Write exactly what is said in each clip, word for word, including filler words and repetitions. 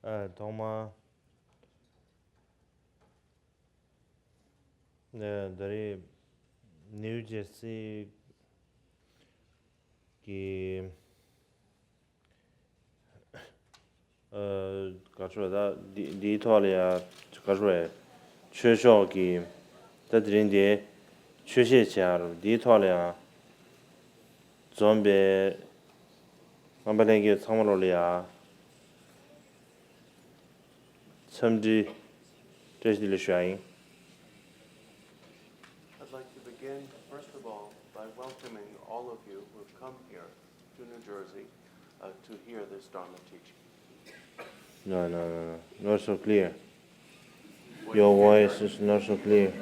ཨ། ཐོག་མར་ཨ་ད་རེས་ནིའུ་ཇར་སི་གི་ཨ་ག་རེ་ཟེར་ད། འདི་འདིའི་ཐོག་ལ་ཡ་ག་རེ་ཟེར། ཆོས་ཕྱོགས་ཀྱི་ད་དེ་རིང་འདི་ཆོས་བཤད་བྱེད་ཡ་རེད། འདིའི་ཐོག་ལ་ཡ་འཛོམས་པའི་རྔམ་པ་ལྷན་རྒྱས་ཚང་མ་ལོ་ལ་ཡ་འཚམས་འདྲི་བཀྲ་ཤིས་བདེ་ལེགས་ཞུ་ཡ་ཡིན། I'd like to begin, first of all, by welcoming all of you who have come here to New Jersey uh, to hear this Dharma teaching. No, no, no, no. Not so clear. Your voice is not so clear.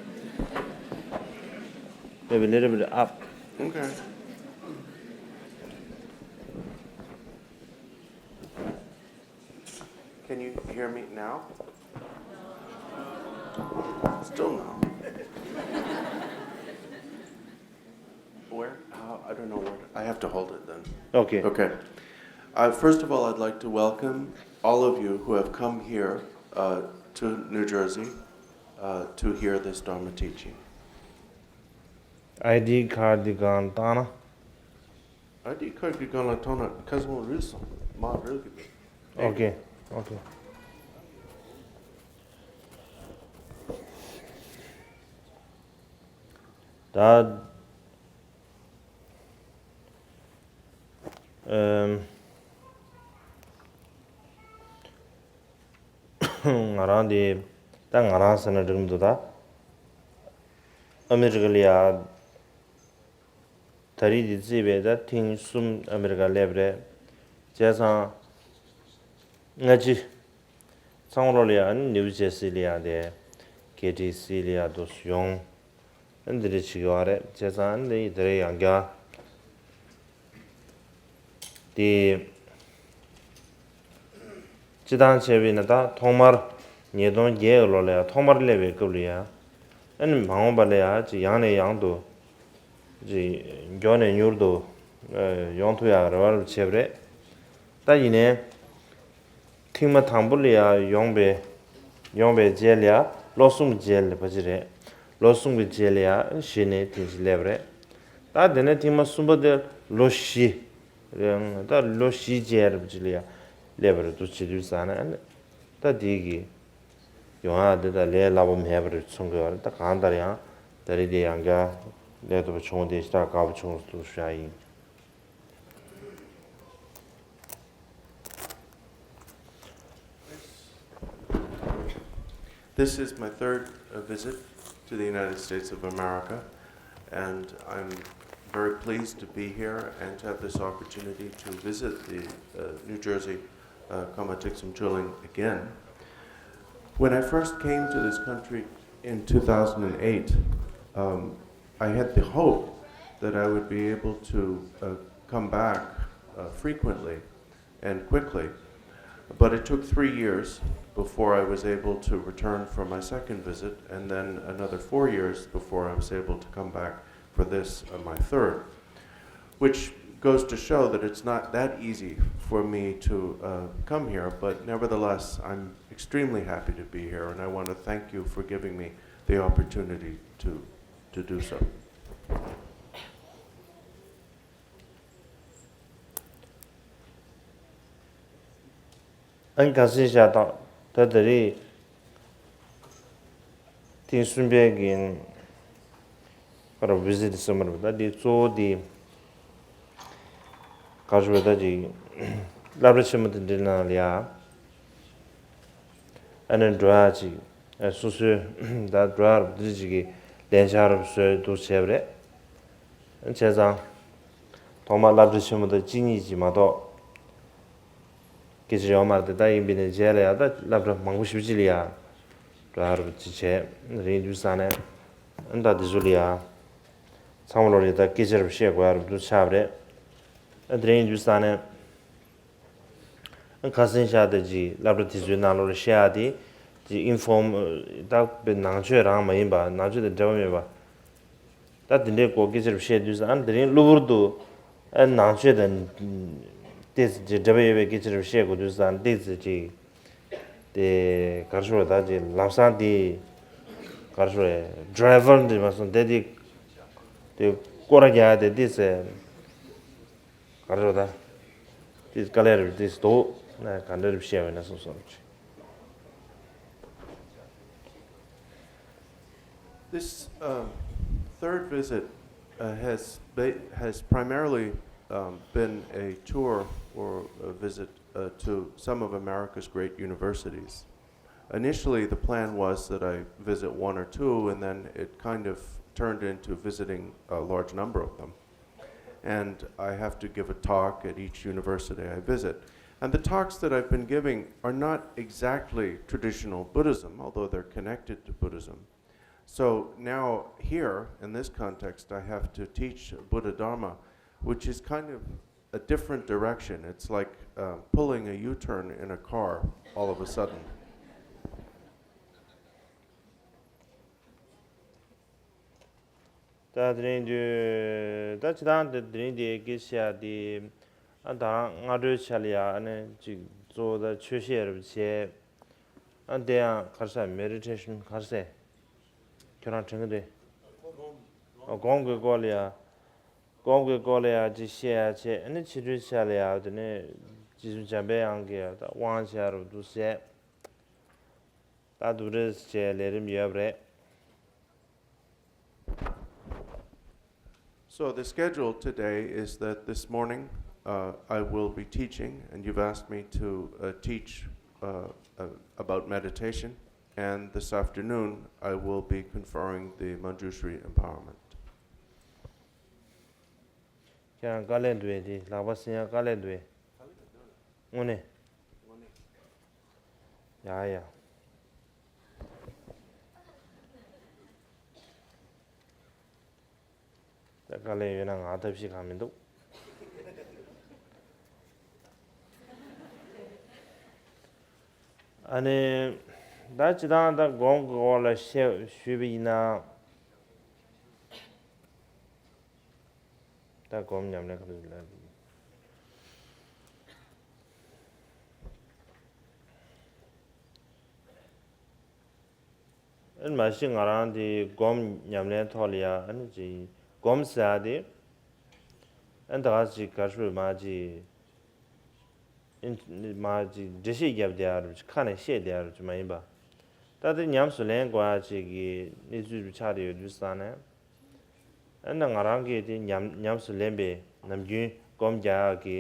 Maybe a little bit up. Okay. Can you hear me now? Still no. Where? How? I don't know where. To, I have to hold it then. Okay. Okay. Uh, first of all, I'd like to welcome all of you who have come here uh, to New Jersey uh, to hear this Dharma teaching. ID card འདི་སྒང་བཏང་ན། ID card འདི་སྒང་ལ་བཏང་ན་ཁ་སང་རེད་སོང་། མ་རེད་གི། Okay, okay. ད་ཨམ། ང་རང་དེ་ད་ང་རང་ཟེར་ན་འགྲིག་མི་འདུག་ད། ཨ་མི་རི་ཀ་ལ་ཡ་ད་རེས་དེ་བརྩིས་པས་ད་ཐེངས་གསུམ་ཨ་མི་རི་ཀ་སླེབས་རེད། བྱས་ཙང་སྔ་ཕྱི་ཚང་མ་ལོ་ལ་ཡ་ནིའུ་ཇར་སི་ལ་ཡ་དེ་ཀེ་ཊི་སི་ལ་ཡ་དུ་ཡོང་། འདི་འདྲ་བྱེད་ཀྱི་ཡོད་རེད། བྱས་ཙང་འདི་དེ་རིང་ཡང་བསྐྱར་དེ་སྤྱི་བཏང་བྱས་པ་ཡིན་ན་ད་ཐོག་མར་ཉིས་སྟོང་བརྒྱད་ལོ་ལ་ཡང་ཐོག་མར་སླེབས་པའི་སྐབས་ལ་ཡང་ཨ་ནི་མ་འོངས་པ་ལ་ཡང་ཅིག་ཡང་ནས་ཡང་དུ་ཅིག་མགྱོགས་ནས་མྱུར་དུ་ཡོང་ཐུབ་ཡག་རེ་བ་བྱས་པ་རེད། ད་ཡིན་ནའི། ཐེངས་མ་དང་པོ་ལ་ཡ་ཡོང་པའི་ཡོང་པའི་རྗེས་ལ་ཡ་ལོ་གསུམ་གྱི་རྗེས་ལ་ཕལ་ཆེར་རེད། ལོ་གསུམ་གྱི་རྗེས་ལ་ཡ་གཞི་ནས་དེ་བཞིན་སླེབས་པ་རེད། ད་དེ་ནས་ཐེངས་མ་གསུམ་པ་དེ་ལོ་བཞི་རེད། ད་ལོ་བཞིའི་རྗེས་རེད་ཅིག་ལ་ཡ་སླེབས་པ་རེད་འདུག་བྱེད་དུས་ཙང་ནས་ད་དེ་གི་ཡོང་ཡ་དེ་ད་ལས་སླ་པོ་མེད་པ་རེད་མཚོན་གྱི་ཡོད་རེད། ད་གང་ལྟར་ཡང་ད་རེས་དེ་ཡང་བསྐྱར་སླེབས་ཐུབ་པ་བྱུང་དེ་ཞེ་དྲག་དགའ་པོ་བྱུང་འདུག་ཞུ་ཡ་ཡིན། This is my third uh, visit to the United States of America, and I'm very pleased to be here and to have this opportunity to visit the uh, New Jersey uh, Kama Tixum Chuling again. When I first came to this country in two thousand eight, um, I had the hope that I would be able to uh, come back uh, frequently and quickly. But it took three years before I was able to return for my second visit, and then another four years before I was able to come back for this, uh, my third, which goes to show that it's not that easy for me to uh, come here, but nevertheless, I'm extremely happy to be here, and I want to thank you for giving me the opportunity to, to do so. ཨན་ཁ་སང་ཤ་སྟག་ད་དེ་རིང་ཐེངས་གསུམ་པའི་གི་ཨ་ར་བི་ཟི་ཊི་སེ་མར་ད་འདི་གཙོ་བོ་འདི་ག་རེ་ཟེར་ད་ཅིག་སློབ་གྲྭ་ཆེན་མོ་དེ་འདྲའི་ནང་ལ་ཡ་ཨ་ནི་འགྲོ་ཡ་ཅིག་སོ་སོའི་ད་འགྲོ་ཡ་རུ་འདི་ཅིག་གི་ལན་ཆགས་རུ་བཟོས་འདུག་བྱས་པ་རེད། བྱས་ཙང་ཐོག་མར་སློབ་གྲྭ་ཆེན་མོ་དང་གཅིག་གཉིས་ཅིག་མ་གཏོགས་སྐད་ཆ་ཡོད་མ་རེད་དེ། ད་ཡིན་པས་ནས་རྗེས་ལ་ཡང་ད་སློབ་གྲྭ་མང་པོ་ཞེ་པོ་ཅིག་ལ་ཡང་འགྲོ་ཡ་རུ་ཅིག་བྱས་རེད་འདུག་བསམ་ནས་ཨ་ད་འདི་ཚོ་ལ་ཡང་ཚང་མ་ལོ་རེ་ད་སྐད་ཆ་རུ་བཤད་དགོས་ཡ་རུ་འདུག་ཆགས་པ་རེད། ཨ་དེ་རེད་འདུག་བསམ་ནས། ཁ་སང་ཤ་སྟག་ཅིག་སློབ་གྲྭ་དེ་ཚོའི་ནང་ལོགས་ལ་བཤད་ཡ་དེ་ཅིག་ཨིན་ཕོརམ་ད་དཔེ་ནང་ཆོས་རང་མ་ཡིན་པ་ནང་ཆོས་དང་འབྲེལ་བ་མེད་པ་ད་དེ་འདྲའི་སྐོར་སྐད་ཆ་རུ་བཤད་དུས་ཙང་ཨ་དེ་རིང་གློ་བུར་དུ་ཨ་ནང་ཆོས་དང་ཏོག་ཙམ་ཅིག་འབྲེལ་བ་ཡོད་པའི་སྐད་ཆ་རུ་བཤད་དགོས་དུས་ཙང་ཏོག་ཙམ་ཅིག་ དེ་ག་རེ་ཞུ་རེད། ད་ཅིག་ལམ་སང་དེ་ག་རེ་ཞུ་རེད། ཌ་རའི་ཝར་འདི་མ་སོང་དེ་དེ་དེ་སྐོར་ར་རྒྱག་དེ་དེ་ཟེར། ག་རེ་ཞུ་ད་དེ་དཀའ་ལས་རེད། དེ་འདུག་ན་ག་འདྲ་རེད་བཤད་བས་ན་སོང་སོང་། This um, third visit uh, has, ba- has primarily um, been a tour or a visit uh, to some of America's great universities. Initially, the plan was that I visit one or two, and then it kind of turned into visiting a large number of them. And I have to give a talk at each university I visit. And the talks that I've been giving are not exactly traditional Buddhism, although they're connected to Buddhism. So now, here, in this context, I have to teach Buddha Dharma, which is kind of a different direction. It's like uh, pulling a U turn in a car all of a sudden. ད་དེ་རིང་དུས་ད་ཅི་ཐང་དེ་དེ་རིང་དེ་སྐད་ཆ་དེ་ཨ་ད་སྔ་དྲོའི་ཆ་ལ་ཡ་ཨ་ནི་ཅིག་གཙོ་བོ་ད་ཆོས་བཤད་རབ་བྱས། ཨ་དེ་ཡང་ག་རེ་ཟེར། མེ་ཌི་ཊེ་ཤན་ག་རེ་ཟེར། ཁྱོད་རང་དྲན་གི་རེད། ཨ་སྒོམ་གི་སྐོར་ལ་ཡ། སྒོམ་གི་སྐོར་ལ་ཡ་ཅིག་བཤད་ཡ་བྱས། ཨ་ནི་ཕྱི་དྲོའི་ཆ་ལ་ཡ་དེ་ནས་རྗེ་བཙུན་འཇམ་པའི་དབྱངས་ཀྱིས་ད་དབང་བྱས་རབ་འདུག་ཟེར། ད་དུ་རེས་བྱས་ལས་རིམ་ཡོད་པ་རེད། So the schedule today is that this morning uh, I will be teaching, and you've asked me to uh, teach uh, uh, about meditation, and this afternoon I will be conferring the Manjushri empowerment. ཁྱེད་རང་དཀའ་ལས་འདུག་ཨེ། དེ་ལག་པ་སྲིང་ཡ་དཀའ་ལས་འདུག་ཨེ། དངོས་གནས། ཡ་ཡ། ད་དཀའ་ལས་ཡོད་ན་ང་ཐབས་ཤེས་གང་མི་འདུག་ཨ་ནི་ད་ཅི་ཐང་ད་སྒོམ་གི་སྐོར་ལ་བཤད་ཞུས་པ་ཡིན་ན། ད་སྒོམ་ཉམས་ལེན་ག་ཚོད་ལ། ཨན་མ་གཞི་ང་རང་དེ་སྒོམ་ཉམས་ལེན་ཐོག་ལ་ཡ་ཨན་ཅིག་སྒོམ་ཟེར་ཡ་དེ་ཨན་ད་ག་ཅིག་ག་ཞུ་མ་ཅིག་མ་ཅིག་འགྲེལ་བཤད་བརྒྱབ་བསྡད་ཡ་རུ་ཅིག་ཁ་ནས་བཤད་བསྡད་ཡ་རུ་ཅིག་མ་ཡིན་པ། ད་དེ་ཉམས་སུ་ལེན་དགོས་ཡ་ཅིག་གི་གནས་ཚུལ་རུ་ཆགས་བསྡད་ཡོད་དུས་ས་ནས། ཨ་ནི་ང་རང་གིས་དེ་ཉམས་ཉམས་སུ་ལེན་པའི་ནམ་རྒྱུན་སྒོམ་རྒྱག་ཡག་གི་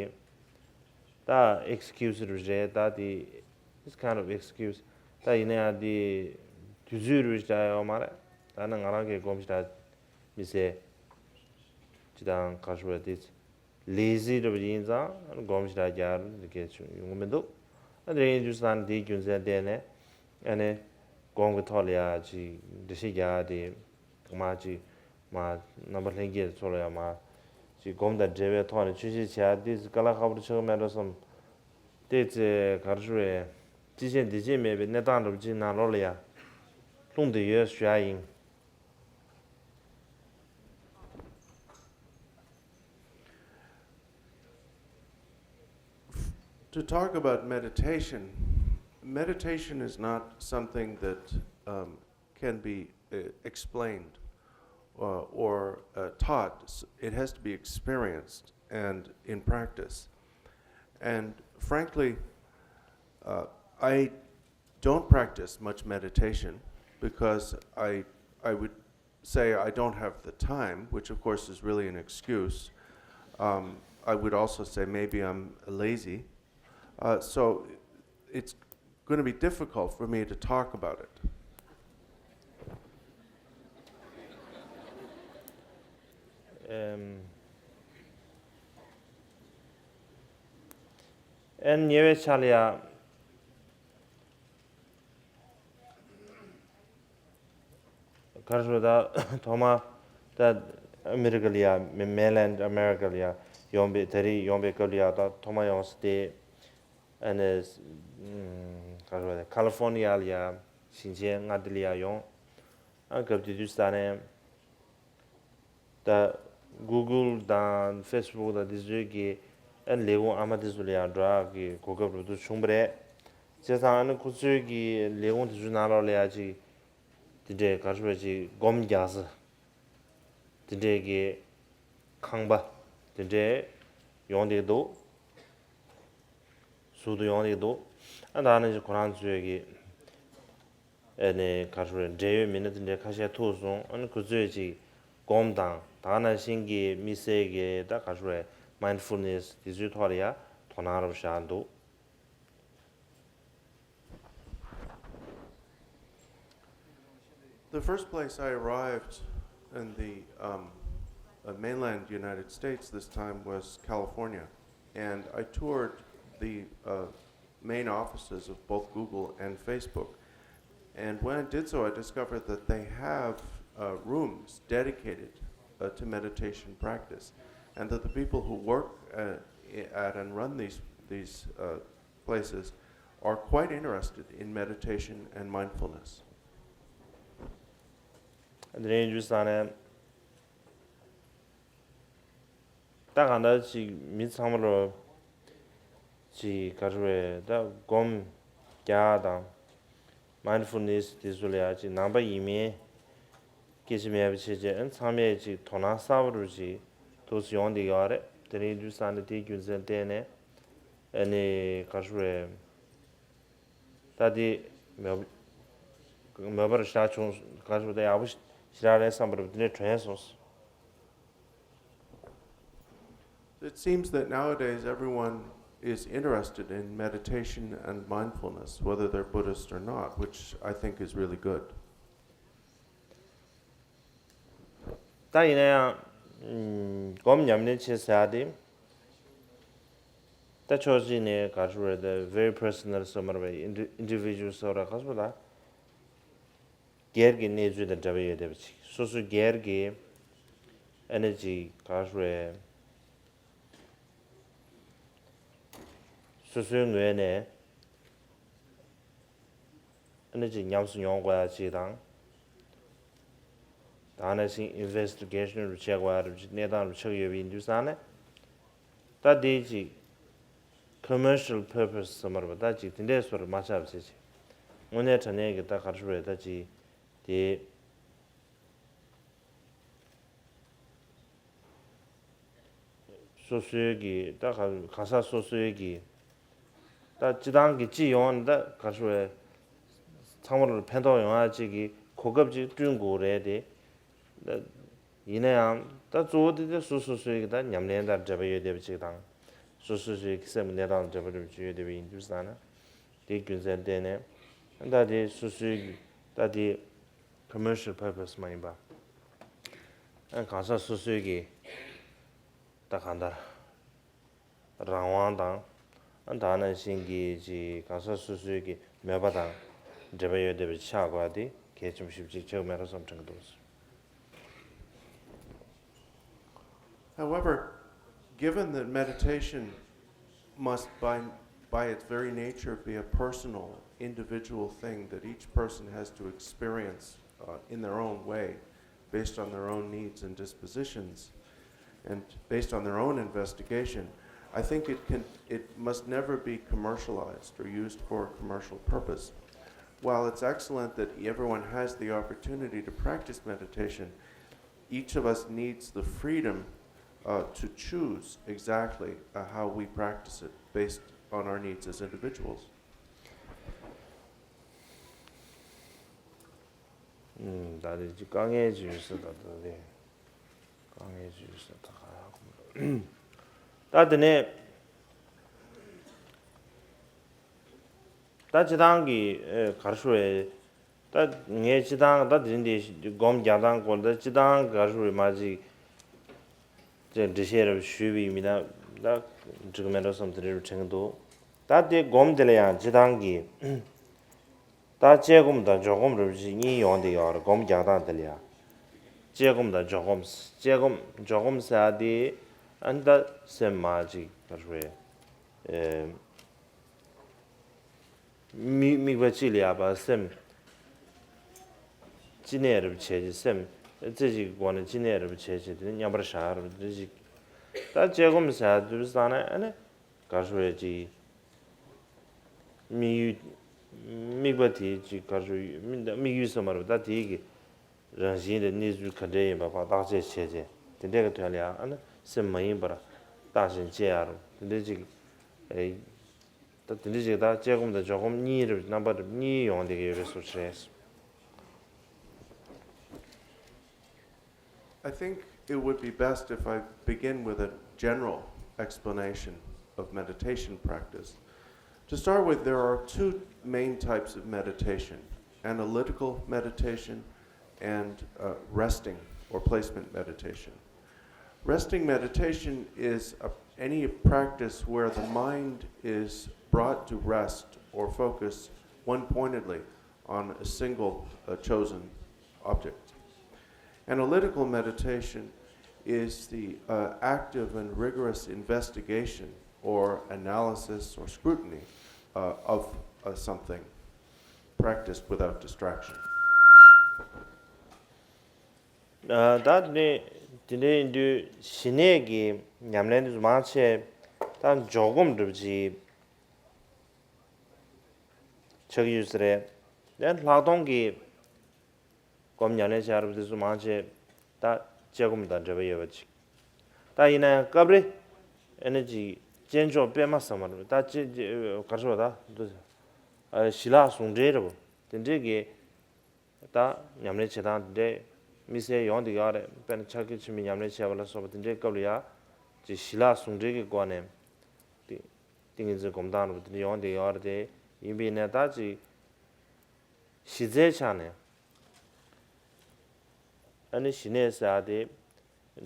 ད་ཨེག་སི་ཀིའུ་སི་རེད། ད་དེ་it's kind of excuse. ད་ཡིན་ན་ཡང་དེ་དུས་ཚོད་རེད་བྱ་ཡོད་མ་རེད། ད་ནི་ང་རང་གིས་སྒོམ་ཞིག་ད་མི་ཟེར་ཅི་དང་ག་ཞུ་བ་དེ་ལེ་ཟི་འདྲ་པོ་ཡིན་ཙང་སྒོམ་ཞིག་ད་རྒྱག་རུ་འདི་གས་ཡོང་གི་མི་འདུག་ཨ་དེ་ཡིན་དུས་ཙང་དེའི་རྒྱུ་མཚན་བརྟེན་ནས་ཨ་ནི་སྒོམ་གི་ཐོག་ལ་ཡ་ཅིག་འགྲེལ་བཤད་རྒྱག་དེ་གང་མ་ཅིག་མ་རྣམ་པ་ལྷན་རྒྱས་ཚོ་ལ་ཡང་མ་ཅིག་སྒོམ་དང་འབྲེལ་བའི་ཐོག་ནས་ཆོས་བཤད་བྱས་ཏེ་དཀའ་ལས་ཁག་པོ་ཆགས་ཀྱི་མེད་འགྲོ་བསམ། ཏེ་ཙེ་གར་ཞུ་རེ། ཅི་བྱེད་འདི་བྱེད་མེད་པའི་གནས་སྟངས་འདྲ་པོ་ཅིག་ནང་ལོགས་ལ་ཡ་ལྷུང་བསྡད་ཡོད་ཞུ་ཡ་ཡིན། To talk about meditation, meditation is not something that um, can be uh, explained uh, or uh, taught. It has to be experienced and in practice. And frankly, uh, I don't practice much meditation because I, I would say I don't have the time, which of course is really an excuse. Um, I would also say maybe I'm lazy. Uh, so it's going to be difficult for me to talk about it. ཨེམ། ཨན་ཉེ་བའི་ཆ་ལ་ཡ། གར་ཞུ་ད་ཐོག་མ་ད་ཨ་མི་རི་ཀ་ལ་ཡ་མེ་མེན་ལེན་ཨ་མེ་རི་ཀ་ལ་ཡ་ཡོང་པའི་ད་རེས་ཡོང་པའི་སྐབས་ལ་ཡ་ད་ཐོག་མ་ཡོང་ས་དེ་ཨ་ནི་གར་ཞུ་ད་ཁ་ལི་ཧྥོར་ནི་ཡ་ལ་ཡ་ཞིང་ཆེན་མངའ་སྡེ་ལ་ཡ་ཡོང་། ཨ་སྐབས་དེ་དུས་ས་ནས། ད་གུ་གུལ་དང་ཕེ་སི་བུག་དང་དེ་ཚོའི་གི་ཨ་ལས་ཁུངས་ཨ་མ་དེ་ཚོ་ལ་ཡང་འགྲོ་ཡག་གི་གོ་སྐབས་རུ་ཏུ་བྱུང་བ་རེད། བྱས་ཙང་ཨ་ནི་ཁོ་ཚོའི་གི་ལས་ཁུངས་དེ་ཚོའི་ནང་ལོགས་ལ་ཡ་ཅིག་དེ་འདྲའི་ག་རེ་ཞུ་དགོས་རེད། ཅིག་སྒོམ་རྒྱག་ས་དེ་འདྲའི་གི་ཁང་པ་དེ་འདྲའི་ཡོང་བསྡད་འདུག་བཟོ་འདྲ་ཡོང་བསྡད་འདུག་ཨ་ད་ནི་ཁོ་རང་ཚོའི་གི་ཨ་ནི་ག་རེ་ཞུ་དགོས་རེད། འབྲེལ་ཡོད་མི་སྣ་དེ་འདྲའི་ཁ་ཤས་ཐུག་སོང་། ཨ་ནི་ཁོ་ཚོས་ཅིག་སྒོམ་དང་ད་ག་ནང་བཞིན་གྱི་དམིགས་བསལ་གྱི་ད་ག་རེ་ཞུ་དགོས་རེད། མའིན་ཌི་ཕུལ་ནེ་སི་དེ་ཚོའི་ཐོག་ལ་ཡ་དོ་སྣང་རོབ་བཞག་འདུག The first place I arrived in the um, uh, mainland United States this time was California, and I toured the uh, main offices of both Google and Facebook. And when I did so, I discovered that they have uh, rooms dedicated uh, to meditation practice, and that the people who work uh, at and run these, these uh, places are quite interested in meditation and mindfulness. དེ་རིང་ཡིན་རྒྱུ་ས་ནས་ད་གང་ལྟར་ཅིག་མི་ཚང་མ་ལོ་ཅིག་ག་རེ་རེད། ད་སྒོམ་རྒྱག་དང་མའིན་ཌི་ཕུལ་ནེ་སི་དེ་ཚོ་ལ་ཡ་ཅིག་ནང་པ་ཡིན་མིན་སྐད་ཆ་མེད་པ་བྱས་རྗེས་ཨ་ཚང་མས་ཅིག་དོ་སྣང་གསར་པ་རུ་ཅིག་འདུག་སེ་ཡོང་བསྡད་ཡོད་རེད། དེ་རིང་ཡིན་རྒྱུ་ས་ནས་དེའི་རྒྱུ་མཚན་བརྟེན་ནས་ཨ་ནི་ག་རེ་རེད། ད་དེ་མོས་མོས་པ་རུ་བཞག་བྱུང་། ག་རེ་ཞུ་དགོས་རེད། ད་ཡག་པོ་ཞེ་དྲག་རེད་བསམ་པ་རུ་དེ་འདྲས་དྲན་སོང་། It seems that nowadays everyone is interested in meditation and mindfulness, whether they're Buddhist or not, which I think is really good. ད་ཡིན་ན་ཡང་སྒོམ་ཉམས་ལེན་བྱེད་ཟེར་ཡ་དེ་ད་ཕྱོགས་གཅིག་ནས་ག་རེ་ཞུ་དགོས་རེད། ད་very personal བཟོ་མ་རེད་པས། ཨིན་ཌི་བི་ཇུ་ཨལ་བཟོ་ར་ག་རེ་ཞུ་དགོས་རེད། ད་སྒེར་གྱི་གནས་ཚུལ་དང་འབྲེལ་བ་ཡོད་བསྡད་པ་ཅིག་སོ་སོའི་སྒེར་གྱི་ཨ་ནི་ཅིག་ག་རེ་ཞུ་དགོས་རེད། སོ་སོའི་ངོས་ནས་ཨ་ནི་ཅིག་ཉམས་སུ་མྱོང་དགོས་ཡ་ཅིག་དང་། ད་ནང་བཞིན་ཨིན་ཝེ་སི་ཊི་གེ་ཤན་རུ་བྱེད་དགོས་ཡ་རུ་ཅིག་གནས་སྟངས་རུ་ཆགས་ཡོད་པ་ཡིན་དུས་ཙང་ནས། ད་དེ་ཅིག་ཀོ་མར་ཤལ་པར་པ་སི་ཟེར་མ་རེད་པ། ད་ཅིག་དེ་འདྲས་བཟོ་རུ་མ་ཆགས་པ་བྱེད་ཅིག་དངོས་གནས་དྲང་གནས་ཀྱི་ད་ག་རེ་ཞུ་དགོས་རེད། ད་ཅིག་དེ། སོ་སོའི་གི་ད་ག་གང་ཟག་སོ་སོའི་གི་ད་སྤྱི་བཏང་གི་སྤྱི་ཡོངས་ནས་ད་ག་རེ་ཞུ་དགོས་རེད། ཚང་མ་ལ་ཕན་ཐོགས་ཡོང་ཡ་ཅིག་གི་གོ་སྐབས་ཅིག་བསྐྲུན་དགོས་རེད་དེ། ད་ཡིན་ན་ཡང་ད་གཙོ་བོ་དེ་ད་སོ་སོ་སོའི་གི་ད་ཉམས་ལེན་དང་འབྲེལ་བ་ཡོད་བསྡད་པ་ཅིག་དང་། སོ་སོ་སོའི་གི་སེམས་ཀྱི་གནས་སྟངས་དང་འབྲེལ་བ་ཡོད་བསྡད་པ་ཡིན་དུས་ཙང་ན། དེའི་རྒྱུ་མཚན་བརྟེན་ནས་ད་དེ་སོ་སོའི་གི་ད་དེ། ཀོ་མར་ཤལ་པར་པ་སི་མ་ཡིན་པ། ཨ་གང་ཟག་སོ་སོའི་གི་ད་གང་ལྟར་རང་དབང་དང་། ཨ་ད་ནང་བཞིན་གྱི་ཅིག་གང་ཟག་སོ་སོའི་གི་མོས་པ་དང་འབྲེལ་བ་ཡོད་བསྡད་པ་ཆགས་དགོས་པ་དེ་གལ་ཆེན་པོ་ཞེ་པོ་ཅིག་ཆགས་ཀྱི་མེད་འགྲོ་བསམ་དྲན་གྱི་འདུག However, given that meditation must, by, by its very nature, be a personal, individual thing that each person has to experience uh, in their own way, based on their own needs and dispositions, and based on their own investigation, I think it, can, it must never be commercialized or used for a commercial purpose. While it's excellent that everyone has the opportunity to practice meditation, each of us needs the freedom uh, to choose exactly uh, how we practice it based on our needs as individuals. ད་རེས་ཀྱི་དཀའ་ངལ་ཅིག་ཡོད་ས་ད་ད་རེས་དཀའ་ངལ་ཅིག་ཡོད་ས་ད་ག་ཡག་གོ་ད་དེ་ནས་ད་སྤྱི་བཏང་གི་ག་རེ་ཞུ་དགོས་རེད། ད་ངས་སྤྱི་བཏང་ད་དེ་རིང་འདི་སྒོམ་རྒྱག་སྟངས་སྐོར་ད་སྤྱི་བཏང་ག་རེ་ཞུ་དགོས་རེད་མ་ཅིག་ཅེས་འགྲེལ་བཤད་རེ་ཞུས་པ་ཡིན་མིན་ན་ད་འགྲིག་གི་མེད་འགྲོ་བསམ་དེ་རེ་རུ་དྲན་གྱི་འདུག་ད་དེ་སྒོམ་དེ་ལ་ཡང་སྤྱི་བཏང་གི་ད་དཔྱད་སྒོམ་དང་འཇོག་སྒོམ་རེ་བ་ཅིག་གཉིས་ཡོང་བསྡད་ཡོད་རེད། སྒོམ་རྒྱག་སྟངས་དེ་ལ་ཡང་དཔྱད་སྒོམ་དང་འཇོག་སྒོམ། དཔྱད་སྒོམ་འཇོག་སྒོམ་ཟེར་ཡ་དེ་ཨ་ནི་ད་སེམས་མ་ཅིག་ག་རེ་རེད། དམིགས་དམིགས་པ་གཅིག་ལ་ཡར་བབས། སེམས་ཅི་གནས་རེ་བྱས་ཀྱི་སེམས་རྩེ་གཅིག་གི་སྒོ་ནས་ཅི་གནས་རེ་བྱས་ཀྱི་དེ་ནི་མཉམ་པར་བཞག་རེ་བ་དེ་ཅིག་ད་དཔྱད་སྒོམ་ཟེར་དུས་ཙང་ནས་ཨ་ནི་ག་རེ་ཞུ་དགོས་རེད། ཅིག་ དམིགས་ཡུལ། དམིགས་པ་དེའི་ཅིག་ག་རེ་ཞུ། དམིགས་དམིགས་ཡུལ་ཟེར་མ་རེད་པ། ད་དེའི་གི་རང་བཞིན་དང་གནས་ཚུལ་ག་འདྲས་ཡིན་པ་ཕར་བརྟག་དཔྱད་བྱས་རྗེས་དེ་འདྲས་ཀྱི་དོན་ལ་ཡང་ཨ་ནི་སེམས་མ་ཡེངས་པར་བརྟག་ཅིང་དཔྱད་ཡ་རུ་དེ་འདྲས་ཅིག་ཨེ། ད་དེ་འདྲས་ཅིག་ད་དཔྱད་སྒོམ་དང་འཇོག་སྒོམ་གཉིས་རེད། རྣམ་པ་རྣམ་གཉིས་ཡོང་བསྡད་ཀྱི་ཡོད་པའི་བཟོ་ཅིག་རེད། I think it would be best if I begin with a general explanation of meditation practice. To start with, there are two main types of meditation: analytical meditation and uh, resting or placement meditation. Resting meditation is a, any practice where the mind is brought to rest or focus one pointedly on a single uh, chosen object. Analytical meditation is the uh, active and rigorous investigation or analysis or scrutiny uh, of uh, something practiced without distraction. ད་ནི་དེ་འདྲ་ཡིན་དུས་ཞི་གནས་ཀྱི་ཉམས་ལེན་དེ་ཚོ་མང་ཆེ་ད་འཇོག་སྒོམ་འདྲ་པོ་ཅིག་ཆགས་ཀྱི་ཡོད་ས་རེད། ཡང་ལྷག་མཐོང་གི་སྒོམ་ཉམས་ལེན་བྱ་རབས་དེ་ཚོ་མང་ཆེ་ད་དཔྱད་སྒོམ་དང་འབྲེལ་བ་ཡོད་པ་ཅིག་ད་ཡིན་ན་ཡང་སྐབས་རེ་ཨ་ནི་ཅིག་དཔྱད་འཇོག་སྤེལ་མ་ཟེར་མ་རེད། ད་ཅི་ག་རེ་ཞུ་བ་ད་འདུག་ཟེར། ཞི་ལྷག་ཟུང་འབྲེལ་འདྲ་པོ་དེ་འདྲས་ཀྱི་ད་ཉམས་ལེན་བྱེད་སྟངས་དེ་འདྲས་དམིགས་བསལ་ཡོང་བསྡད་ཡོད་རེད། དཔེར་ན་ཕྱག་རྒྱ་ཆེན་པོའི་ཉམས་ལེན་བྱས་པ་ལ་སོགས་པ་དེ་འདྲའི་སྐབས་ལ་ཡང་ཅིག་ཞི་ལྷག་ཟུང་འབྲེལ་གྱི་སྒོ་ནས་ཏིང་ཏིང་ངེ་འཛིན་སྒོམ་སྟངས་རུ་དེ་འདྲ་ཡོང་བསྡད་ཡོད་རེད། དེ་ཡིན་པས་ན་ད་ཅིག་གཞི་རྩའི་ཆ་ནས་ཨ་ནི་ཞི་གནས་ཟེར་ཡ་དེ་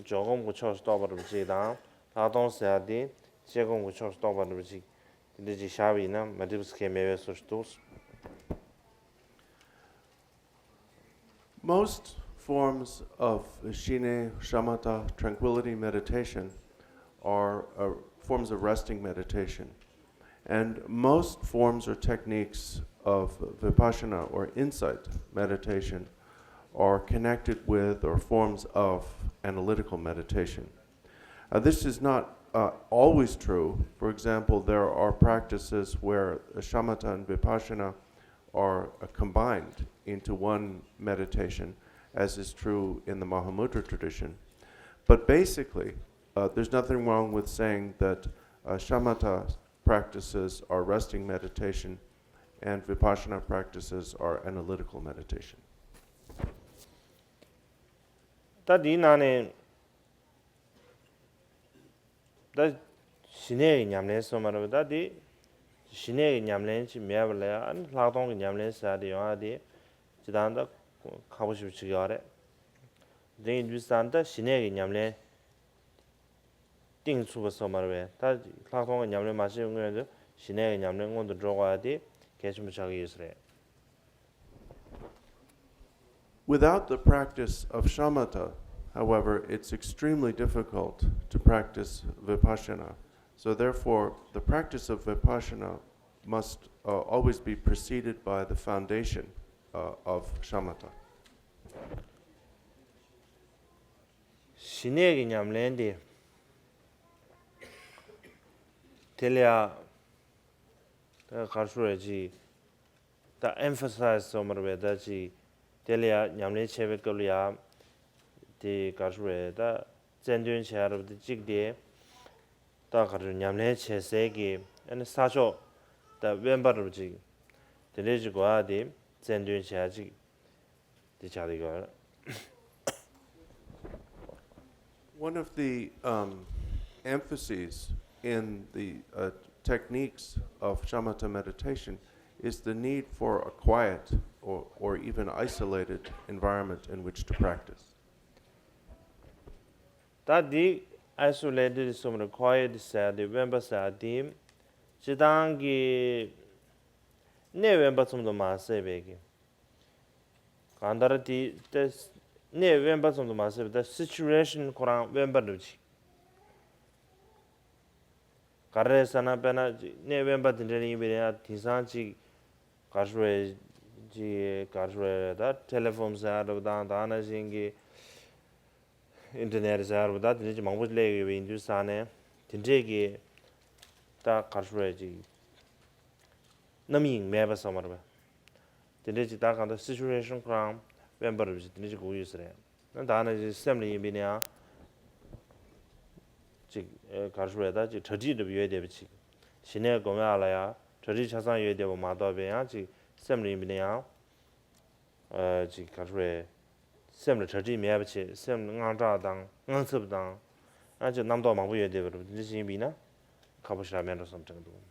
འཇོག་སྒོམ་གྱི་ཕྱོགས་སུ་གཏོགས་པ་འདྲ་པོ་ཅིག་དང་། ལྷག་མཐོང་ཟེར་ཡ་དེ་དཔྱད་སྒོམ་གྱི་ཕྱོགས་སུ་གཏོགས་པ་འདྲ་པོ་ཅིག་དེ་འདྲ་ཅིག་བཞག་པ་ཡིན་ན་མ་འགྲིག་པ་གང་ཡང་མེད་པའི་བཟོ་ཞིག་འདུག Most forms of shine, shamatha, tranquility meditation are uh, forms of resting meditation. And most forms or techniques of vipassana or insight meditation are connected with or forms of analytical meditation. Uh, this is not uh, always true. For example, there are practices where shamatha and vipassana are uh, combined into one meditation, as is true in the Mahamudra tradition. But basically, uh, there's nothing wrong with saying that uh, shamatha practices are resting meditation and vipassana practices are analytical meditation. ད་དེའི་ནང་ནས་ད་ཞི་གནས་ཀྱི་ཉམས་ལེན་སོགས་མ་རེད་པ། ད་དེ་ཞི་གནས་ཀྱི་ཉམས་ལེན་ཅིག་མེད་པ་ལ་ཡང་ལྷག་མཐོང་གི་ཉམས་ལེན་ཟེར་ཡ་དེ་ཡོང་ཡ་དེ་སྤྱིར་བཏང་ད་ཁག་པོ་ཞེ་པོ་ཅིག་ཡོད་རེད། དེ་ཡིན་དུས་ཙང་ད་ཞི་གནས་ཀྱི་ཉམས་ལེན་གཏིང་ཚུགས་པ་སོགས་མ་རེད་པས། ད་ལྷག་མཐོང་གི་ཉམས་ལེན་མ་བྱས་པའི་སྔོན་དུ་ཞི་གནས་ཀྱི་ཉམས་ལེན་སྔོན་དུ་འགྲོ་དགོས་ཡ་དེ་གལ་ཆེན་པོ་ཆགས་ཀྱི་ཡོད་ས་རེད། Without the practice of shamatha, however, it's extremely difficult to practice vipassana. So, therefore, the practice of vipassana must uh, always be preceded by the foundation uh, of shamatha. ཞི་གནས་ཀྱི་ཉམས་ལེན་དེ་དེ་ལ་ཡང་ག་རེ་ཞུ་རེད་ཅིག་ད་ཨེམ་ཕ་སའི་ཛི་ཟེར་བ་རེད་པས། ད་ཅིག་དེ་ལ་ཡང་ཉམས་ལེན་བྱེད་པའི་སྐབས་ལ་ཡང་དེ་ག་རེ་ཞུ་རེད། ད་རྩལ་འདོན་བྱེད་ཡ་རེད་པ། དེ་གཅིག་དེ་ད་ག་རེ་ཉམས་ལེན་བྱེད་སའི་གི་ཨ་ནི་ས་ཕྱོགས་ད་དབེན་པ་རེད་པ་ཅིག་དེ་འདྲས་ཅིག་དགོས་ཡ་དེ་རྩལ་འདོན་བྱེད་ཡ་ཅིག་དེ་ཆགས་བསྡད་ཡོད། One of the um, emphases in the uh, techniques of shamatha meditation is the need for a quiet or, or even isolated environment in which to practice. ད་འདི་ཨའི་སོ་ལེ་ཊེཌ་ཟེར་བ་རེད། ཁོ་ཡེཊ་ཟེར་ཡ་དེ་དབེན་པ་ཟེར་ཡ་དེ་སྤྱིར་བཏང་གི་གནས་དབེན་པ་ཙམ་དུ་མ་ཟད་པའི་གི་གང་ལྟར་དེ་ད་གནས་དབེན་པ་ཙམ་དུ་མ་ཟད་པའི་ད་སི་ཅུ་ཨེ་ཤན་ཁོ་རང་དབེན་པ་འདྲ་པོ་ཅིག་ག་རེ་རེད་ཟེར་ན། དཔེར་ན་གནས་དབེན་པ་དེ་འདྲ་ཡིན་པ་ཡིན་ན་དེང་སང་ཅིག་ག་རེ་ཞུ་དགོས་རེད། ཅིག་ག་རེ་ཞུ་དགོས་རེད། ད་ཊེ་ལེ་ཕོན་ཟེར་ཡ་འདྲ་པོ་དང་། ད་ག་ནང་བཞིན་གྱི་ཨིན་ཊར་ནེཊ་ཟེར་ཡ་འདྲ་པོ། ད་དེ་འདྲ་ཅིག་མང་པོ་སླེབས་ཡོད་པ་ཡིན་དུས་ཙང་ནས་དེ་འདྲས་ཀྱི་ད་ག་རེ་ཞུ་དགོས་རེད། ཅིག་ རྣམ་གཡེང་མེད་པ་བསམ་པ་རེད་པ། དེ་འདྲའི་ཅིག་ད་གང་ལྟར་སི་ཅུ་ཨེ་ཤན་ཁོ་རང་དབེན་པ་རུ་ཅིག་དེ་འདྲའི་ཅིག་དགོས་ཡོད་ས་རེད། ད་ནི་ཅིག་སེམས་ལ་ཡིན་པས་ན་ཡང་ཅིག་ཨེ་ག་རེ་ཞུ་དགོས་རེད། ད་ཅིག་གྲ་སྒྲིག་འདྲ་པོ་ཡོད་བསྡད་པ་ཅིག་ཞི་གནས་སྒོམ་ཡག་ལ་ཡང་གྲ་སྒྲིག་ཆ་ཚང་ཡོད་བསྡད་པ་མ་གཏོགས་པའི་ཡང་ཅིག་སེམས་ལ་ཡིན་པས་ན་ཡང་ཨ་ཅིག་ག་རེ་ཞུ་དགོས་རེད། སེམས་ལ་གྲ་སྒྲིག་མེད་པ་བྱས། སེམས་ལ་དངངས་སྐྲག་དང་དངངས་འཚབ་དང་ཨ་ཅིག་རྣམ་རྟོག་མང་པོ་ཡོད་བསྡད་པ་རེད། འདི་འདྲ་ཞིག་ཡིན་པས་ན་ཁག་པོ་ཞེ་དྲག་མེད་འགྲོ་བསམ་དྲན་གྱི་འདུག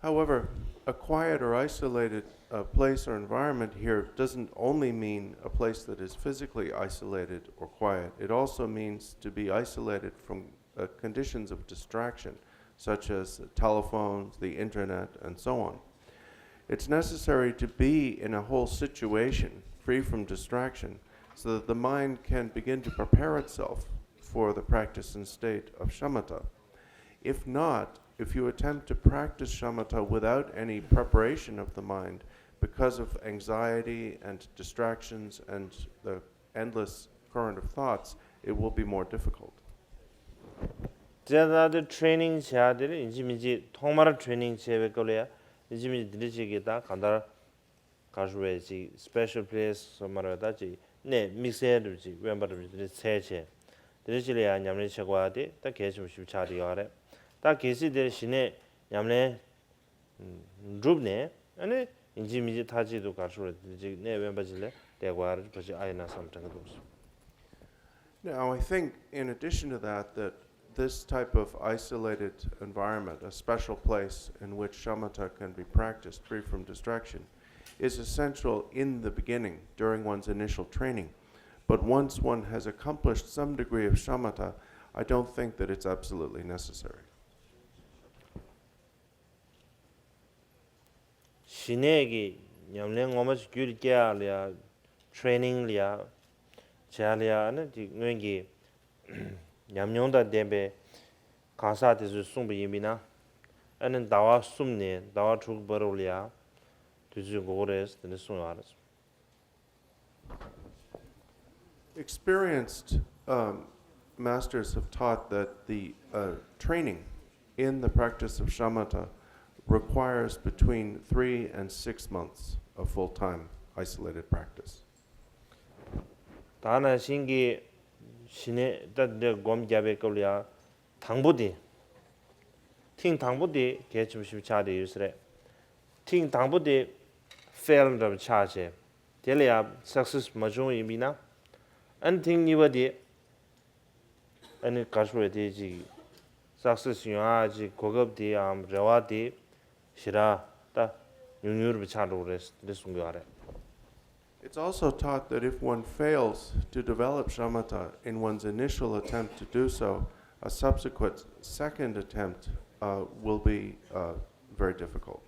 However, a quiet or isolated uh, place or environment here doesn't only mean a place that is physically isolated or quiet. It also means to be isolated from uh, conditions of distraction, such as telephones, the internet, and so on. It's necessary to be in a whole situation free from distraction so that the mind can begin to prepare itself for the practice and state of shamatha. If not, if you attempt to practice shamatha without any preparation of the mind because of anxiety and distractions and the endless current of thoughts, it will be more difficult. དེ་ལྟར་དེ་ཊེ་རེ་ནིང་བྱ་དེ་ཡིན་གཅིག་མིན་གཅིག་ཐོག་མར་ཊེ་རེ་ནིང་བྱས་པའི་སྐབས་ལ་ཡང་ཡིན་གཅིག་མིན་གཅིག་འདི་འདྲ་ཅིག་གིས་ད་གང་ལྟར་ག་རེ་ཞུ་དགོས་རེད། ཅིག་སི་པེ་ཤལ་པི་ལེ་སི་མ་རེད་པ། ད་ཅིག་གནས་དམིགས་བསལ་འདྲ་པོ་ཅིག་དབེན་པ་འདྲ་པོ་ཅིག་འདི་འདྲ་བཙལ་བྱས་དེ་འདྲ་ཅིག་ལ་ཡང་ཉམས་ལེན་བྱེད་དགོས་པ་དེ་ད་གལ་ཆེན་པོ་ཞིག་ཆགས་བསྡད་ཡོད་རེད། ད་གལ་སྲིད་དེར་ཞི་གནས་ཉམས་ལེན་གྲུབ་ནས་ཨ་ནི་ཡིན་གཅིག་མིན་གཅིག་མཐའ་གཅིག་ཏུ་ག་རེ་ཞུ་དགོས་རེད། དེ་ཅིག་གནས་དབེན་པ་ཅིག་ལ་བསྡད་དགོས་པ་རེད། ཕལ་ཆེར་ཨ་ཡིན་ན་བསམ་དྲན་གྱི་འདུག Now, I think, in addition to that, that this type of isolated environment, a special place in which shamatha can be practiced free from distraction, is essential in the beginning, during one's initial training. But once one has accomplished some degree of shamatha, I don't think that it's absolutely necessary. ཞི་གནས་ཀྱི་ཉམས་ལེན་ངོ་མ་ཞིག་རྒྱུད་ལ་སྐྱེ་ཡག་ལ་ཡ། ཊེ་རེ་ནིང་ལ་ཡ། བྱེད་ཡག་ལ་ཡ་ཨ་ནི་དེ་སྔོན་གྱི་ཉམས་མྱོང་དང་ལྡན་པའི་གང་ཟག་དེ་ཚོས་གསུངས་པ་ཡིན་པས་ན། ཨ་ནི་ཟླ་བ་གསུམ་ནས་ཟླ་བ་དྲུག་བར་དུ་ལ་ཡ་དུས་ཚོད་འགོར་གྱི་རེད་དེ་འདྲ་གསུངས་ཡོད་རེད། Experienced um, masters have taught that the uh, training in the practice of shamatha requires between three and six months of full time isolated practice. ད་ནང་བཞིན་གྱི་ཞི་གནས་ད་འདི་འདྲ་སྒོམ་བརྒྱབ་པའི་སྐབས་ལ་ཡང་དང་པོ་དེ། ཐེངས་དང་པོ་དེ་གལ་ཆེན་པོ་ཞིག་ཆགས་བསྡད་ཡོད་ས་རེད། ཐེངས་དང་པོ་དེ་ཕེལ་འདྲ་པོ་ཆགས་བྱས། དེ་ལ་ཡང་སག་སེ་སི་མ་བྱུང་ཡིན་པས་ན། ཨ་ནི་ཐེངས་གཉིས་པ་དེ། ཨ་ནི་ག་རེ་ཞུ་དགོས་རེད། དེ་ཅིག་སག་སེ་སི་ཡོང་ཡག་ཅིག་གོ་སྐབས་དེའམ་རེ་བ་དེ་ཞེ་དྲག་ད་ཉུང་ཉུང་རུ་ཆགས་འགྲོ་གི་རེད་དེ་གསུང་གི་ཡོད་རེད། It's also taught that if one fails to develop shamatha in one's initial attempt to do so, a subsequent second attempt uh, will be uh, very difficult.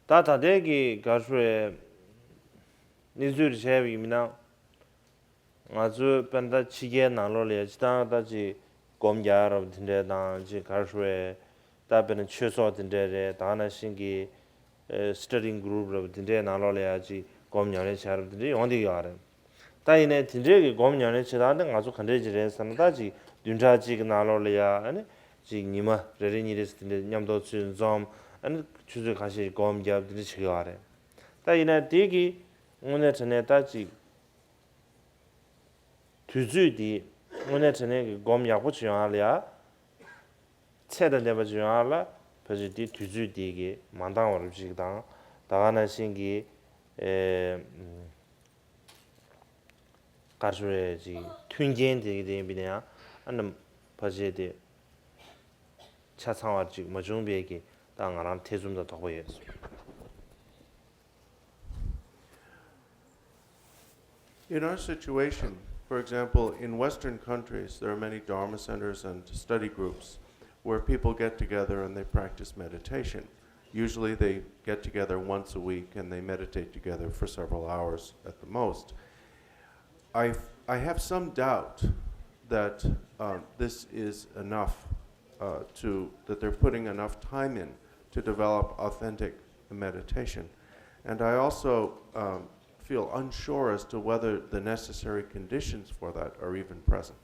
ད་ད་ལྟའི་གི་ག་རེ་ཞུ་དགོས་རེད། གནས་ཚུལ་རེ་བྱས་པ་ཡིན་ན། ང་ཚོའི་དཔེར་ན་ད་ཕྱི་རྒྱལ་ནང་ལོགས་ལ་ཡ་སྤྱིར་བཏང་ད་ཅིག་སྒོམ་རྒྱག་རབས་དེ་འདྲས་དང་ཅིག་ག་རེ་ཞུ་དགོས་རེད། ད་དཔེར་ན་ཆོས་ཚོགས་དེ་འདྲས་རེད། ད་ག་ནང་བཞིན་གྱི་ཨེ་སི་ཊ་ཌི་གུ་རུབ་རབས་དེ་འདྲས་ནང་ལོགས་ལ་ཡ་ཅིག་སྒོམ་ཉམས་ལེན་བྱ་རབས་དེ་འདྲས་ཡོང་བསྡད་ཡོད་རེད། ད་ཡིན་ནའི་དེ་འདྲས་ཀྱི་སྒོམ་ཉམས་ལེན་བྱེད་སྟངས་དེ་ང་ཚོ་ག་འདྲས་ཅིག་རེད་ཟེར་ན། ད་ཅིག་བདུན་ཕྲག་གཅིག་གི་ནང་ལོགས་ལ་ཡ་ཨ་ནི་ཅིག་ཉི་མ་རེ་རེ་གཉིས་རེ་ཟེར་དེ་འདྲས་མཉམ་དུ་ཚུར་འཛོམས། ཨ་ནི་ཆུ་ཚོད་ཁ་ཤས་ཤིག་སྒོམ་བརྒྱབ་དེ་འདྲས་བྱེད་ཀྱི་ཡོད་རེད། ད་ཡིན་ནའི་དེ་གི་དངོས་གནས་དྲང་གནས་ད་ཅིག་དུས་ཚོད་དེ་དངོས་གནས་དྲང་གནས་ཀྱི་སྒོམ་ཡག་པོ་བྱེད་ཡོང་ཡག་ལ་ཡ། ཚད་དང་ལྡན་པ་བྱེད་ཡོང་ཡག་ལ་ཕལ་ཆེར་དེ་དུས་ཚོད་དེ་གི་མ་འདང་བ་རུ་ཅིག་དང་། ད་ག་ནང་བཞིན་གྱི་ཨེ་ག་རེ་ཞུ་དགོས་རེད། ཅིག་མཐུན་རྐྱེན་དེ་གི་དེ་ཡིན་པས་ན་ཡང་ཨ་ནི་ཕལ་ཆེར་དེ་ཆ་ཚང་བ་ཅིག་མ་བྱུང་བས་ཀྱི་ད་ང་རང་ཐེ་ཚོམ་དང་དོགས་པ་ཡོད། In our situation, for example, in Western countries, there are many Dharma centers and study groups where people get together and they practice meditation. Usually they get together once a week and they meditate together for several hours at the most. I, I have some doubt that uh, this is enough uh, to, that they're putting enough time in to develop authentic meditation. And I also um, feel unsure as to whether the necessary conditions for that are even present.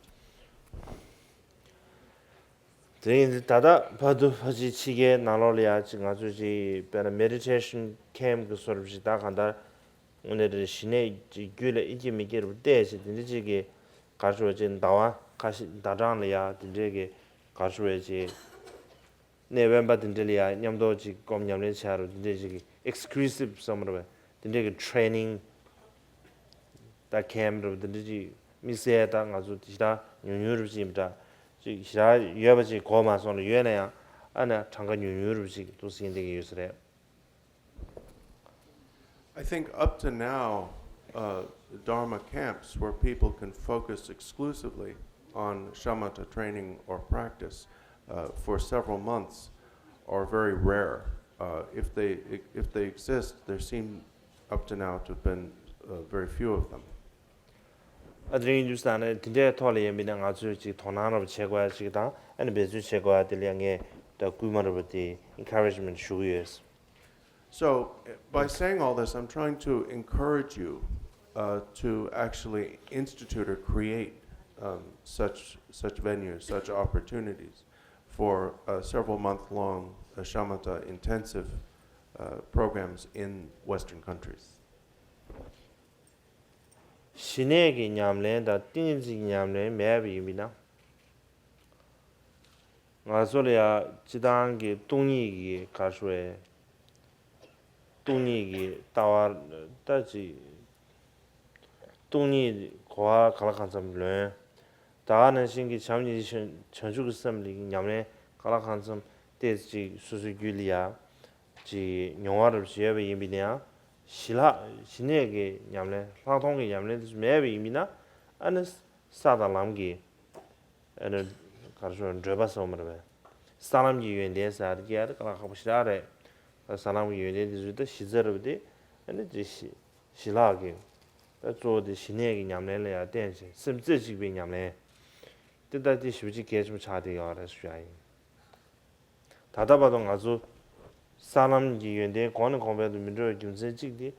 དེ་ཡིན་དུས་ད་ལྟ་བར་དུ་ཕལ་ཆེར་ཕྱི་རྒྱལ་ནང་ལོགས་ལ་ཡ་ཅིག་ང་ཚོས་ཅིག་དཔེར་ན་མེ་ཌི་ཊེ་ཤན་ཁེམ་གི་བཟོ་འདྲ་ཅིག་ད་གང་ལྟར་དངོས་གནས་རེད། ཞི་གནས་ཀྱི་རྒྱུད་ལ་ཨི་སྐྱེ་མི་སྐྱེ་རུ་བལྟས་ཅིག་དེ་འདྲ་ཅིག་གི་ག་རེ་ཟེར་བ་ཅིག་ཟླ་བ་ཁ་ཤས་ཟླ་གྲངས་ལ་ཡ་དེ་འདྲའི་གི་ག་རེ་ཟེར་བ་ཅིག་གནས་དབེན་པ་དེ་འདྲ་ལ་ཡ་མཉམ་དུ་ཅིག་སྒོམ་ཉམས་ལེན་བྱ་རུ་དེ་འདྲའི་ཅིག་གི་ཨེག་སི་ཀུ་ལུ་སིབ་བསམ་རུ་བས་དེ་འདྲའི་གི་ཊེ་ནིང་ད་ཁེམ་རུ་དེ་འདྲ་ཅིག་དམིགས་བསལ་ད་ང་ཚོ་ཞེ་དྲག་ཉུང་ཉུང་རུ་ཅིག་ཡིན་པ་འདྲ་ཅིག་ཞེ་དྲག་ཡོད་པ་ཅིག་གོ་མ་སོང་ལ། ཡོད་ན་ཡང་ཨ་ན་གྲངས་ཀ་ཉུང་ཉུང་རུ་ཅིག་འདུག་ཟིན་བསྡད་ཀྱི་ཡོད་ས་རེད། I think up to now, uh, Dharma camps where people can focus exclusively on shamatha training or practice uh, for several months are very rare. Uh, if they if they exist, there seem up to now to have been uh, very few of them. ཨ་དེ་རིང་ཡིན་དུས་ས་ནས་དེ་འདྲའི་ཐོག་ལ་ཡིན་པས་ན་ང་ཚོས་ཅིག་དོ་སྣང་རབ་བྱེད་དགོས་ཡ་ཅིག་དང་ཨ་ནི་འབད་བརྩོན་བྱེད་དགོས་ཡ་དེ་ལ་ངས་ད་སྐུལ་མ་རབ་དེ་ཨེན་ཁ་རེ་ཇི་མེན་ཊི་ཞུ་གི་ཡོད། So, by saying all this, I'm trying to encourage you uh, to actually institute or create um, such, such venues, such opportunities for uh, several month long uh, shamatha intensive uh, programs in Western countries. ཞི་གནས་ཀྱི་ཉམས་ལེན་དང་ཏིང་འཛིན་ཉམས་ལེན་མེད་པ་ཡིན་པས་ན། ང་ཚོ་ལ་ཡང་སྤྱི་བཏང་གི་སྟོང་ཉིད་ཀྱི་ག་རེ་ཟེར་བས། སྟོང་ཉིད་ཀྱི་ལྟ་བ་ལྟ་ཅི། སྟོང་ཉིད་གོ་བ་ག་ལ་གང་འཚམ་ལོན། ད་ག་ནང་བཞིན་གྱི་བྱམས་སྙིང་རྗེ་བྱང་ཆུབ་ཀྱི་སེམས་ལ་ཉམས་ལེན་ག་ལ་གང་འཚམ་ཏོག་ཙམ་ཅིག་སོ་སོའི་རྒྱུད་ལ་ཡང་ཅིག་མྱོང་བ་རབ་ཅིག་ཡོད་པ་ཡིན་པས་ན་ཡང་ཞི་ལྷག་ཞི་གནས་ཀྱི་ཉམས་ལེན་ལྷག་མཐོང་གི་ཉམས་ལེན་དེ་ཚོ་མེད་པ་ཡིན་པས་ན་ཨ་ནི་ས་དང་ལམ་གྱི་ཨ་ནི་ག་རེ་ཟེར་བྲོད་པ་ཟེར་བ་མ་རེད་པས། ས་ལམ་གྱི་ཡོན་ཏན་ཟེར་ཡ་དེ་སྐྱེ་ཡ་དེ་དཀའ་ལས་ཁག་པོ་ཞེ་དྲག་རེད། ས་ལམ་གྱི་ཡོན་ཏན་དེ་ཚོའི་ད་གཞི་རྩ་རུ་དེ་ཨ་ནི་དེ་ཞི་ཞི་ལྷག་གི་ད་གཙོ་བོ་དེ་ཞི་གནས་ཀྱི་ཉམས་ལེན་ལ་ཡང་བརྟེན་ཅིང་སེམས་རྩེ་གཅིག་པའི་ཉམས་ལེན་དེ་ད་དེ་ཞེ་པོ་ཅིག་གལ་ཆེན་པོ་ཆགས་བསྡད་ཡོད་རེད་ཞུ་ཡ་ཡིན། ད་ལྟ་བར་དུ་ང་ཚོ་ས་ལམ་གྱི་ཡོན་ཏན་གོང་ནས་གོང་འཕེལ་དུ་མི་འགྲོ་བའི་རྒྱུ་མཚན་གཅིག་དེ།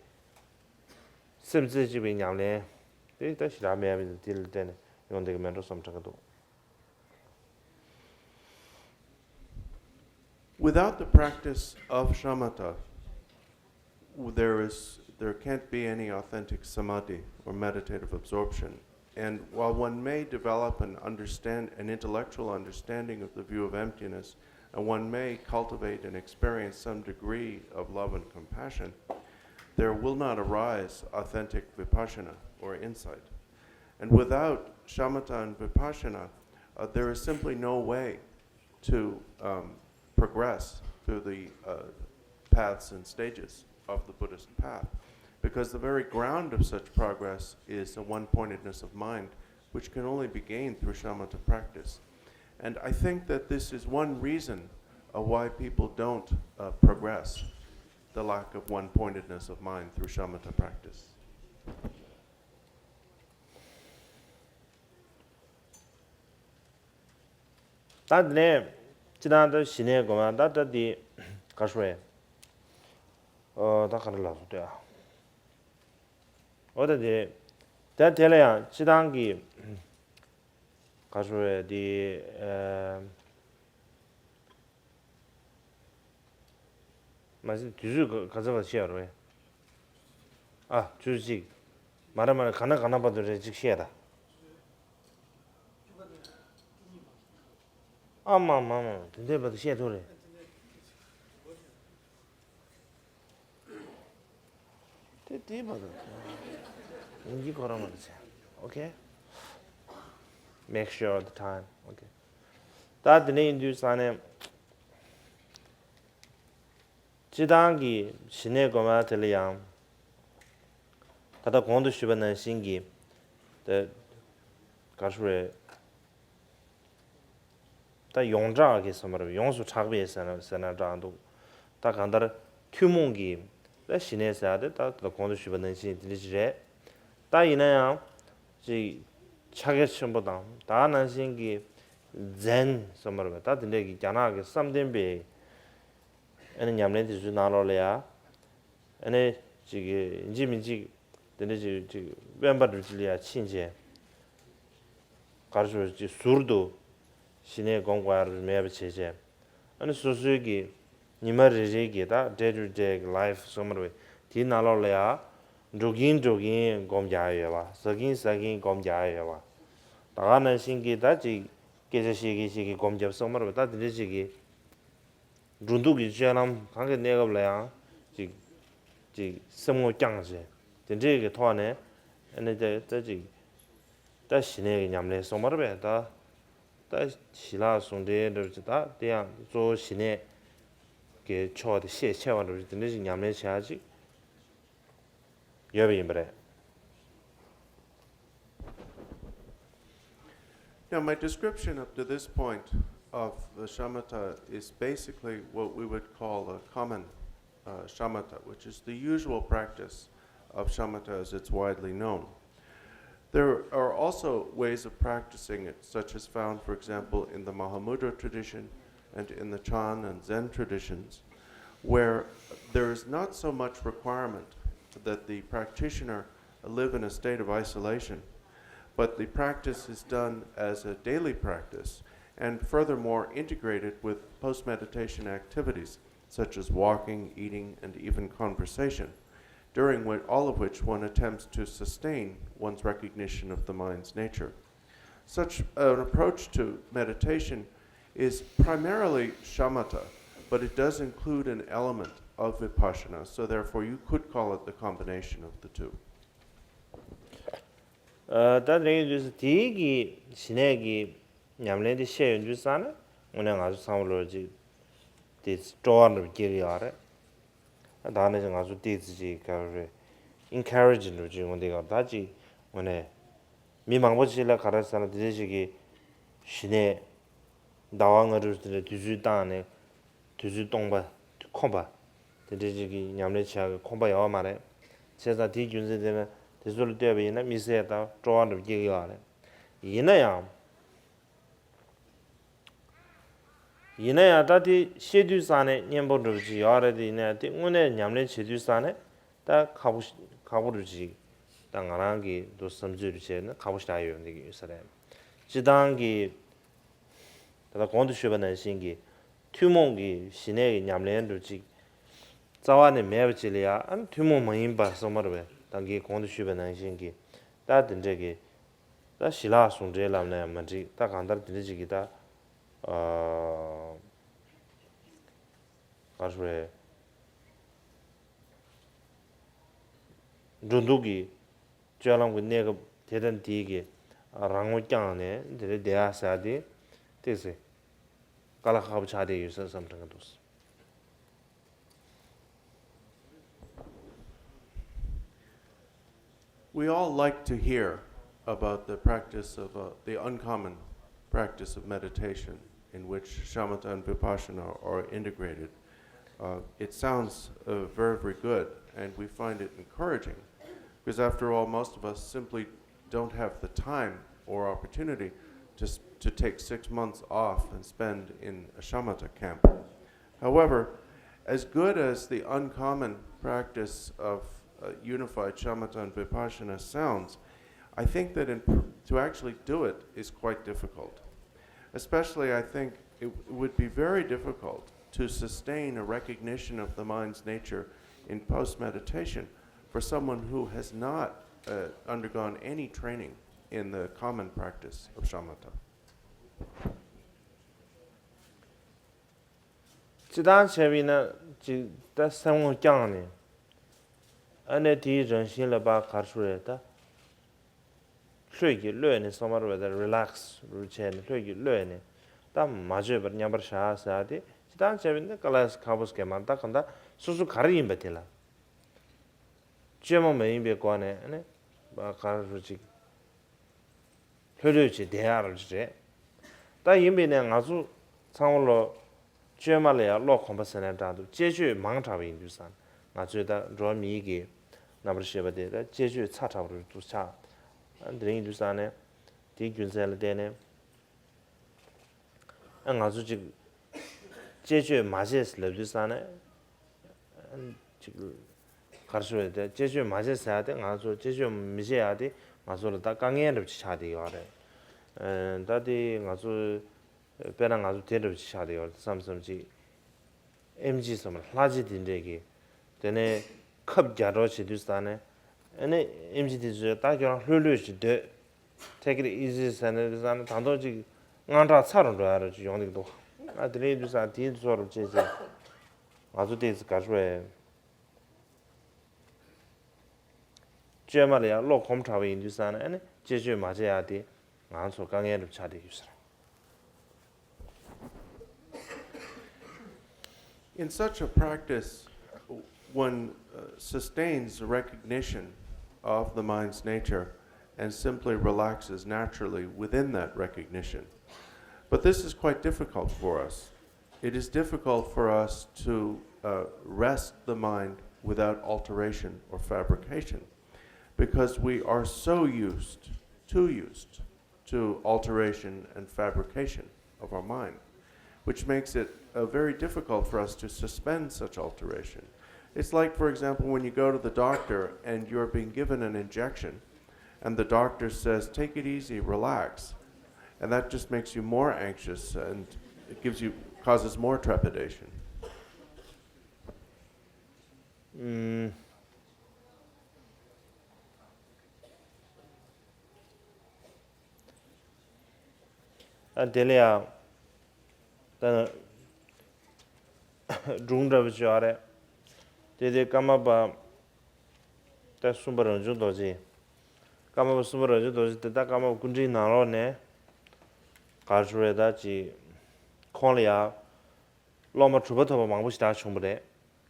སེམས་རྩེ་གཅིག་པའི་ཉམས་ལེན་དེ་ད་ཞེ་དྲག་མེད་པ་དེ་ལ་བརྟེན་ནས་ཡོང་བསྡད་ཀྱི་མེད་འགྲོ་བསམ་དྲན་གྱི་འདུག Without the practice of shamatha, there is there can't be any authentic samadhi or meditative absorption. And while one may develop an understand an intellectual understanding of the view of emptiness, and one may cultivate and experience some degree of love and compassion, there will not arise authentic vipassana or insight. And without shamatha and vipassana, uh, there is simply no way to um, progress through the uh, paths and stages of the Buddhist path. Because the very ground of such progress is a one pointedness of mind, which can only be gained through shamatha practice. And I think that this is one reason uh, why people don't uh, progress, the lack of one pointedness of mind through shamatha practice. ད་དེ་ནས་སྤྱི་བཏང་ད་ཞི་གནས་སྒོམ་ཡ་ད་ད་དེ་ག་རེ་ཟེར་བས། ཨོ་ད་ག་རེ་ལབ་དགོས་འདུག་ཨ། ཨོ་ད་དེ་ད་དེ་ལ་ཡང་སྤྱི་བཏང་གི་ག་རེ་ཟེར་བས་དེ་ཨ། མ་གཞི་དུས་ཚོད་ག་ག་ཚོད་བར་བཤད་ཡོད་རེད། ཨ་ཆུ་ཚོད་གཅིག་མ་རེད་མ་རེད། ག་ན་ག་ན་བར་དུ་རེད་གཅིག་བཤད་ད། ཨ་མ་མ་མ་དེ་འདྲའི་བར་དུ་བཤད་ཐུབ་རེད། དེ་དེའི་བར་དུ་ཡིན་གྱི་ཁོ་རང་མ་རེད་ཟེར། Okay, make sure of the time. Okay. ད་དེ་ནས་ཡིན་དུས་ས་ནས། སྤྱི་བཏང་གི་ཞི་གནས་སྒོམ་ཡ་དེ་ལ་ཡང་ད་ལྟ་གོང་དུ་ཞུས་པ་ནང་བཞིན་གྱི་དེ་ག་རེ་ཟེར་བས། ད་ཡོངས་གྲགས་ཀྱི་ཟེར་མ་རེད། ཡོངས་སུ་གྲགས་པའི་ཟེར་ན་ཟེར་ན་འདྲ་འདུག་ད་གང་ལྟར་ཐུན་མོང་གི་ད་ཞི་གནས་ཟེར་ཡ་དེ་ད་ད་གོང་དུ་ཞུས་པ་ནང་བཞིན་དེ་འདྲ་ཞིག་རེད། ད་ཡིན་ན་ཡང་ཅིག་ཕྱག་རྒྱ་ཆེན་པོ་དང་ད་ནང་བཞིན་གྱི་ཛེན་ཟེར་མ་རེད། ད་དེ་འདྲ་གི་རྒྱ་ནག་གི་བསམ་གཏན་པའི་ཨ་ནི་ཉམས་ལེན་དེ་ཚོའི་ནང་ལོགས་ལ་ཡ། ཨ་ནི་ཅིག་གི་ཡིན་གཅིག་མིན་གཅིག་ད་ དེ་འདྲ་ཅིག་ཅིག་དབེན་པ་འདྲ་ཅིག་ལ་ཡ་ཕྱིན་བྱས། ག་རེ་ཟེར་ཅིག་ཟུར་དུ་ཞི་གནས་སྒོམ་དགོས་ཡ་མེད་པ་བྱས་བྱས། ཨ་ནི་སོ་སོའི་གི་ཉི་མ་རེ་རེའི་གི་ད་day to day གི་life སོང་མ་རེད་པས། དེའི་ནང་ལོགས་ལ་ཡ་འགྲོ་གིན་འགྲོ་གིན་སྒོམ་རྒྱག་ཡ་ཡོད་པ། ཟ་གིན་ཟ་གིན་སྒོམ་རྒྱག་ཡ་ཡོད་པ། ད་ག་ནང་བཞིན་གི་ད་ཅིག་སྐད་ཆ་བཤད་གིན་བཤད་གིན་སྒོམ་རྒྱབ་སོང་མ་རེད་པས། ད་དེ་འདྲ་ཅིག་གི་འགྲོ་འདུག་གི་སྤྱོད་ལམ་གང་གི་གནས་སྐབས་ལ་ཡང་ཅིག་ཅིག་སེམས་ངོ་བསྐྱངས་བྱས། དེ་འདྲའི་གི་ཐོག་ནས་ཨ་ནི་ད་ད་ཅིག་ད་ཞི་གནས་ཀྱི་ཉམས་ལེན་སོང་མ་རེད་པས། ད་ད་ཞི་ལྷག་ཟུང་འབྲེལ་འདྲ་ཅིག་ད་དེ་ཡང་གཙོ་བོ་ཞི་གནས་ཀྱི་ཕྱོགས་དེ་ཤས་ཆེ་བ་འདྲ་ཅིག་དེ་འདྲ་ཞིག་ཉམས་ལེན་བྱེད་ཡ་ཅིག་ཡོད་པ་ཡིན་པ་རེད། Now, my description up to this point of the shamatha is basically what we would call a common uh, shamatha, which is the usual practice of shamatha as it's widely known. There are also ways of practicing it, such as found, for example, in the Mahamudra tradition and in the Chan and Zen traditions, where there is not so much requirement that the practitioner live in a state of isolation, but the practice is done as a daily practice and furthermore integrated with post meditation activities such as walking, eating, and even conversation, during which, all of which one attempts to sustain one's recognition of the mind's nature. Such an approach to meditation is primarily shamatha, but it does include an element of vipassana, so therefore you could call it the combination of the two. ད་དེ་ཡིན་དུས་དེའི་གི་ཞི་གནས་ཀྱི་ཉམས་ལེན་དེ་བཤད་ཡོང་དུས་ཙང་ནས་དངོས་གནས་ང་ཚོ་ཚང་མ་ལོ་ཅིག་དེ་སྤྲོ་བ་འདྲ་སྐྱེ་གི་ཡོད་རེད། ད་ནས་ང་ཚོ་ཏོག་ཙམ་ཅིག་ག་རེ་རེད། encourage འདྲ་ཅིག་ཡོང་དེ་ག་ད་ཅིག་དངོས་གནས་མི་མང་པོ་ཅིག་ལ་ག་རེ་ཟེར་ན་དེ་འདྲ་ཅིག་གི་ཞི་གནས་ཟླ་བ་ལྔ་དྲུག་དེ་འདྲ་དུས་ཚོད་བཏང་ནས་དུས་ཚོད་སྟོང་པ་ཁོམ་པ་དེ་འདྲ་ཅིག་གི་ཉམས་ལེན་བྱ་གི་ཁོམ་པ་ཡོད་མ་རེད། བྱས་ཙང་དེའི་རྒྱུ་མཚན་དེ་ནི་དེ་ཚོ་ལ་ལྟོས་པ་ཡིན་ན་དམིགས་བསལ་དང་སྤྲོ་བ་འདྲ་སྐྱེ་གི་ཡོད་རེད། ཡིན་ན་ཡང་། ཡིན་ན་ཡང་ད་དེ་བཤད་དུས་ཙང་ནས་སྙན་པོ་འདྲ་པོ་ཅིག་ཡོད་རེད་དེ། ཡིན་ན་ཡང་དེ་དངོས་གནས་ཉམས་ལེན་བྱེད་དུས་ཙང་ནས་ད་ཁག་པོ་ཁག་པོ་འདྲ་པོ་ཅིག་ད་ང་རང་གི་འདུག་བསམ་ཚུལ་འདྲ་བྱས་ན་ཁག་པོ་ཞེ་དྲག་ཡོད་འདི་གི་ཡོད་ས་རེད། སྤྱི་བཏང་གི་ད་ལྟ་གོང་དུ་ཞུས་པ་ནང་བཞིན་གྱི་ཐུན་མོང་གི་ཞི་གནས་ཀྱི་ཉམས་ལེན་འདྲ་པོ་ཅིག་རྩ་བ་ནས་མེད་པ་ཅིག་ལ་ཡང་ཨ་ནི་ཐུན་མོང་མ་ཡིན་པ་སོང་མ་རེད་པས། ད་གིན་གོང་དུ་ཞུས་པ་ནང་བཞིན་གྱི་ད་དེ་འདྲས་ཀྱི་ད་ཞི་ལྷག་ཟུང་འབྲེལ་ལབ་ན་ཡང་མ་འགྲིག་ད་གང་ལྟར་དེ་འདྲ་ཅིག་གི་ད་ཨ་ག་རེ་ཟེར། འགྲོ་འདུག་གི་སྤྱོད་ལམ་གྱི་གནས་སྐབས་དེ་དང་དེའི་གི་རང་ངོ་བསྐྱངས་ནས་དེ་འདྲ་བསྡད་ཡ་ཟེར་ཡ་དེ་ཏོག་ཙམ་དཀའ་ལས་ཁག་པོ་ཆགས་བསྡད་ཡོད་ས་བསམ་དྲན་གྱི་འདུག We all like to hear about the practice of uh, the uncommon practice of meditation in which shamatha and vipassana are integrated. Uh, it sounds uh, very, very good, and we find it encouraging because, after all, most of us simply don't have the time or opportunity to, to take six months off and spend in a shamatha camp. However, as good as the uncommon practice of uh, unified shamatha and vipassana sounds, I think that in, to actually do it is quite difficult. Especially, I think it would be very difficult to sustain a recognition of the mind's nature in post meditation for someone who has not uh, undergone any training in the common practice of shamatha. སྤྱིར་བཏང་བྱས་པ་ཡིན་ན་ཅིག་ད་སེམས་ངོ་བསྐྱངས་ནས་ཨ་ནི་དེའི་རང་བཞིན་ལ་ཕར་ག་རེ་ཟེར་རེད་ད། ལྷོད་ཀྱིས་གློད་ནས་སོང་མ་རེད་པས། ད་རི་ལེག་སི་རུ་བྱས་ནས་ལྷོད་ཀྱིས་གློད་ནས་ད་མ་བཅོས་པར་མཉམ་པར་བཞག་ཟེར་ཡ་དེ་སྤྱིར་བཏང་བྱས་པ་ཡིན་ན་དཀའ་ལས་ཁག་པོ་ཞིག་མ་རེད། ད་གང་ལྟར་སོ་སོ་ག་རེ་ཡིན་པ་དེ་ལ་བཅོས་མ་མ་ཡིན་པའི་སྒོ་ནས་ཨ་ནི་ག་རེ་ཟེར་ཅིག་ལྷོད་ལྷོད་བྱས་བསྡད་ཡག་རེད། ད་ཡིན་པས་ན་ང་ཚོ་ཚང་མ་ལོ་བཅོས་མ་ལ་ཡང་བློ་གོམས་པ་ཟེར་ན་འདྲ་འདུག་དཔྱད་བརྗོད་མང་དྲགས་པ་ཡིན་དུས་ཙང་ང་ཚོས་ད་འགྲོ་བ་མིའི་གི་རྣམ་པར་ཤེས་པ་དེ་ད་དཔྱད་བརྗོད་ཚ་དྲགས་པ་རུ་འདུག་ཆགས། དེ་རིང་ཡིན་དུས་ཙང་ནས་དེའི་རྒྱུ་མཚན་ལ་བརྟེན་ནས་ཨ་ང་ཚོ་ཅིག་དཔྱད་བརྗོད་མ་བྱས་ཟེར་ལབ་དུས་ཙང་ནས་ཅིག་ག་ ག་རེ་ཞུ་དགོས་རེད། དེ་གཅེས་སྤྱོད་མ་བྱེད་ཟེར་ཡ་དེ་ང་ཚོ་གཅེས་སྤྱོད་མི་བྱེད་ཡ་དེ་ང་ཚོ་ལ་ད་དཀའ་ངལ་འདྲ་པོ་ཅིག་ཆགས་བསྡད་ཡོད་རེད། ཨ་ད་དེ་ང་ཚོ་དཔེར་ན་ང་ཚོ་དེ་འདྲ་པོ་ཅིག་ཆགས་བསྡད་ཡོད་རེད་བསམ་བསམ་ཅིག་ཨེམ་ཆི་ཟེར་བ་ལྷ་རྗེ་དེ་འདྲས་ཀྱིས་དེ་ནས་ཁབ་རྒྱག་གྲབས་བྱེད་དུས་ཙ་ནས། ཨ་ནི་ཨེམ་ཆི་དེ་ཚོས་ད་ཁྱོད་རང་ལྷོད་ལྷོད་ཅིག་སྡོད། Take it easy ཟེར་ནས་དུས་ཙ་ནས་ད་དུང་ཅིག་དངངས་སྐྲག་ཚ་རུ་འགྲོ་ཡ་རུ་ཅིག་ཡོང་གི་འདུག་ཨ་དེ་རིང་དུས་ཙ་དེའི་ཚོར་བ་བྱས་བྱས་ང་ཚོ་ཏོག་ཙམ་ག་རེ་ཞུ་དགོས་རེད། བཅོས་མ་ལ་ཡང་བློ་གོམས་དྲགས་པ་ཡིན་དུས་ཙ་ན་ཨ་ནི་གཅེས་སྤྱོད་མ་བྱེད་ཡ་དེ་ང་ཚོ་དཀའ་ངལ་རུ་ཆགས་བསྡད་ཡོད་ཟེར། In such a practice, one uh, sustains recognition of the mind's nature and simply relaxes naturally within that recognition. But this is quite difficult for us. It is difficult for us to uh, rest the mind without alteration or fabrication because we are so used, too used, to alteration and fabrication of our mind, which makes it uh, very difficult for us to suspend such alteration. It's like, for example, when you go to the doctor and you're being given an injection, and the doctor says, "Take it easy, relax." And that just makes you more anxious and it gives you, causes more trepidation. ཨ་དེ་ལ་ཡང་ད་སྒྲུང་འདྲ་པོ་ཅིག་ཡོད་རེད། དེ་དེ་ཀརྨ་པ་ད་གསུམ་པ་རང་བྱུང་རྡོ་རྗེ། ཀརྨ་པ་གསུམ་པ་རང་བྱུང་རྡོ་རྗེ་དེ་ད་ཀརྨ་པ་སྐུ་ཕྲེང་ནང་ལོགས་ནས་ག་རེ་ཞུ་རེད། ད་ཅིག་ཁོང་ལ་ཡང་སློབ་མ་གྲུབ་པ་ཐོབ་པ་མང་པོ་ཞིག་ད་བྱུང་བ་རེད།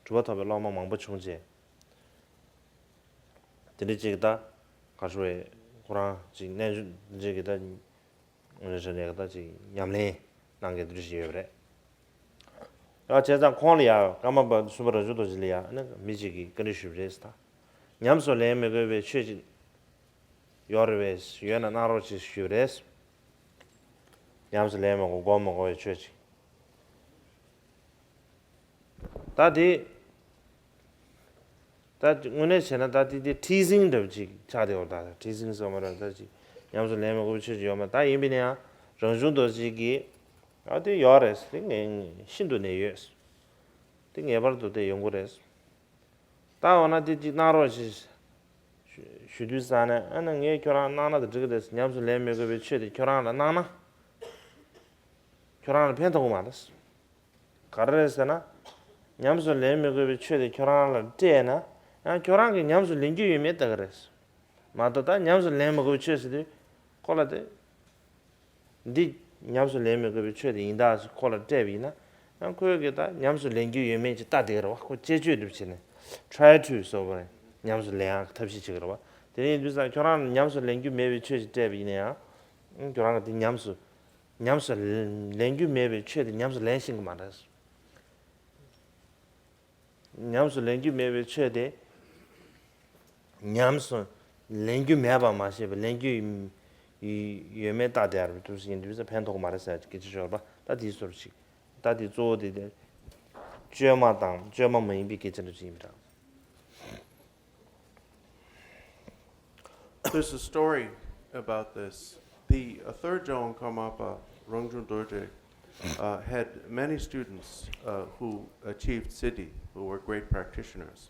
གྲུབ་པ་ཐོབ་པའི་སློབ་མ་མང་པོ་བྱུང་རྗེས། དེ་འདྲ་ཅིག་ད་ག་རེ་ཞུ་རེད། ཁོ་རང་ཅིག་རྣལ་འབྱོར་ཅིག་གི་ད་རེ་ཞིག་ནས་ད་ཅིག་ཉམས་ལེན་གནང་མཁན་དེ་འདྲ་ཞིག་ཡོད་པ་རེད། ཡང་བྱས་ཙང་ཁོང་ལ་ཡང་ཀརྨ་པ་གསུམ་པ་རང་བྱུང་རྡོ་རྗེ་ལ་ཡང་ཨ་ནི་མི་གཅིག་གིས་བཀའ་འདྲི་ཞུས་པ་རེད་ཟེར། ད་ཉམས་སུ་ལེན་མི་དགོས་པའི་ཆོས་ཅིག་ཡོད་རེད་པས། ཡོད་ན་གནང་རོགས་ཞེས་ཞུས་པ་རེད། ཉམས་སུ་ལེན་མི་དགོས་སྒོམ་མི་དགོས་པའི་ཆོས་ཅིག་ད་དེ། ད་དངོས་གནས་བྱས་ན་ད་དེ་དེ་ཊི་ཆིང་འདྲ་པོ་ཅིག་ཆགས་བསྡད་ཡོད་རེད། ད་ཊི་ཆིང་ཟེར་བ་རེད། ད་ཅིག་ཉམས་སུ་ལེན་མི་དགོས་པའི་ཆོས་ཅིག་ཡོད་མ་རེད། ད་ཡིན་པ་ཡིན་ན་ཡང་རང་བྱུང་རྡོ་རྗེ་གིས་ཨ་དེ་ཡོད་རེད། དེ་ངས་ཤིན་ཏུ་ནས་ཡོད། དེ་ངེས་པར་དུ་དེ་ཡོང་གི་རེད། ད་འོ་ན་དེ་ཅིག་གནང་རོགས་ཞེས་ཞུ་དུས་ཙ་ནས་ཨ་ནི་ངས་ཁྱོད་རང་གནང་ན་དེ་འགྲིག་གི་རེད། ཉམས་སུ་ལེན་མི་དགོས་པའི་ཆོས་དེ་ཁྱོད་རང་ལ་གནང་ན་ཁྱོད་རང་ལ་ཕན་ཐོགས་གི་མ་རེད། ག་རེ་རེད་ཟེར་ན། ཉམས་སུ་ལེན་མི་དགོས་པའི་ཆོས་དེ་ཁྱོད་རང་ལ་སྤྲད་ན་ཡང་ཁྱོད་རང་གིས་ཉམས་སུ་ལེན་རྒྱུ་ཡོད་མེད་ལྟ་གི་རེད། མ་གཏོགས་ད་ཉམས་སུ་ལེན་མི་དགོས་པའི་ཆོས་ཟེར་དུས་ཁོ་ལ་དེ། འདི་ཉམས་སུ་ལེན་མི་དགོས་པའི་ཆོས་དེ་ཡིན་ད་ཟེར་ཁོ་ལ་སྤྲད་པ་ཡིན་ན་ཡང་ཁོས་གི་ད་ཉམས་སུ་ལེན་རྒྱུ་ཡོད་མེད་ཅིག་ལྟ་བསྡད་ཀྱི་རེད་བ། ཁོ་དཔྱད་བརྗོད་འདྲ་པོ་བྱས་ནས་try to ཟེར་བ་རེད། ཉམས་སུ་ལེན་ཡག་གི་ཐབས་ཤེས་བྱེད་ཀྱི་རེད་བ། དེ་ཡིན་དུས་ཙང་ཁྱོད་རང་ཉམས་སུ་ལེན་རྒྱུ་མེད་པའི་ཆོས་ཅིག་སྤྲད་པ་ཡིན་ན་ཡང་ཁྱོད་རང་གི་དེ་ཉམས་སུ། ཉམས་སུ་ལེན་རྒྱུ་མེད་པའི་ཆོས་དེ་ཉམས་སུ་ལེན་ཤེས་ཀྱི་མ་རེད། ཉམས་སུ་ལེན་རྒྱུ་མེད་པའི་ཆོས་དེ། ཉམས་སུ་ལེན་རྒྱུ་མེད་པ་མ་ཤེས་པ་ལེན་རྒྱུ་ཡོད་མེད་ལྟ་དེ་ཡར་འདུག་ཡིན་དུས་ཕན་ཐོགས་མ་རེད་ཟེར་སྐད་ཆ་ཤོར་བ་ད་དེའི་སོར་ཞིག་ད་དེ་གཙོ་བོ་དེ་དེ། བཅོས་མ་དང་བཅོས་མ་མ་ཡིན་པའི་སྐད་ཆ་འདྲ་ཞིག་ཡིན་པ་འདྲ། There's a story about this. The uh, third John Karmapa, Rangjung Dorje, uh, had many students uh, who achieved Siddhi, who were great practitioners.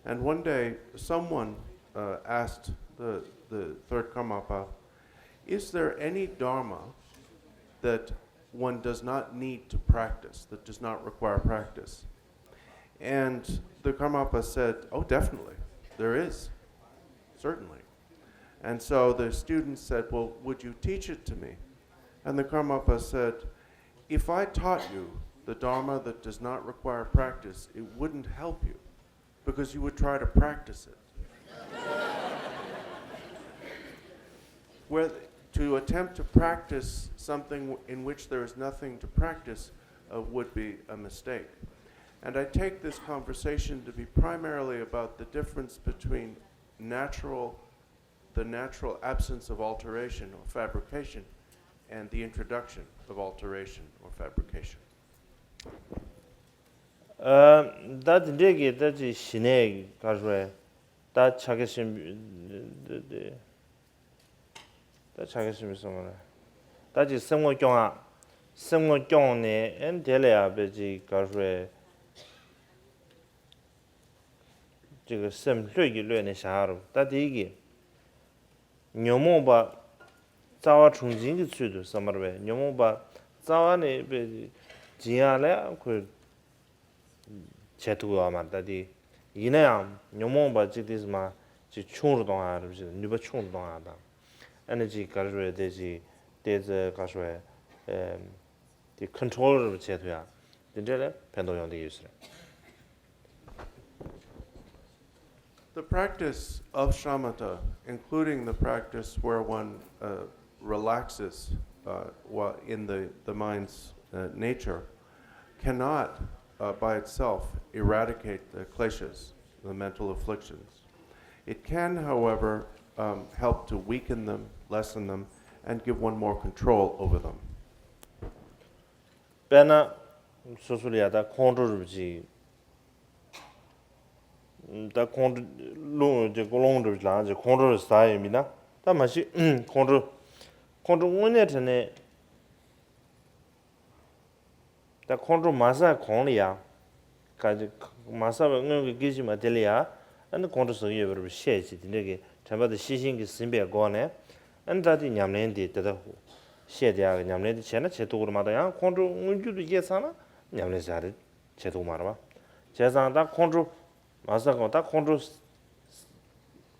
And one day, someone uh, asked the, the third Karmapa, "Is there any Dharma that one does not need to practice, that does not require practice?" And the Karmapa said, "Oh, definitely, there is, certainly." And so the students said, "Well, would you teach it to me?" And the Karmapa said, "If I taught you the Dharma that does not require practice, it wouldn't help you because you would try to practice it." Where to attempt to practice something in which there is nothing to practice uh, would be a mistake. And I take this conversation to be primarily about the difference between natural, the natural absence of alteration or fabrication, and the introduction of alteration or fabrication. ཨ། ད་དེ་འདྲས་ཀྱི་ད་ཅིག་ཞི་གནས་ག་རེ་ཟེར། ད་ཕྱག་རྒྱ་ཆེན་པོ། ད་ཕྱག་རྒྱ་ཆེན་པོ་གསུངས་པ་ལ། ད་ཅིག་སེམས་ངོ་སྐྱོང་ཡ། སེམས་ངོ་སྐྱོང་ནས་ཨེ་དེ་ལ་ཡ་དཔེ་ཅིག་ག་རེ་ཟེར། ཅིག་སེམས་ལྷོད་ཀྱིས་གློད་ནས་བཞག་རོགས། ད་དེ་གི་ཉོན་མོངས་པ་རྩ་བ་དྲུང་འབྱིན་གྱི་ཚུལ་དུ་བསམ་པར་བས། ཉོན་མོངས་པ་རྩ་བ་ནས་དཔེ་འབྱིན་ཡག་ལ་ཡང་ཁོས་བྱེད་ཐུབ་ཡོད་མ་རེད། ད་དེ་ཡིན་ན་ཡང་ཉོན་མོངས་པ་ཅིག་དེ་མ་ཅིག་ཆུང་རུ་གཏོང་ཡག་རེད་ཅེས། ནུས་པ་ཆུང་རུ་གཏོང་ཡག་དང་། ཨ་ནི་ཅིག་ག་རེ་རེད། དེ་ཅིག་དེ་ཚོ་ག་རེ་རེད། དེ་ཁོན་ཊྲོལ་བྱེད་ཐུབ་ཡག་དེ་འདྲ་ལ་ཕན་ཐོགས་ཡོང་བསྡད་ཡོད་ས་རེད། The practice of shamatha, including the practice where one uh, relaxes uh, in the, the mind's uh, nature, cannot uh, by itself eradicate the kleshas, the mental afflictions. It can, however, um, help to weaken them, lessen them, and give one more control over them. དཔེར་ན། སོ་སོ་ལ་ཡ་ད་ཁོང་ཁྲོ་རུ་ཅིག་ད་ཁོང་ཁྲོ་རླུང་དེ་ཀོ་རླུང་འགྲོ་ལངས་ཀྱི་ཁོང་ཁྲོ་ཟ་ཡོད་མིན་ན། ད་མ་གཞི་ཁོང་ཁྲོ་ཁོང་ཁྲོ་དངོས་གནས་དྲན་ནས་ད་ཁོང་ཁྲོ་མ་ཟ་གོང་ལ་ཡ། ག་ཅི་མ་ཟ་བའི་སྔོན་གྱི་སྐད་ཅིག་མ་དེ་ལ་ཡ། ཨ་ནི་ཁོང་ཁྲོ་ཟ་གི་ཡོད་པ་རེད་བཤད་ཅིག་དེ་འདྲ་གི་དྲན་པ་དེ་ཤེས་བཞིན་གྱིས་ཟིན་པའི་སྒོ་ནས། ཨ་ནི་ད་དེ་ཉམས་ལེན་དེ་དེ་ལྟ་བུ་བཤད་དེ་ཡག་གི་ཉམས་ལེན་དེ་བྱས་ན་བྱེད་ཐུབ་ཀྱི་རེད་མ་གཏོགས། ཡང་ཁོང་ཁྲོ་མངོན་འགྱུར་དུ་སྐྱེས་ཚར་ན་ཉམས་ལེན་བྱ་རེད། བྱེད་ཐུབ་མ་རེད་པ། བྱས་ཙང་ད་ཁོང་ཁྲོ་མ་ཟ་གོང་ད་ཁོང་ཁྲོ་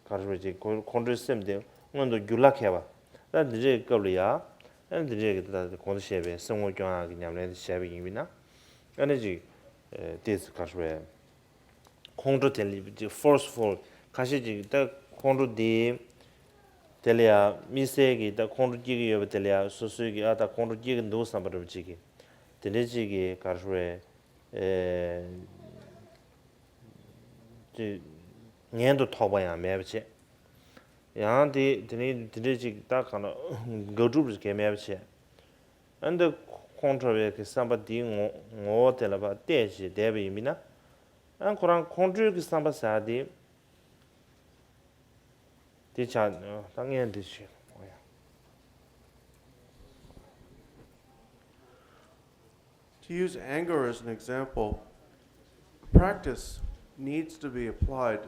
ག་རེ་བྱེད་ཁོ་ཁོང་ཁྲོའི་སེམས་དེ་མངོན་དུ་འགྱུར་ལ་མཁས་པ། ད་འདི་འདྲའི་སྐབས་ལ་ཡ། ཨ་འདི་འདྲའི་གི་ད་གོང་དུ་བཤད་པའི་སེམས་ངོ་སྐྱོང་ཡག་གི་ཉམས་ལེན་དེ་བྱས་པ་ཡིན་པས་ན། ཨ་ནི་ཅིག་ཏོག་ཙམ་ག་རེ་བྱེད། ཁོང་ཁྲོ་དེ་ལ་ཅིག་ཕོར་སི་ཕུལ་ཁ་ཤས་ཅིག་ད་ཁོང་ཁྲོ་དེ་དེ་ལ་ཡ་དམིགས་བསལ་གྱི་ད་ཁོང་ཁྲོ་སྐྱེ་གི་ཡོད་པ་དེ་ལ་ཡ་སོ་སོའི་གི་ཨ་ད་ཁོང་ཁྲོ་སྐྱེ་གི་འདུག་བསམ་པ་འདྲ་པོ་ཅིག་གི་དེ་འདྲའི་ཅིག་གི་ག་རེ་བྱེད། ཅིག་ངན་དུ་ཐོགས་པ་ཡང་མེད་པ་བྱེད། ཡང་དེ་དེ་ནི་དེ་འདྲའི་ཅིག་ད་གང་ལ་དགག་སྒྲུབ་གལ་མེད་པ་བྱེད། ཨ་འདི་ཁོང་ཁྲོ་བའི་གི་བསམ་པ་འདིའི་ངོ་ངོ་བོ་དེ་ལ་ཕར་བལྟས་བྱས་བསྡད་པ་ཡིན་པས་ན། ཨ་ཁོ་རང་ཁོང་ཁྲོའི་གི་བསམ་པ་ཟེར་དེ། དེ་ཆ་ད་ངས་འདི་ཞིག To use anger as an example, practice needs to be applied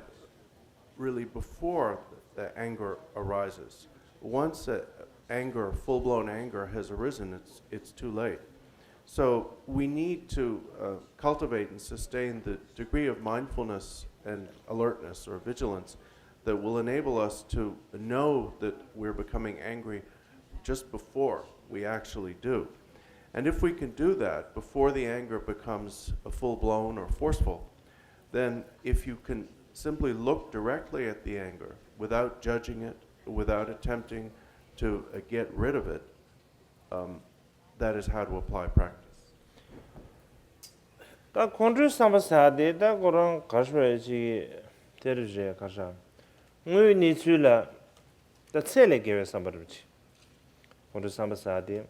really before the anger arises. Once that anger, full blown anger, has arisen, it's, it's too late. So we need to uh, cultivate and sustain the degree of mindfulness and alertness or vigilance that will enable us to know that we're becoming angry just before we actually do. And if we can do that before the anger becomes full blown or forceful, then if you can simply look directly at the anger without judging it, without attempting to uh, get rid of it, um, that is how to apply practice. ད་ཁོང་ཁྲོའི་བསམ་པ་ཟེར་དེ་ད་ཁོ་རང་ག་རེ་བྱེད་ཅིག་དེ་རེད་རེད་ག་རེ། དངོས་ཡོད་གནས་ཚུལ་ལ་ད་ཚད་ལས་བརྒལ་བའི་བསམ་པ་རེད་ཅིག་ཁོང་ཁྲོའི་བསམ་པ་ཟེར་དེ།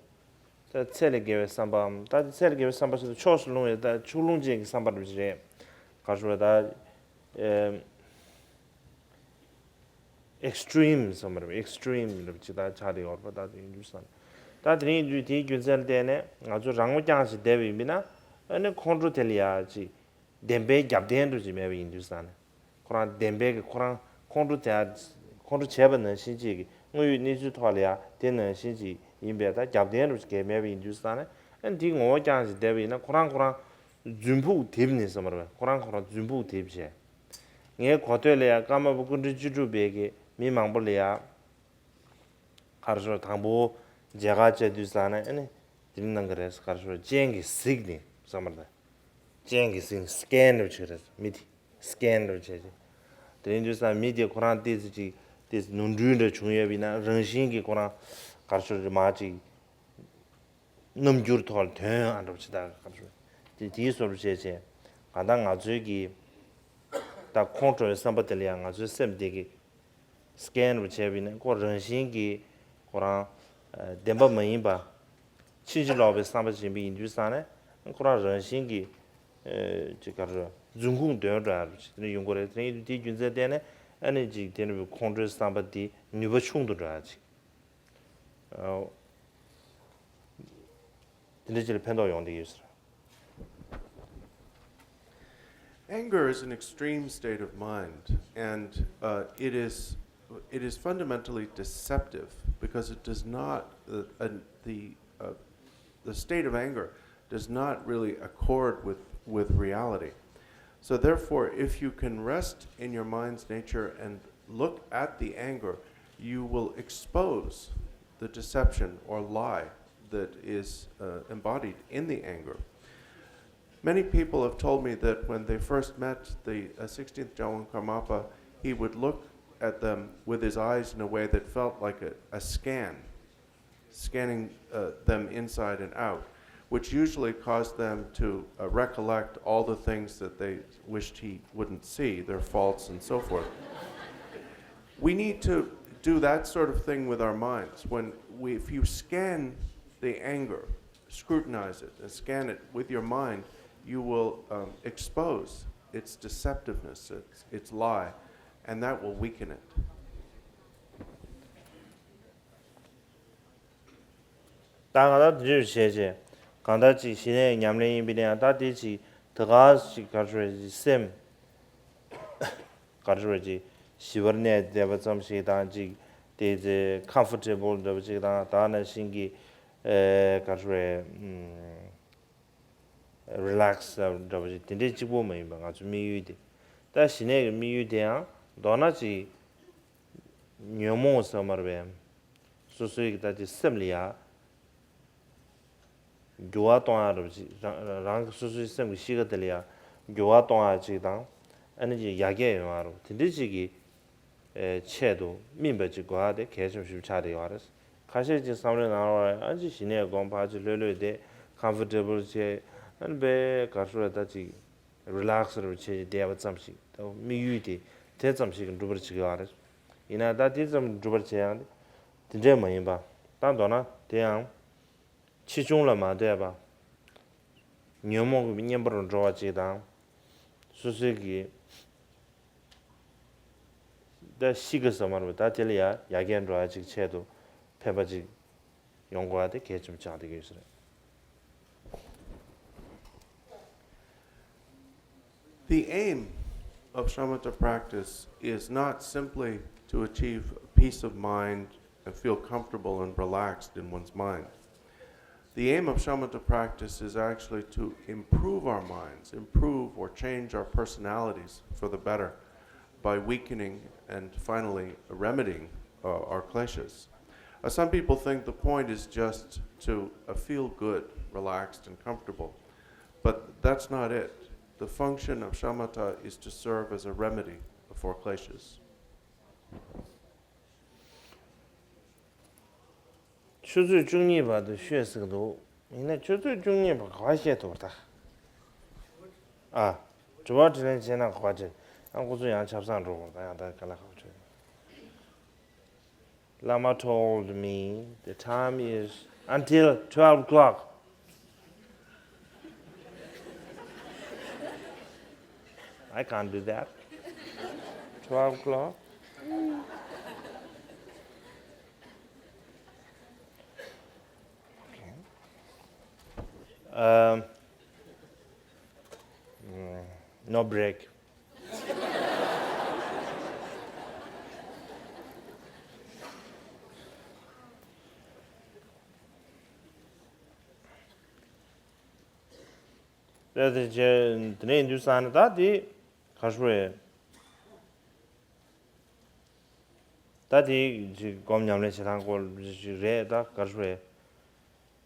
ད་ཚད་ལས་བརྒལ་བའི་བསམ་པའམ། ད་ཚད་ལས་བརྒལ་བའི་བསམ་པ་ཟེར་དུས་ཕྱོགས་སུ་ལྷུང་བའི་ད་ཕྱོགས་ལྷུང་ཅན་གྱི་བསམ་པ་རེད་ཅིག་རེད། ག་རེ་ཟེར་ད། ཨེག་སི་ཊི་རིམ་བསམ་པ་རེད། ཨེག་སི་ཊི་རིམ་རེད་ཅིག་ད་ཆགས་བསྡད་ཡོད་རེད་པ། ད་དེ་ཡིན་དུས་བསམ། ད་དེ་རིང་དུས་དེའི་རྒྱུ་མཚན་ལ་བརྟེན་ནས་ང་ཚོ་རང་ངོ་རྐྱང་ཞིག་བསྡད་པ་ཡིན་པས་ན། ཨ་ནི་ཁོང་ཁྲོ་དེ་ལ་ཡ་ཅིག་བདེན་པའི་རྒྱབ་རྟེན་འདྲ་ཅིག་མེད་པ་ཡིན་དུས་བསམ་ནས། ཁོ་རང་བདེན་པའི་གི་ཁོ་རང་ཁོང་ཁྲོ་དེ་ཁོང་ཁྲོ་བྱས་པ་ནང་བཞིན་ཅིག་གི་དངོས་ཡོད་གནས་ཚུལ་ཐོག་ལ་ཡ་དེ་ནང་བཞིན་ཅིག་ཡིན་པས་ད་རྒྱབ་རྟེན་འདྲ་ཅིག་གས་མེད་པ་ཡིན་དུས་བསམ་ནས། ཨ་ནི་དེའི་ངོ་བོ་རྐྱང་ཞིག་བསྡད་པ་ཡིན་ན་ཁོ་རང་ཁོ་རང་རྫུན་ཕུག་རྡིབ་ནས་བསམ་པ་རེད། ཁོ་རང་ཁོ་རང་རྫུན་ཕུག་རྡིབ་བྱས། ངའི་གོ་ཐོས་ལ་ཡང་ཀརྨ་པ་སྐུ་ཕྲེང་བཅུ་དྲུག་པའི་གི་མི་མང་པོ་ལ་ཡང་། ག་རེ་ཟེར་དང་པོ་མཇལ་ཁ་བཅར་དུས་ཙང་ནས་ཨ་ནི་དེ་རིང་གནང་གི་རེད། ག་རེ་ཟེར་སྤྱན་གྱིས་གཟིགས་ནས་བསམ་པ་རེད། སྤྱན་གྱིས་གཟིགས་ནས་སི་ཀེན་འདྲ་བྱེད་རེད། མི་དེ་སི་ཀེན་འདྲ་བྱེད་ཅིག་དེ་རིང་དུས་ཙང་མི་དེ་ཁོ་རང་ཏོག་ཙམ་ཅིག་ཏོག་ཙམ་ནོར་འཁྲུལ་འདྲ་བྱུང་ཡོད་པ་ཡིན་ན་རང་བཞིན་གྱིས་ཁོ་རང་ག་རེ་ཟེར་མ་ཅིག་རྣམ་འགྱུར་ཐོག་ལ་དོན་ཨ་འདྲ་བ་ཅིག་ད་ག་རེ་ཟེར། དེ་དེའི་བཟོ་འདྲ་བྱས་བྱས། གང་ལྟར་ང་ཚོའི་གི་ད་ཁོང་ཁྲོ་བའི་བསམ་པ་དེ་ལ་ཡང་ང་ཚོའི་སེམས་དེ་གི་སི་ཀེན་རུ་བྱས་པ་ཡིན་ན་ཁོ་རང་བཞིན་གྱིས་ཁོ་རང་བདེན་པ་མ་ཡིན་པ། ཕྱིན་ཅི་ལོག་པའི་བསམ་པ་ཞིག་ཡིན་དུས་ཙང་ནས་ཁོ་རང་རང་བཞིན་གྱིས་ ཅིག་ག་རེ་རྫུན་ཁུངས་འདོན་འགྲོ་ཡ་རུ་ཅིག་དེ་འདྲ་ཡོང་གི་རེད། དེ་ཡིན་དུས་དེའི་རྒྱུ་མཚན་བརྟེན་ནས་ཨ་ནི་ཅིག་དེ་འདྲ་བའི་ཁོང་ཁྲོའི་བསམ་པ་དེ་ནུས་པ་ཆུང་དུ་འགྲོ་ཡ་ཅིག་དེ་འདྲ་ཅིག་ལ་ཕན་ཐོགས་ཡོང་བསྡད་ཡོད་ཟེར། Anger is an extreme state of mind, and uh, it is it is fundamentally deceptive because it does not uh, uh, the uh, the state of anger does not really accord with with reality. So therefore, if you can rest in your mind's nature and look at the anger, you will expose the deception or lie that is uh, embodied in the anger. Many people have told me that when they first met the uh, sixteenth Jawang Karmapa, he would look at them with his eyes in a way that felt like a, a scan, scanning uh, them inside and out, which usually caused them to uh, recollect all the things that they wished he wouldn't see, their faults and so forth. We need to do that sort of thing with our minds. When we, if you scan the anger, scrutinize it, and scan it with your mind, you will um, expose its deceptiveness, its, its lie, and that will weaken it. ད་ང་ད་འདི་འདྲ་བྱས་རྗེས་གང་ལྟར་ཅིག་ཞི་གནས་ཉམས་ལེན་ཡིན་པའི་ནའང་ད་དེ་ཅིག་ད་ག་ཅིག་ག་རེ་ཟེར་སེམས་ག་རེ་ཟེར་ཅིག་ཞི་བར་གནས་བསྡད་པ་ཙམ་ཞིག་དང་ཅིག་དེ་ཚེ་ཁམ་ཕོར་ཊེ་བལ་འདྲ་པོ་ཅིག་དང་ད་ནང་བཞིན་གྱི་ཨེ་ག་རེ་ཟེར་རི་ལེག་སི་འདྲ་པོ་ཅིག་དེ་འདྲའི་གཅིག་པོ་མ་ཡིན་པ་ང་ཚོའི་དམིགས་ཡུལ་དེ། ད་ཞི་གནས་ཀྱི་དམིགས་ཡུལ་དེ་ཡང་མདོར་ན་ཅིག་ཉོན་མོངས་ཟེར་མ་རེད་པས། སོ་སོའི་གི་ད་ཅིག་སེམས་ལ་ཡ་འགྱུར་བ་གཏོང་ཡ་རབ་ཅིག་རང་རང་གི་སོ་སོའི་སེམས་ཀྱི་གཤིས་ཀ་དེ་ལ་ཡ་འགྱུར་བ་གཏོང་ཡ་ཅིག་དང་ཨ་ནི་ཅིག་ཡར་རྒྱས་ཡོང་ཡ་རབ་དེ་འདྲའི་ཅིག་གི་ཨེ་ཆེད་དུ་སྨིན་པ་ཅིག་དགོས་ཡ་དེ་གལ་ཆེན་པོ་ཞིག་ཆགས་བསྡད་ཡོད་རེད། ཁ་ཤས་ཅིག་བསམ་བློའི་ནང་ལ་ཨ་ཅིག་ཞི་གནས་སྒོམ་ཕར་ཅིག་ལྷོད་ལྷོད་དེ་ཁམ་ཕོར་ཊེ་བལ་བྱས་ཨ་ནི་དཔེ་ག་རེ་ཟེར་ད་ཅིག་རི་ལེག་སི་རུ་བྱས་བསྡད་པ་ཙམ་ཞིག་ད་དམིགས་ཡུལ་དེ་དེ་ཙམ་ཞིག་གིས་འགྲུབ་པར་བྱེད་ཀྱི་ཡོད་རེད། ཡིན་ན་ད་དེ་ཙམ་འགྲུབ་པར་བྱེད་ཡང་དེ་འདྲས་མ་ཡིན་པ་ད་མདོར་ན་དེ་ཡང་ཆེ་ཆུང་ལ་མ་ལྟོས་པ་ཉོན་མོངས་ཀྱི་གཉེན་པོར་འགྲོ་བ་ཅིག་དང་སོ་སོའི་གི་ད་གཤིས་ཀ་ཟེར་མ་རེད་པ་ད་དེ་ལ་ཡ་ཡར་རྒྱས་འགྲོ་བ་ཅིག་ཆེད་དུ་ཕན་པ་ཅིག་ཡོང་དགོས་པ་དེ་གལ་ཆེན་པོ་ཆགས་བསྡད་ཀྱི་ཡོད་ས་རེད། The aim of shamatha practice is not simply to achieve peace of mind and feel comfortable and relaxed in one's mind. The aim of shamatha practice is actually to improve our minds, improve or change our personalities for the better by weakening and finally remedying uh, our kleshas. Uh, some people think the point is just to uh, feel good, relaxed, and comfortable, but that's not it. The function of shamatha is to serve as a remedy for kleshas. ཆུ་ཚོད་བཅུ་གཉིས་བར་དུ་ཤོད་ཟེར་གི་འདུག་ཡིན་ན་ཆུ་ཚོད་བཅུ་གཉིས་བར་ག་པར་བཤད་ཐུབ་པ་རེད་ད། ཨ། དྲི་བ་དྲིས་ལན་བྱས་ན་ག་པར་བྱེད། ཨ་ཁོ་ཚོ་ཡང་ཆབ་གསང་འགྲོ་དགོས་ད་ཡང་ད་ག་ལ་ཁག་ཆེ། Lama told me the time is until twelve o'clock. I can't do that. Twelve o'clock. Okay. Um, mm, no break. དེ་དེ་རྗེས་དེ་ནས་ཡིན་དུས་ས་ནི་ད་དེ་ག་རེ་ཟེར། ད་དེ་ཅིག་སྒོམ་ཉམས་ལེན་བྱེད་སྟངས་སྐོར་ཅིག་རེད་ད་ག་རེ་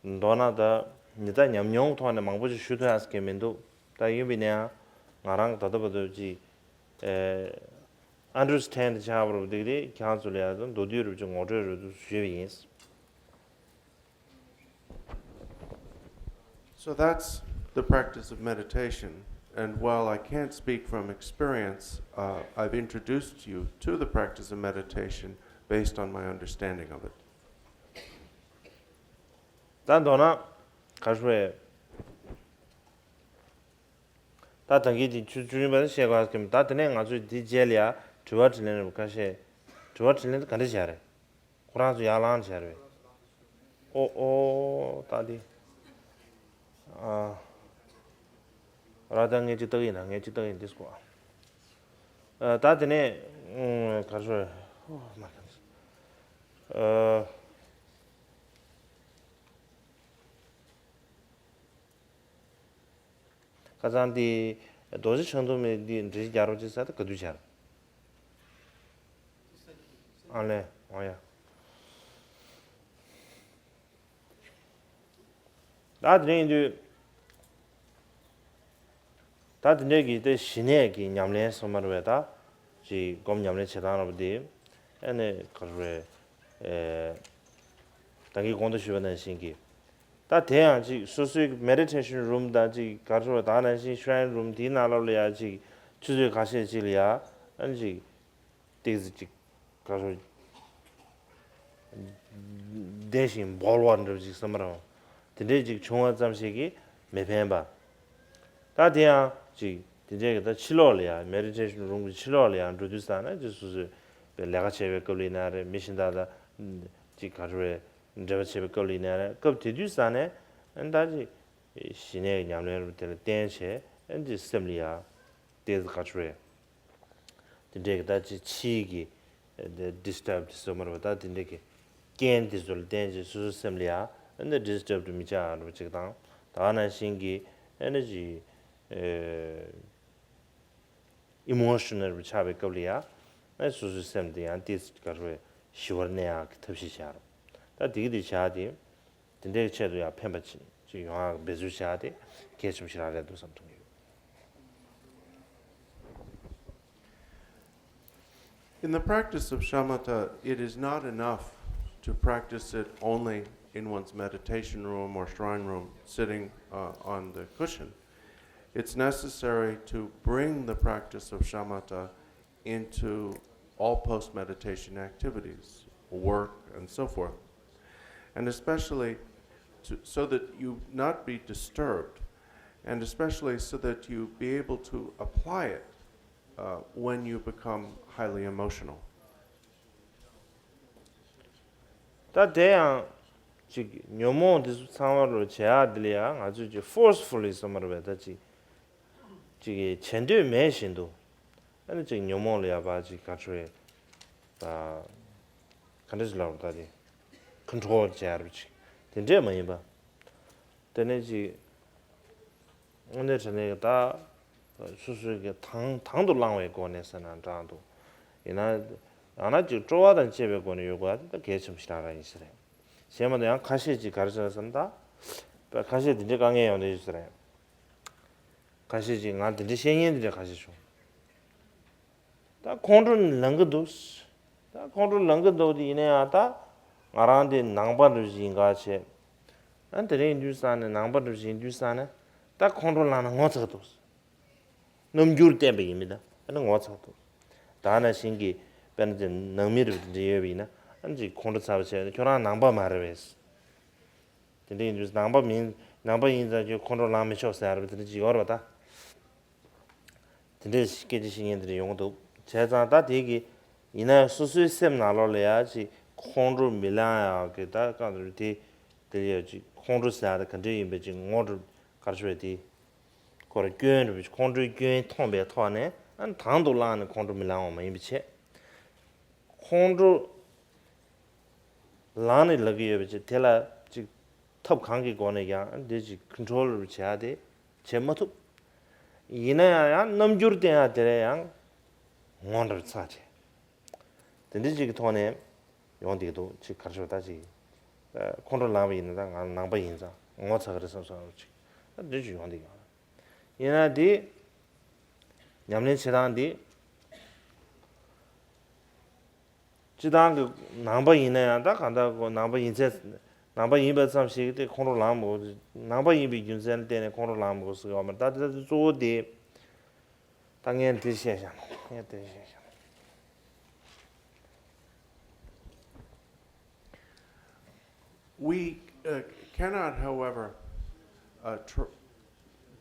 ཟེར། མདོར་ན་ད་ཉི་ཟླ་ཉམས་མྱོང་ཐོག་ནས་མང་པོ་ཅིག་ཞུ་ཐུབ་ཡག་གི་མི་འདུག་ད་ཡིན་པའི་ནའང་ང་རང་ད་ལྟ་བར་དུ་ཅིག་ཨེ་understand བྱ་བ་རུ་འདུག་དེ་ཁྱེད་རང་ཚོ་ལ་ཡང་མདོར་བསྡུས་རུ་ཅིག་ངོ་སྤྲོད་རུ་ཞུས་པ་ཡིན། So that's the practice of meditation. And while I can't speak from experience, uh, I've introduced you to the practice of meditation based on my understanding of it. ད་མདོར་ན་ག་རེ་ཟེར། ད་ད་གིན་གྱི་ཆུ་ཆུ་རིམ་པ་བཤད་དགོས་ཀྱི་མེད། ད་དེ་ནས་ང་ཚོས་འདི་རྗེས་ལ་ཡ་དྲི་བ་དྲིས་ལན་རེ་ཁ་ཤས། དྲི་བ་དྲིས་ལན་དེ་ག་འདྲ་བྱས་རེད། ཁོ་རང་ཚོ་ཡར་ལངས་བྱས་རེད། ཨོ་ཨོ་ད་འདི། ཨ། ར་ད་ངས་ཅིག་བལྟ་གི་ཡིན་ན། ངས་ཅིག་བལྟ་གི་ཡིན། འདི་སྐོར། ཨ། ད་དེ་ནས་ཨུམ། ག་རེ་ཟེར། ཨོ་མ་ག་ཨ། ཁ་སང་དེ་རྡོ་རྗེ་འཆང་ཐུང་མའི་འདི་འགྲེལ་བརྒྱབ་རོགས་བྱེད་ཟེར་ཏེ་ག་དུས་བྱས། ཨ་ལས་འོ་ཡ། ད་དེ་རིང་དུས། ད་དེ་འདྲའི་གི་དེ་ཞི་གནས་ཀྱི་ཉམས་ལེན་སོ་མ་རེད་པས། ད་ཅིག་སྒོམ་ཉམས་ལེན་བྱེད་སྟངས་ར་བ་དེ། ཨ་ནི་ག་རེ་རེད། ཨེ། ད་གིན་གོང་དུ་ཞུས་པ་ནང་བཞིན་གྱི། ད་དེ་ཡང་ཅིག་སོ་སོའི་མེ་ཌི་ཊེ་ཤན་རུམ་དང་ཅིག་ག་རེ་རེད། ད་ནང་བཞིན་ཤི་རའིན་རུམ་དེའི་ནང་ལོགས་ལ་ཡ་ཅིག་ཆུ་ཚོད་ཁ་ཤས་ཅིག་ལ་ཡ། ཨ་ནི་ཅིག་ཏོག་ཙམ་ཅིག་ག་རེ་ཟེར། བདེ་ཞིང་འབོལ་བ་འདྲ་བ་ཅིག་བསམ་པ་རང་། དེ་འདྲས་ཅིག་བྱུང་བ་ཙམ་ཞིག་གིས་མི་ཕན་པ། ད་དེ་ཡང་ཅིག་དེ་འདྲས་ཀྱི་ད་ཕྱི་ལོགས་ལ་ཡ། མེ་ཌི་ཊེ་ཤན་རུམ་གྱི་ཕྱི་ལོགས་ལ་ཡ་འགྲོ་དུས་ཙ་ན་ཅིག་སོ་སོས་པའི་ལས་ཀ་བྱེད་པའི་སྐབས་ལ་ཡིན་ན་རེད། མི་གཞན་དག་དང་ཅིག་ག་རེ་རེད། འབྲེལ་བ་བྱེད་པའི་སྐབས་ལ་ཡིན་ན་རེད། སྐབས་དེ་དུས་ཙ་ན་ཨ་ནི་ད་ཅིག་ཞི་གནས་ཀྱི་ཉམས་ལེན་རུ་དེ་ལ་བརྟེན་བྱས་ཨ་ནི་ཅིག་སེམས་ལ་ཡ། ཏོག་ཙམ་ག་རེ་ཟེར། དེ་འདྲའི་གི་ད་ཅི་ཕྱིའི་གི་ཌི་སི་ཊརབ་དེ་ཚོ་མ་རེད་པ། ད་དེ་འདྲའི་གི་རྐྱེན་དེ་ཚོ་ལ་བརྟེན་བྱས་སོ་སོའི་སེམས་ལ་ཡ་ཨ་ནི་ཌི་སི་ཊརབ་མི་ཆགས་རུ་ཅིག་དང་། ད་ག་ནང་བཞིན་གྱི་ཨ་ནི་ཅིག་ཨེ་ཨི་མོ་ཤ་ནལ་རུ་ཆགས་པའི་སྐབས་ལ་ཡ་ཨ་ནི་སོ་སོའི་སེམས་དེ་ཡང་ཏོག་ཙམ་ག་རེ་ཟེར། ཞི་བར་གནས་ཡག་གི་ཐབས་ཤེས་བྱ་རུ། ད་དེ་གི་དེ་བྱ་དེ། དེ་འདྲའི་ཆེད་དུ་ཡང་ཕན་པ་ཅིག་ཅིག་ཡོང་ཡག་འབད་རྩོལ་བྱ་དེ་གལ་ཆེན་པོ་ཞིག་རང་རེད་འདུག་བསམ་ཐུབ་ཡོད། In the practice of shamatha, it is not enough to practice it only in one's meditation room or shrine room, sitting uh, on the cushion. It's necessary to bring the practice of shamatha into all post meditation activities, work, and so forth. And especially to, so that you not be disturbed, and especially so that you be able to apply it uh, when you become highly emotional. ད་དེ་ཡང་ཅིག་ཉོན་མོངས་དེ་ཚོ་ཚང་མ་རུ་བྱེད་ཡག་དེ་ལ་ཡང་ང་ཚོས་ཅིག་ཕོར་སི་ཕུ་ལི་བསམ་པ་རེད་པས། ད་ཅིག་ཅིག་གིས་བྱེད་འདོད་མེད་བཞིན་དུ། ཨ་ནི་ཅིག་ཉོན་མོངས་ལ་ཡ་ཕར་ཅིག་ག་རེ་ཟེར། ད་ག་འདྲ་ཞིག་ལབ་རུང་། ད་དེ་ཀོན་ཊོལ་བྱེད་ཡ་རུ་ཅིག་དེ་འདྲས་མ་ཡིན་པ། དེ་ནས་ཅིག་དངོས་གནས་དྲང་གནས་ཀྱི་ད་སོ་སོའི་གི་དང་དང་དུ་བླངས་པའི་སྒོ་ནས་ཟེར་ན་འདྲ་འདུག་ཡིན་ན་ཡང་ན་ཅིག་སྤྲོ་བ་དང་བཅས་པའི་སྒོ་ནས་ཡོད་དགོས་པ་དེ་ད་གལ་ཆེན་པོ་ཞིག་རང་རང་ཡིན་ས་རེད། གཞན་མ་གཏོགས་ཡང་ཁ་ཤས་ཅིག་ག་རེ་ཟེར་ན་བསམ། ད་ཁ་ཤས་དེ་འདྲའི་དཀའ་ངལ་ཡོང་བསྡད་ཡོད་ས་རེད། ཁ་ཤས་ཅིག་ང་དེ་འདྲའི་བཤད་མཁན་དེ་འདྲ་ཁ་ཤས་བྱུང་། ད་ཁོང་ཁྲོ་ལངས་གི་འདུག་ད་ཁོང་ཁྲོ་ལངས་གི་འདུག་དེ་ཡིན་ན་ཡང་ད་ང་རང་དེ་ནང་པ་འདྲ་ཞིག་ཡིན་ག་བྱས། ཨ་དེ་རིང་དུས་སང་ནས་ནང་པ་འདྲ་ཞིག་ཡིན་དུས་སང་ནས་ད་ཁོང་ཁྲོ་ལངས་ན་ངོ་ཚ་གི་འདུག་རྣམ་འགྱུར་བསྟན་པ་ཡིན་མིན་ད་ཨ་ནི་ངོ་ཚ་གི་འདུག་ད་ནང་བཞིན་གྱི་དཔེར་ན་དེ་ནང་མི་རེ་འདྲ་ཡོད་པ་ཡིན་ན་ཨ་ནི་ཅིག་ཁོང་ཁྲོ་ཚ་བ་བྱས་ན་ཁྱོད་རང་ནང་པ་མ་རེད་པས། དེ་འདྲ་ཡིན་དུས་ནང་པ་མིན། ནང་པ་ཡིན་ཙང་ཁྱོད་ཁོང་ཁྲོ་ལངས་མི་ཆོག་ཟེར་ཡ་རེད་པ། དེ་འདྲ་ཅིག་ཡོད་རེད་པ་ད། དེ་འདྲའི་སྐད་ཆ་བཤད་མཁན་དེ་འདྲ་ཡོང་གི་འདུག་བྱས་ཙང་ད་དེ་གི་ཡིན་ན་སོ་སོའི་སེམས་ནང་ལོགས་ལ་ཡ་ཅིག་ཁོང་ཁྲོ་མི་ལངས་ཡག་གི་ད་གང་འདྲ་དེ་དེ་ཡ་ཅིག་ཁོང་ཁྲོ་ཟེར་ཡ་དེ་ག་འདྲ་ཡིན་པའི་ཅིག་ངོ་སྤྲོད་ག་རེ་ཞུ་བའི་དེ་ཁོ་ར་སྐྱོན་རེད་པ། ཁོང་ཁྲོའི་སྐྱོན་མཐོང་པའི་ཐོག་ནས་ཨ་ནི་དང་དུ་བླངས་ནས་ཁོང་ཁྲོ་མི་ལངས་པ་མ་ཡིན་པ་བྱས། ཁོང་ཁྲོ་ལངས་ནས་ལབ་ཀྱི་ཡོད་པ་ཅིག་དེ་ལ་ཅིག་ཐབས་གང་གི་སྒོ་ནས་ཀྱང་འདི་ཅིག་ཀོན་ཊོལ་བྱེད་ཡ་དེ་བྱེད་མ་ཐུབ། ཡིན་ན་ཡང་ཡང་རྣམ་འགྱུར་བསྟན་ཡ་དེ་ལ་ཡང་ངོ་འདྲ་ཚ་བྱས། དེ་འདྲ་ཅིག་གི་ཐོག་ནས་ཡོང་བསྡད་ཀྱི་འདུག་ཅིག་ག་རེ་ཞུ་ད་ཅིག་ཁོང་ཁྲོ་ལངས་པ་ཡིན་ན་ད་ང་ནང་པ་ཡིན་ཙང་ངོ་ཚ་གི་རེད་བསམ་སོང་ཅིག་ད་འདི་ཅིག་ཡོང་བསྡད་ཀྱི་ཡོད། ཡིན་ན་དེ་ཉམས་ལེན་བྱེད་སྟངས་འདི། སྤྱིར་བཏང་གི་ནང་པ་ཡིན་ན་ཡང་ད་གང་ལྟར་ཁོ་ནང་པ་ཡིན་ཚད། ནང་པ་ཡིན་པ་ཙམ་ཞིག་དེ་ཁོང་ཁྲོ་ལངས་མི་དགོས། ནང་པ་ཡིན་པའི་རྒྱུ་མཚན་ལ་བརྟེན་ནས་ཁོང་ཁྲོ་ལངས་མི་དགོས་ཟེར་གྱི་ཡོད་མ་རེད། ད་དེ་ད་དེ་གཙོ་བོ་དེ་ད་ངས་འདི་བཤད་བཞག་ན་ངས་འདི་བཤད་བཞག་ན། We uh, cannot, however, uh, tr-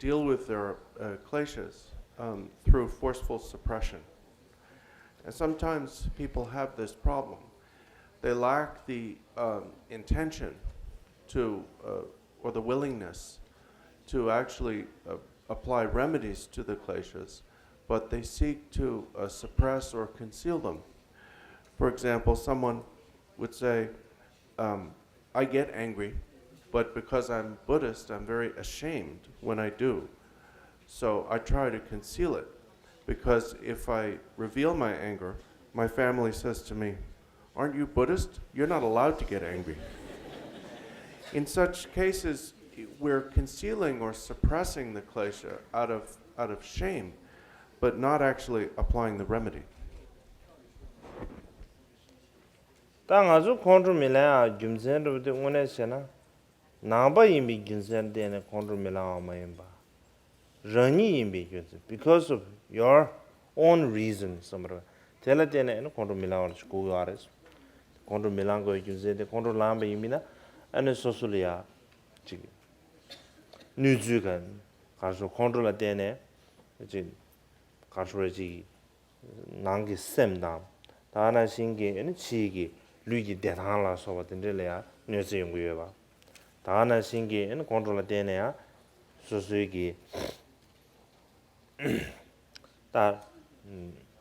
deal with their uh, kleshas um, through forceful suppression. And sometimes people have this problem. They lack the um, intention to, uh, or the willingness to actually uh, apply remedies to the kleshas, but they seek to uh, suppress or conceal them. For example, someone would say, um, I get angry, but because I'm Buddhist, I'm very ashamed when I do. So I try to conceal it, because if I reveal my anger, my family says to me, "Aren't you Buddhist? You're not allowed to get angry." In such cases, we're concealing or suppressing the klesha out of, out of shame, but not actually applying the remedy. ད་ང་ཚོ་ཁོང་ཁྲོ་མི་ལངས་ཡག་རྒྱུ་མཚན་འདྲ་པོ་དེ་དངོས་གནས་བྱས་ན། ནང་པ་ཡིན་པའི་རྒྱུ་མཚན་བརྟེན་ནས་ཁོང་ཁྲོ་མི་ལངས་པ་མ་ཡིན་པ། རང་ཉིད་ཡིན་པའི་རྒྱུ་མཚན། Because of your own reason བསམ་པ་རེད། དེ་ལ་བརྟེན་ནས་ཨ་ནི་ཁོང་ཁྲོ་མི་ལངས་པ་ཞིག་དགོས་ཀྱི་ཡོད་རེད། ཁོང་ཁྲོ་མི་ལངས་དགོས་པའི་རྒྱུ་མཚན་དེ་ཁོང་ཁྲོ་ལངས་པ་ཡིན་པས་ན། ཨ་ནི་སོ་སོ་ལ་ཡ་ཅིག་གནོད་འཚེ་ག་ག་རེ་ཟེར། ཁོང་ཁྲོ་ལ་བརྟེན་ནས་ཅིག་ག་རེ་ཟེར། ཅིག་ནང་གི་སེམས་དང་། ད་ག་ནང་བཞིན་གྱི་ཨ་ནི་ཕྱིའི་གི་ལུས་ཀྱི་བདེ་ཐང་ལ་སོགས་པ་དེ་འདྲ་ལ་ཡང་གནོད་འཚེ་ཡོང་གི་ཡོད་པ། ད་ག་ནང་བཞིན་གྱི་ཨ་ནི་ཁོང་ཁྲོ་ལ་བརྟེན་ནས་ཡང་སོ་སོའི་གི་ད་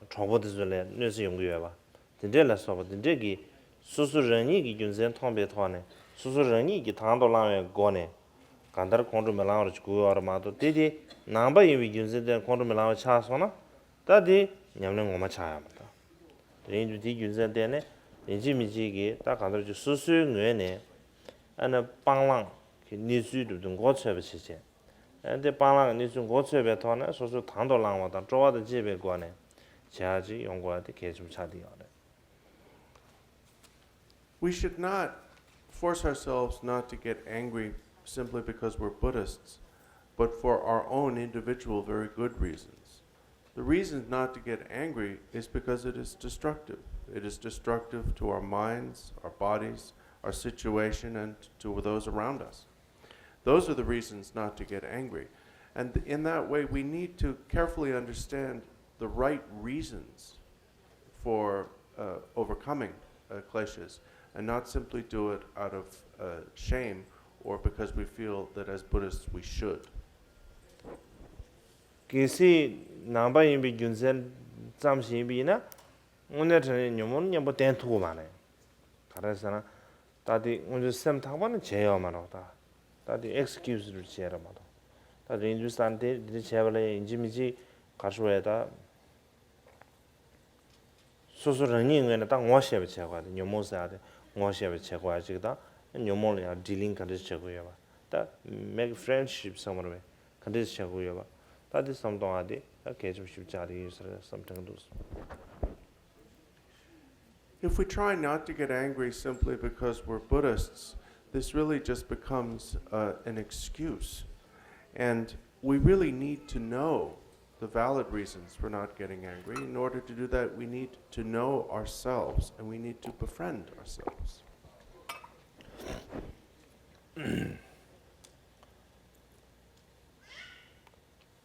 གྲོགས་པོ་དེ་ཚོ་ལ་གནོད་འཚེ་ཡོང་གི་ཡོད་པ། དེ་འདྲ་ལ་སོགས་པ་དེ་འདྲ་གི་སོ་སོ་རང་ཉིད་ཀྱི་རྒྱུ་མཚན་མཐོང་པའི་ཐོག་ནས། སོ་སོ་རང་ཉིད་ཀྱིས་དང་དུ་བླངས་པའི་སྒོ་ནས་གང་ལྟར་ཁོང་ཁྲོ་མི་ལངས་པར་བྱེད་དགོས་པ་རེད་མ་གཏོགས། དེ་དེ་ནང་པ་ཡིན་པའི་རྒྱུ་མཚན་དེ་ཁོང་ཁྲོ་མི་ལངས་པ་ཆགས་སོང་ན། ད་དེ་ཉམས་ལེན་ངོ་མ་ཆགས་ཡོད་མ་རེད། དེ་ཡིན་དུས་དེའི་རྒྱུ་མཚན་བརྟེན་ནས་ཡིན་གཅིག་མིན་གཅིག་གིས་ད་གང་ལྟར་ཅིག་སོ་སོའི་ངོས་ནས་ཨ་ནི་སྤང་བླང་གི་གནས་ཚུལ་སྒྲུབ་དུས་མགོ་ཚོས་པ་བྱེད་བྱས། ཨ་ནི་དེ་སྤང་བླང་གི་གནས་ཚུལ་མགོ་ཚོས་པའི་ཐོག་ནས་སོ་སོ་དང་དུ་བླངས་པ་དང་སྤྲོ་བ་དང་བཅས་པའི་སྒོ་ནས་བྱེད་ཡག་ཅིག་ཡོང་དགོས་པ་དེ་གལ་ཆེན་པོ་ཆགས་བསྡད་ཡོད་རེད། We should not force ourselves not to get angry simply because we're Buddhists, but for our own individual very good reasons. The reason not to get angry is because it is destructive. It is destructive to our minds, our bodies, our situation, and to those around us. Those are the reasons not to get angry. And in that way, we need to carefully understand the right reasons for uh, overcoming uh, kleshas and not simply do it out of uh, shame or because we feel that as Buddhists we should. གལ་སྲིད་ནང་པ་ཡིན་པའི་རྒྱུ་མཚན་ཙམ་ཞིག་ཡིན་པ་ཡིན་ན། དངོས་གནས་དྲང་གནས་ཉོན་མོངས་གཉེན་པོ་བསྟེན་ཐུབ་ཀྱི་མ་རེད། ག་རེ་ཟེར་ན། ད་དེ་སྔོན་ཆད་སེམས་ཐག་པ་ནས་བྱས་ཡོད་མ་རེད་ད། ད་དེ་ཨེག་སི་ཀིའུ་སི་རུ་བྱས་རེད་མ་གཏོགས། ད་དེ་ཡིན་དུས་ཙང་དེ་འདི་བྱས་པ་ལ་ཡིན་གཅིག་མིན་གཅིག་ག་རེ་ཞུ་དགོས་ཡ་ད། སོ་སོ་རང་ཉིད་ངོས་ནས་ད་ངོ་ཤེས་པ་བྱེད་དགོས་ཡ་དེ། ཉོན་མོངས་ཟེར་ཡ་དེ་ངོ་ཤེས་པ་བྱེད་དགོས་ཡ་གཅིག་དང་། ཉོན་མོངས་ལ་ཡང་ཌི་ལིང་ག་འདྲ་བྱེད་དགོས་ཡོད་པ། ད་མེག་ཕྲེན་ཌི་ཤིབ་བསམ་པ་རེད་པས། ག་འདྲ་བྱེད་དགོས་ཡོད་པ། ད་དེ་བསམ་གཏོང་ཡ་དེ་ད་གལ་ཆེན་པོ་ཞིག་ཆགས་བསྡད་ཡོད་ས་རེད་བསམ་དྲན་འདུག If we try not to get angry simply because we're Buddhists, this really just becomes uh, an excuse. And we really need to know the valid reasons for not getting angry. In order to do that, we need to know ourselves and we need to befriend ourselves.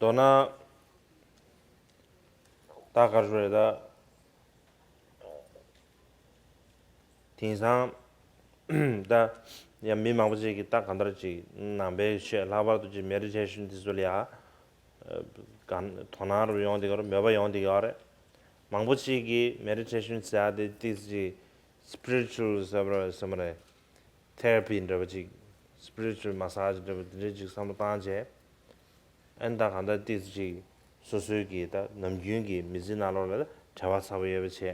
མདོར་ན། ད་ག་རེ་རེད་ད། དེང་སང་ད་ཡང་མི་མང་པོ་ཅིག་གིས་ད་གང་ལྟར་ཅིག་ནང་པའི་ཆོས། ལྷག་པར་དུ་ཅིག་མེ་ཌི་ཊེ་ཤན་དེ་ཚོ་ལ་ཡ་གང་དོ་སྣང་རུ་ཡོང་བསྡད་ཀྱི་རེད། མོས་པ་ཡོང་བསྡད་ཀྱི་ཡོད་རེད། མང་པོ་ཅིག་གིས་མེ་ཌི་ཊེ་ཤན་ཟེར་ཡ་དེ་ཏིག་ཙམ་ཅིག་སི་པི་རི་ཅུ་ཨལ་ཟེར་བ་རེད། ཟེར་བ་རེད། ཐེ་ར་པི་འདྲ་པོ་ཅིག་སི་པི་རི་ཅུ་ཨལ་མ་སཱ་ཇི་འདྲ་པོ་དེ་འདྲ་ཅིག་བསམ་བློ་བཏང་བྱས། ཨ་ནི་ད་གང་ལྟར་ཏིག་ཙམ་ཅིག་སོ་སོའི་གི་ད་ནམ་རྒྱུན་གྱི་མི་ཚེའི་ནང་ལོགས་ལ་བྲེལ་བ་ཚ་པོ་ཡོད་པ་བྱས།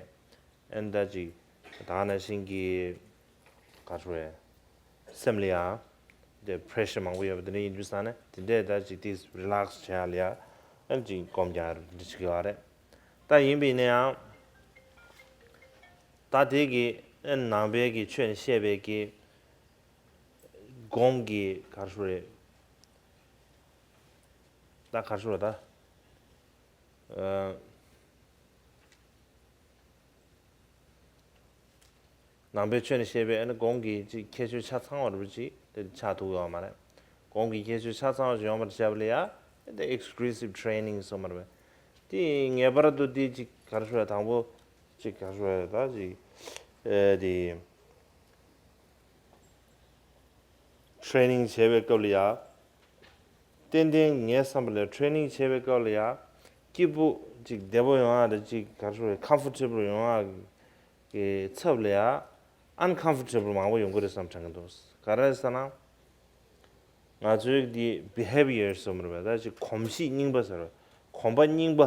ཨ་ནི་ད་ཅིག་ད་ག་ནང་བཞིན་གྱི་ག་རེ་ཞུ་དགོས་རེད། སེམས་ལ་ཡང་དེ་པི་རེ་ཤར་མང་པོ་ཡོད་པ་དེ་འདྲ་ཡིན་དུས་ཙང་ནས། དེ་འདྲས་ད་ཅིག་ཏིག་ཙམ་རི་ལེག་སི་བྱེད་ཡ་ལ་ཡ་ཨ་ནི་ཅིག་སྒོམ་རྒྱག་རེད། དེ་འདྲ་བྱེད་ཀྱི་ཡོད་རེད། ད་ཡིན་པ་ཡིན་ན་ཡང་། ད་དེ་གི་ཨ་ནི་ནང་པའི་གི་ཆོས་ནས་བཤད་པའི་གི་སྒོམ་གྱི་ག་རེ་ཞུ་དགོས་རེད། ད་ག་རེ་ཞུ་དགོས་རེད་ད། ཨ། ནང་པའི་ཆོས་ནས་བཤད་པའི་ཨ་ནི་སྒོམ་གྱི་ཅིག་ཁྱད་ཆོས་ཆ་ཚང་བ་འདྲ་པོ་ཅིག་དེ་ཆགས་ཐུབ་ཡོད་མ་རེད། སྒོམ་གྱི་ཁྱད་ཆོས་ཆ་ཚང་བ་ཅིག་ཡོང་བར་བྱས་པ་ལ་ཡ། དེ་exclusive training སོགས་མ་རེད་པས། དེ་ངེས་པར་དུ་དེ་ཅིག་ག་རེ་ཞུ་བ། དང་པོ་ཅིག་ག་རེ་ཞུ་བ། ད་ཅིག་ཨེ་དེ། ཊེ་རེ་ནིང་བྱེད་པའི་སྐབས་ལ་ཡ། ཏན་ཏན་ངའི་བསམ་པ་ལ་ཊེ་རེ་ནིང་བྱེད་པའི་སྐབས་ལ་ཡ། སྐྱིད་པོ་ཅིག་བདེ་པོ་ཡོང་ཡ་དང་ཅིག་ག་རེ་ཞུ་རེད། ཀམ་ཕོར་ཊེ་བལ་ཡོང་ཡ་གི་ཚབ་ལ་ཡ། ཨན་ཀམ་ཕོར་ཊེ་བལ་མང་པོ་ཡོང་གི་རེད་བསམ་དྲན་གི་འདུག་ག་རེ་རེད་ཟེར་ན། ང་ཚོའི་འདི་བི་ཧེ་བི་ཡར་ཟེར་མ་རེད་པས། ད་ཅིག་གོམས་གཤིས་རྙིང་པ་ཟེར་བ། གོམས་པ་རྙིང་པ།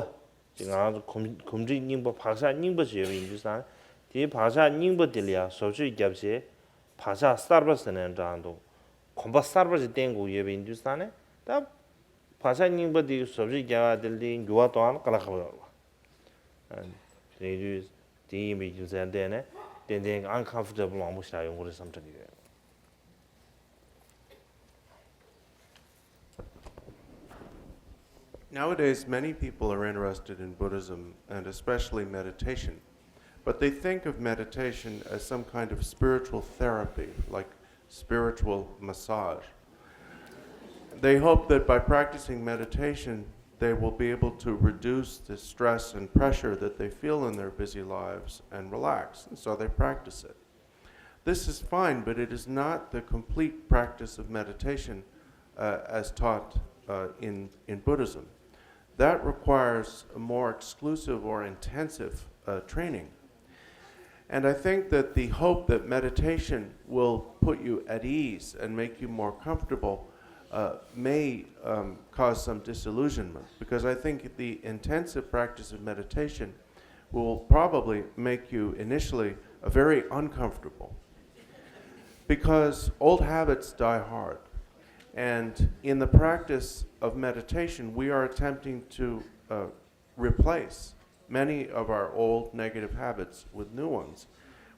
ཅིག་ང་ཚོ་གོམས་གོམས་འདྲིས་རྙིང་པ། བག་ཆགས་རྙིང་པ་ཞིག་ཡོད་པ་ཡིན་དུས་ཙང་། དེའི་བག་ཆགས་རྙིང་པ་དེ་ལ་ཡང་བཟོ་བཅོས་བརྒྱབ་བྱས། བག་ཆགས་གསར་པ་ཟེར་ནའང་འདྲ་འདུག་གོམས་པ་གསར་པ་ཞིག་བསྟེན་དགོས་ཡོད་པ་ཡིན་དུས་ཙང་ནས། ད་བག་ཆགས་རྙིང་པ་དེ་བཟོ་བཅོས་རྒྱག་ཡ་དེ་ལ་དེ་འགྱུར་བ་གཏོང་ཡ་ལ་དཀའ་ལས་ཁག་པོ་ཡོད་རེད་པ། དེ་དུས་དེ་ཡིན་པའི་རྒྱུ་མཚན་བརྟེན་ནས་ཏན་ཏན་ཨན་ཀམ་ཕོར་ཊེ་བལ་མང་པོ་ཞིག་ཡོང་གི་རེད་བསམ་དྲན་གྱི་ཡོད། Nowadays, many people are interested in Buddhism, and especially meditation. But they think of meditation as some kind of spiritual therapy, like spiritual massage. They hope that by practicing meditation, they will be able to reduce the stress and pressure that they feel in their busy lives and relax, and so they practice it. This is fine, but it is not the complete practice of meditation uh, as taught uh, in, in Buddhism. That requires a more exclusive or intensive uh, training. And I think that the hope that meditation will put you at ease and make you more comfortable uh, may um, cause some disillusionment, because I think the intensive practice of meditation will probably make you initially uh, very uncomfortable, because old habits die hard. And in the practice of meditation, we are attempting to uh, replace many of our old negative habits with new ones,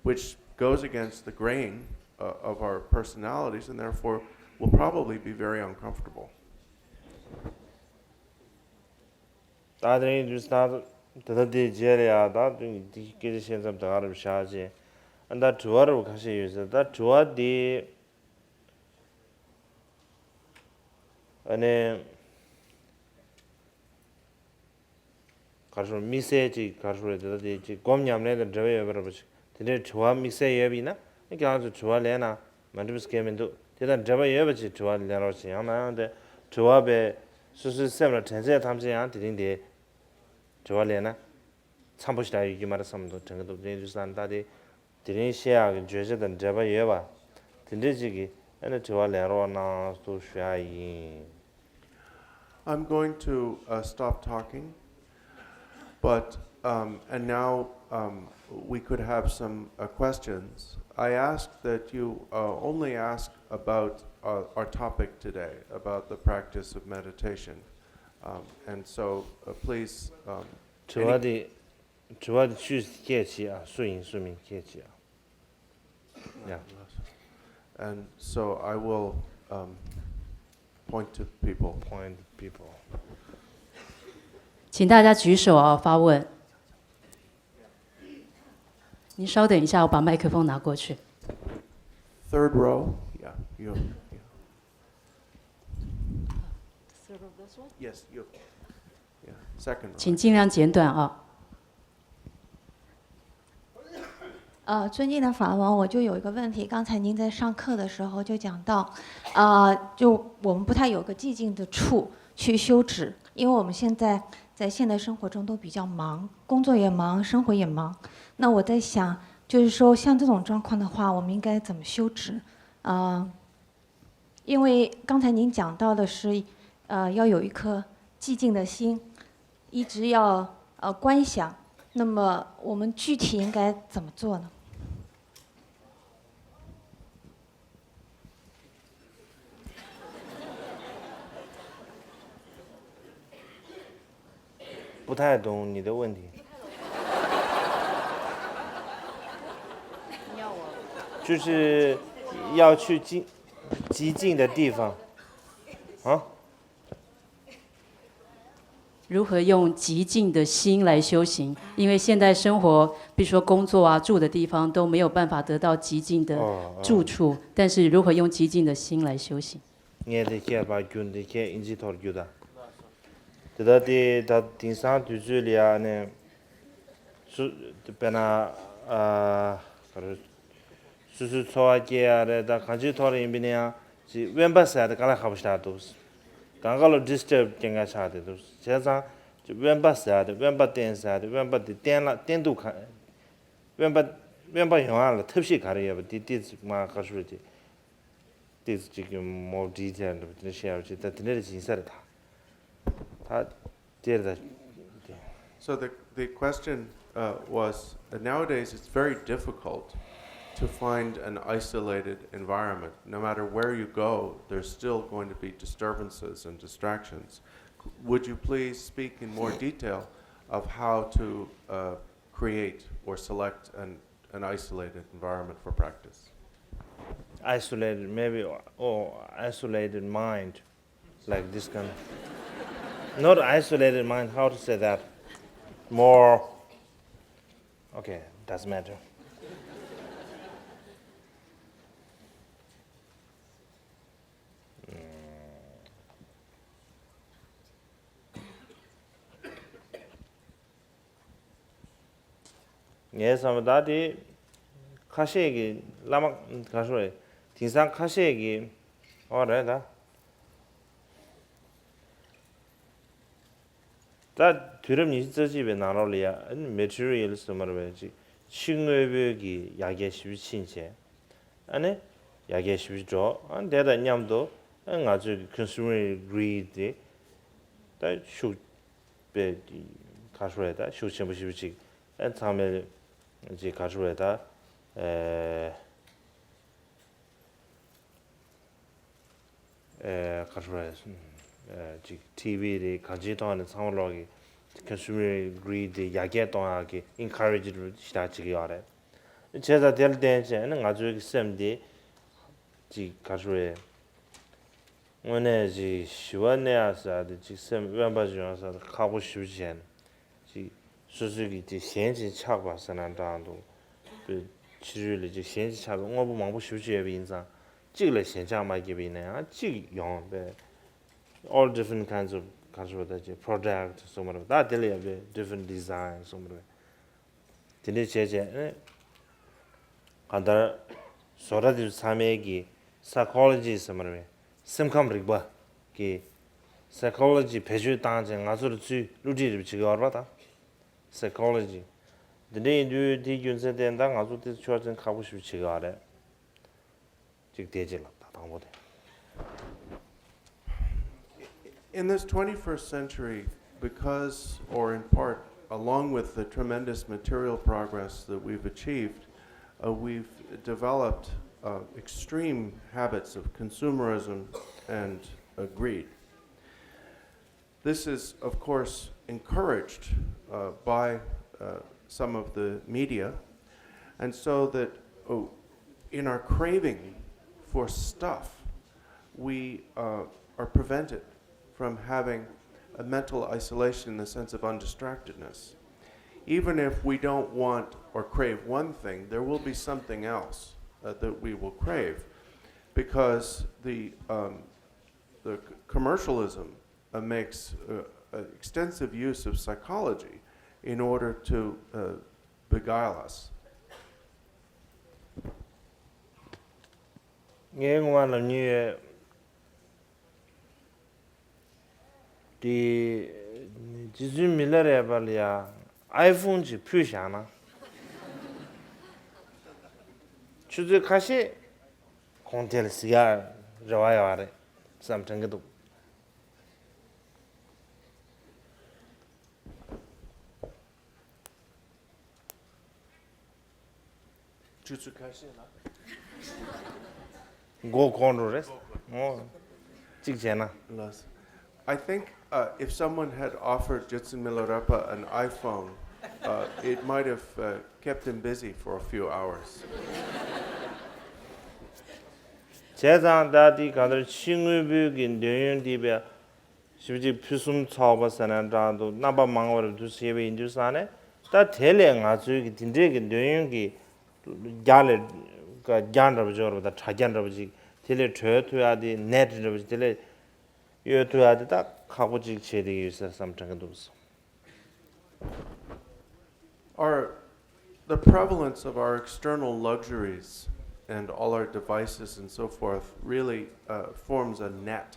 which goes against the grain uh, of our personalities and therefore will probably be very uncomfortable. ད་དེ་རིང་དུས་ད་དེ་ད་དེ་རྗེས་ལ་ཡ་ད་དེ་སྐད་ཆ་བཤད་མཚམས་ད་ག་རུ་བཞག་བྱས། ཨ་ད་དྲི་བ་རུ་ཁ་ཤས་ཡོད་ཟེར། ད་དྲི་བ་དེ་ཨ་ནི་ག་རེ་ཞུ། དམིགས་བསལ་ཅིག་ག་རེ་ཞུ་རེད། དེ་ད་དེ་ཅིག་སྒོམ་ཉམས་ལེན་དང་འབྲེལ་བ་ཡོད་པ་རེད་པ། ཅིག་དེ་འདྲའི་དྲི་བ་དམིགས་བསལ་ཡོད་པ་ཡིན་ན། ཨ་ཁྱེད་རང་ཚོ་དྲི་བ་ལེན་ན་མ་འགྲིག་པ་ཟེར་མཁན་མི་འདུག་དེ་དང་འབྲེལ་བ་ཡོད་པ་ཅིག་དྲི་བ་ལེན་རོགས་བྱེད། ཡང་ན་ཡང་དེ་དྲི་བ་པས་སོ་སོའི་སེམས་ལ་དྲན་ཚད་ཐམས་ཅད་ཡང་དེ་རིང་དེ་དྲི་བ་ལེན་ན་འཚམ་པོ་ཞིག་རག་ཡོད་ཀྱི་མ་རེད་བསམ་འདུག་དྲན་གྱི་འདུག་དེ་ཡིན་དུས་ཙང་ད་དེ་དེ་རིང་བཤད་ཡག་གི་བརྗོད་བྱ་དང་འབྲེལ་བ་ཡོད་པ་དེ་འདྲའི་ཅིག་གི་ཨ་ནི་དྲི་བ་ལེན་རོགས་གནང་ཞུ་ཡག་ཡིན། I'm going to uh, stop talking, but um, and now um, we could have some uh, questions. I ask that you uh, only ask about uh, our topic today, about the practice of meditation. Um, and so uh, please. Um, དྲི་བ་དེ་དྲི་བ་དེ་ཆུས་སྐད་ཆེ་ཨ། སུ་ཡིན་སུ་མིན་སྐད་ཆེ་ཨ། Yeah. And so I will um, point to people. Point people. 请大家举手啊，发问。您稍等一下，我把麦克风拿过去。 Third row. Yeah. You. Yeah. Sort of this one? Yes. You. Yeah. Second row. 请尽量简短啊。呃，尊敬的法王，我就有一个问题，刚才您在上课的时候就讲到，啊、就我们不太有个寂静的处去休止，因为我们现在在现代生活中都比较忙，工作也忙，生活也忙。那我在想，就是说像这种状况的话，我们应该怎么休止？啊、因为刚才您讲到的是，呃，要有一颗寂静的心，一直要呃观想。那么我们具体应该怎么做呢？ 不太懂你的问题。就是要去静寂静的地方啊。如何用极静的心来修行？因为现代生活，比如说工作啊、住的地方都没有办法得到极静的住处，但是如何用极静的心来修行？ ངས་དེ་སྐད་པ་བསྒྱུར། འདི་སྐད་ཨིན་ཇི་ཐོག་བསྒྱུར་ད། དེ་ལྟར་དེ་ད་དེང་སང་དུས་ཚོད་ལ་ཡ་ནས་སུ་དཔེར་ན་ཨ་ག་རེ་སོ་སོའི་འཚོ་བ་སྐྱེལ་ཡ་རེད། ད་གང་ཅིའི་ཐོག་ལ་ཡིན་པ་ཡིན་ན་ཡང་ཅིག་དབེན་པ་ཟེར་ཡ་དེ་དཀའ་ལས་ཁག་པོ་ཞིག་རེད་འདུག་གང་ག་ལ་ཌི་སི་ཊརབ་སྐྱེལ་མཁན་ཆགས་བསྡད་འདུག་བྱས་ཙང་ཅིག་དབེན་པ་ཟེར་ཡ་དེ། དབེན་པ་བསྟེན་ཟེར་ཡ་དེ། དབེན་པ་དེ་བསྟེན་ལ་བསྟེན་དུས་ག་དབེན་པ་དབེན་པ་ཡོང་ཡ་ལ་ཐབས་ཤེས་ག་རེ་ཡོད་པ་དེ་ཏོག་ཙམ་མར་ག་རེ་ཞུ་དགོས་རེད། ཏོག་ཙམ་ཅིག་གི་མོ་ཌི་ཊེལ་འདྲ་པོ་དེ་འདྲ་བཤད་ཡ་ཅིག་ད་དེ་འདྲ་རེ་ཡིན་ས་རེད། ད་ད་དེ་རེད་ད། So the, the question uh, was uh, nowadays it's very difficult to find an isolated environment. No matter where you go, there's still going to be disturbances and distractions. Would you please speak in more detail of how to uh, create or select an, an isolated environment for practice? Isolated, maybe, oh, isolated mind, like this kind. Not isolated mind, how to say that? More, okay, doesn't matter. ངའི་བསམ་པ་ད་དེ་ཁ་ཤས་ཀྱི་བླ་མ་ག་རེ་ཞུ་རེད། དེང་སང་ཁ་ཤས་ཀྱི་ཨོ་རེད་ད། ད་དུས་རབས་ཉི་ཤུ་རྩ་གཅིག་པའི་ནང་ལོགས་ལ་ཡ་ཨ་ནི་མེ་ཊི་རི་ཡལ་ཟེར་མ་རེད་པས། ཅིག་ཕྱི་དངོས་པོའི་གི་ཡར་རྒྱས་ཞེ་པོ་ཕྱིན་བྱས། ཨ་ནི་ཡར་རྒྱས་ཞེ་པོ་འགྲོ། ཨ་ནི་དེ་དང་མཉམ་དུ་ཨ་ང་ཚོའི་གི་ཀོན་སུ་མར་གི་གྷི་རིཌ་དེ་ད་ཤུགས་པའི་ག་རེ་ཞུ་རེད། ད་ཤུགས་ཆེན་པོ་ཞེ་པོ་ཅིག་ཨ་ཚང་མས་ཅིག་ག་རེ་ཞུ་རེད། ད་ཨེ། ཨེ་ག་རེ་ཞུ་རེད། ཨེ་ཅིག་ཊི་ཝི་རེད། གང་ཅིའི་ཐོག་ནས་ཚང་མ་ལོག་གི་ཀོན་སུ་མར་གྷི་རིཌ་དེ་ཡར་རྒྱས་གཏོང་ཡག་གི་ཨེན་ཁ་རེ་ཇི་ཞེ་དྲག་བྱེད་ཀྱི་ཡོད་རེད། བྱས་ཙང་དེ་ལ་བརྟེན་བྱས་ནས་ང་ཚོའི་གི་སེམས་དེ་ཅིག་ག་རེ་ཞུ་རེད། དངོས་གནས་ཅིག་ཞི་བ་གནས་ཡག་ཟེར་ཡག་དེ། ཅིག་སེམས་དབེན་པ་ཅིག་ཡོང་ས་དེ་ཁག་པོ་ཞེ་པོ་ཅིག་བྱས་ནས། ཅིག་སོ་སོའི་གི་དེ་གཞན་གྱིས་ཆགས་པ་ཟེར་ན་འདྲ་འདུག་པའི་ཕྱི་རོལ་ལ་ཅིག་གཞན་གྱིས་ཆགས་པའི་དངོས་པོ་མང་པོ་ཞེ་པོ་ཅིག་ཡོད་པ་ཡིན་ཙང་། གཅིག་ལ་ཞེན་ཆགས་མ་སྐྱེས་པ་ཡིན་ན་ཡང་གཅིག་ཡོང་བས། All different kinds of ག་རེ་ཞུ་དགོས་རེད། ཅིག་པྲོ་ཌག་ཊི་གསུངས་པ་རེད། ད་དེ་ལ་ཡང་བས་different design གསུངས་པ་རེད། དེ་འདྲས་བྱས་བྱས་ཨེ། གང་ལྟར་བཟོ་གྲྭ་དེ་ཚོ་ཚང་མའི་གི་སའི་ཀོ་ལོ་ཇི་ཟེར་མ་རེད་པས། སེམས་ཁམས་རིག་པ་གི་སའི་ཀོ་ལོ་ཇི་བེད་སྤྱོད་བཏང་བྱས་ང་ཚོར་ཚུར་བསླུ་བྲིད་རེ་བྱེད་ཀྱི་ཡོད་རེད་པ། ད་སའི་ཀོ་ལོ་ཇི་འདི་འདྲས་ཡིན་དུས། དེའི་རྒྱུ་མཚན་དེ་ད་ང་ཚོ་དེ་ཆོག་མཆན་ཁག་པོ་ཞིག་བྱེད་ཀྱི་ཡོད་རེད། གཅིག་དེ་གཅིག་ལ་ད་དང་པོ་དེ། In this twenty-first century, because, or in part, along with the tremendous material progress that we've achieved, uh, we've developed uh, extreme habits of consumerism and uh, greed. This is, of course, encouraged uh, by uh, some of the media, and so that oh, in our craving for stuff, we uh, are prevented from having a mental isolation in the sense of undistractedness. Even if we don't want or crave one thing, there will be something else uh, that we will crave because the, um, the commercialism uh, makes uh, uh, extensive use of psychology in order to uh, beguile us. ངས་ངོ་མ་ལབ་མྱོང་ཡོད། དེ་རྗེ་བཙུན་མི་ལ་རས་པ་ལ་ཡ་ཨའི་ཕོན་ཅིག་ཕུལ་བཞག་ན། ཆུ་ཚོད་ཁ་ཤས་ཁོང་དེ་ལ་གཟིགས་ཡ་རེ་བ་ཡོད་རེད་བསམ་དྲན་གྱི་འདུག་ཆུ་ཚོད་ཁ་ཤས་ལ། མགོ་འཁོར་འགྲོ་རེད། འོ། གཅིག་བྱས་ན། ལགས། I think uh, if someone had offered Jetsun Milarepa an iPhone, uh, it might have uh, kept him busy for a few hours. བྱས་ཙང་ད་འདི་གང་ལྟར་ཕྱི་དངོས་པོའི་གི་འདོད་ཡོན་འདི་བས། ཞེ་པོ་ཅིག་ཕུན་སུམ་ཚོགས་པ་ཟེར་ན་འདྲ་འདུག་རྣམ་པ་མང་བར་འདུ་ཤེས་པ་ཡིན་དུས་ཙང་ནས། ད་དེ་ལས་ང་ཚོའི་གི་དེ་འདྲའི་གི་འདོད་ཡོན་གི་རྒྱ་ལས་རྒྱ་འདྲ་པོ་ཅིག་ཡོད་རེད་པ། ད་དྲ་རྒྱ་འདྲ་པོ་ཅིག་དེ་ལས་གྲོལ་ཐུབ་ཡ་དེ། ནེཊ་འདྲ་པོ་ཅིག་དེ་ལས་གཡོལ་ཐུབ་ཡ་དེ། ད་ ཁག་པོ་ཅིག་བྱས་བསྡད་ཡོད་ཟེར་བསམ་དྲན་གྱི་འདུག། Our, the prevalence of our external luxuries and all our devices and so forth really uh, forms a net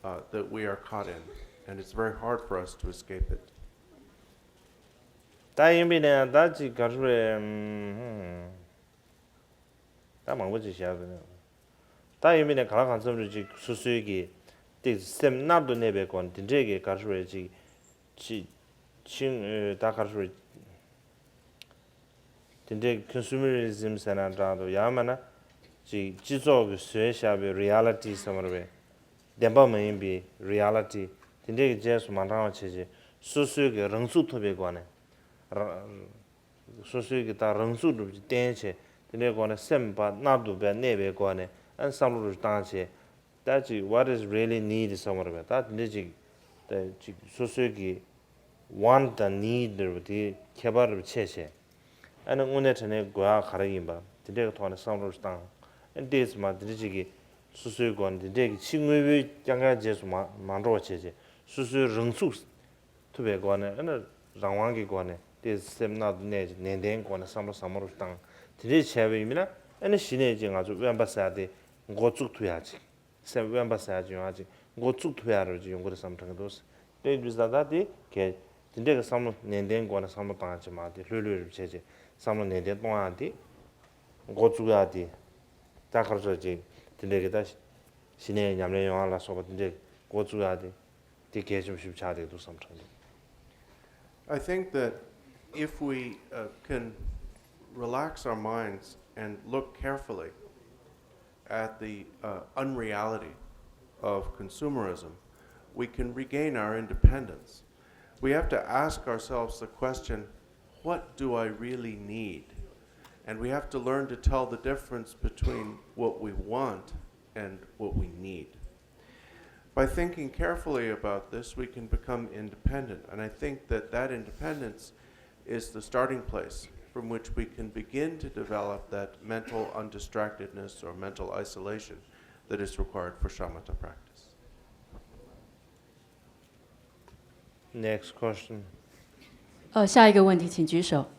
uh, that we are caught in, and it's very hard for us to escape it. ད་ཡིན་པས་ན་ད་ཅིག་ག་རེ་རེད། ད་མང་པོ་ཅིག་བཞག་པས་ན། ད་ཡིན་པས་ན་ག་ལ་གང་འཚམ་རེ་ཅིག་སོ་སོའི་གི་ཏིག་སེམས་མནར་དུ་གནས་པའི་སྒོ་ནས་དེ་འདྲས་ཀྱི་ག་རེ་རེད་ཅིག་ཅིག་ཅིག་ད་ག་རེ་རེད། དེ་འདྲས་ཀྱི་ཁོན་སུ་མི་རི་ཛིམ་ཟེར་ན་འདྲ་འདུག། ཡང་མིན་ན་ཅིག་སྤྱི་ཚོགས་ཀྱིས་བཟོས་བཞག་པའི་རི་ཡ་ལི་ཊི་ཟེར་བ་རེད་པས། བདེན་པ་མ་ཡིན་པའི་རི་ཡ་ལི་ཊི་དེ་འདྲས་ཀྱི་རྗེས་སུ་མ་འབྲང་བ་བྱས་རྗེས་སོ་སོའི་གི་རང་ཚུགས་ཐུབ་པའི་སྒོ་ནས། རང་སོ་སོའི་གི་ད་རང་ཚུགས་འདྲ་པོ་ཅིག་བསྟན་བྱས་དེ་འདྲའི་སྒོ་ནས་སེམས་པ་མནར་དུ་བས་གནས་པའི་སྒོ་ནས་ཨ་བསམ་བློ་རུ་བཏང་བྱས། ད་ཅིག་what is really need ཟེར་བ་རེད་པས། ད་དེ་འདྲའི་ཅིག་ད་ཅིག་སོ་སོའི་གི་want དང་need འདྲ་པོ་དེ་ཁྱད་པར་རུ་ཕྱེ་བྱས། ཨ་ནི་དངོས་གནས་དྲང་གནས་དགོས་ཡག་ག་རེ་ཡིན་པ་དེ་འདྲའི་གི་ཐོག་ནས་བསམ་བློ་རུ་བཏང་། ཨ་ནི་ཏོག་ཙམ་མ་དེ་འདྲའི་ཅིག་གི་སོ་སོའི་སྒོ་ནས་དེ་འདྲའི་གི་ཕྱི་དངོས་པོའི་རྐྱང་རྐྱང་རྗེས་སུ་མ་མ་འགྲོ་བ་བྱས་བྱས་སོ་སོའི་རང་ཚུགས་ཐུབ་པའི་སྒོ་ནས་ཨ་ནི་རང་དབང་གི་སྒོ་ནས་དེ་སེམས་མནར་དུ་གནས་ནན་ཏན་སྒོ་ནས་བསམ་བློ་ཟབ་མོ་རུ་བཏང་། དེ་འདྲས་བྱས་པ་ཡིན་ན་ཨ་ནི་གཞི་ནས་ཅིག་ང་ཚོ་དབེན་པ་ཟེར་ཡ་དེ་འགོ་བཙུགས་ཐུབ་ཡ་ཅིག། སེམས་དབེན་པ་ཟེར་ཡ་ཅིག་ཡོང་ཡ་ཅིག་འགོ་བཙུགས་ཐུབ་ཡ་རུ་ཅིག་ཡོང་གི་རེད་བསམ་དྲན་གྱི་འདུག། དེ་དུས་ད་ལྟ་དེ་གལ་དེ་འདྲས་ཀྱི་བསམ་བློ་ནན་ཏན་སྒོ་ནས་བསམ་བློ་བཏང་ཡ་ཅིག་མ་དེ་ལྷོད་ལྷོད་རུ་བྱས་ཅིག་བསམ་བློ་ནན་ཏན་གཏོང་ཡ་དེ་འགོ་བཙུགས་ཡ་དེ་ད་ག་རེ་ཟེར་ཅིག་དེ་འདྲས་ཀྱི་ད་གཞི་ནས་ཉམས་ལེན་ཡོང་ཡ་ལ་སོགས་པ་དེ་འདྲས་འགོ་བཙུགས་ཡ་དེ། དེ་གལ་ཆེན་པོ་ཞིག་ཆགས་བསྡད་འདུག་བསམ་དྲན་འདུག། I think that if we uh, can relax our minds and look carefully at the uh, unreality of consumerism, we can regain our independence. We have to ask ourselves the question, what do I really need? And we have to learn to tell the difference between what we want and what we need. By thinking carefully about this, we can become independent. And I think that that independence is the starting place from which we can begin to develop that mental undistractedness or mental isolation that is required for shamatha practice. Next question. 呃，下一个问题请举手。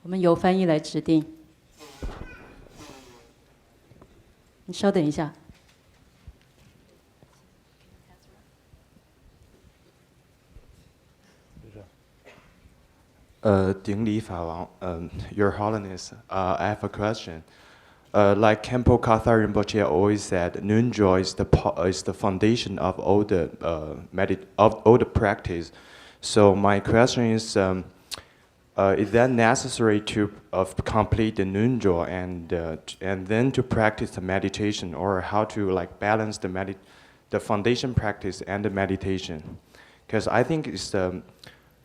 我们由翻译来指定。你稍等一下。 Uh, Ding Li Fa Wang, um, Your Holiness, uh, I have a question. Uh, like Khenpo Kathar Rinpoche always said, Nunjo is the, po- is the foundation of all the uh, medit- of all the practice. So my question is, um, uh, is that necessary to uh, complete the Nunjo and uh, and then to practice the meditation, or how to like balance the medit- the foundation practice and the meditation? Because I think it's um,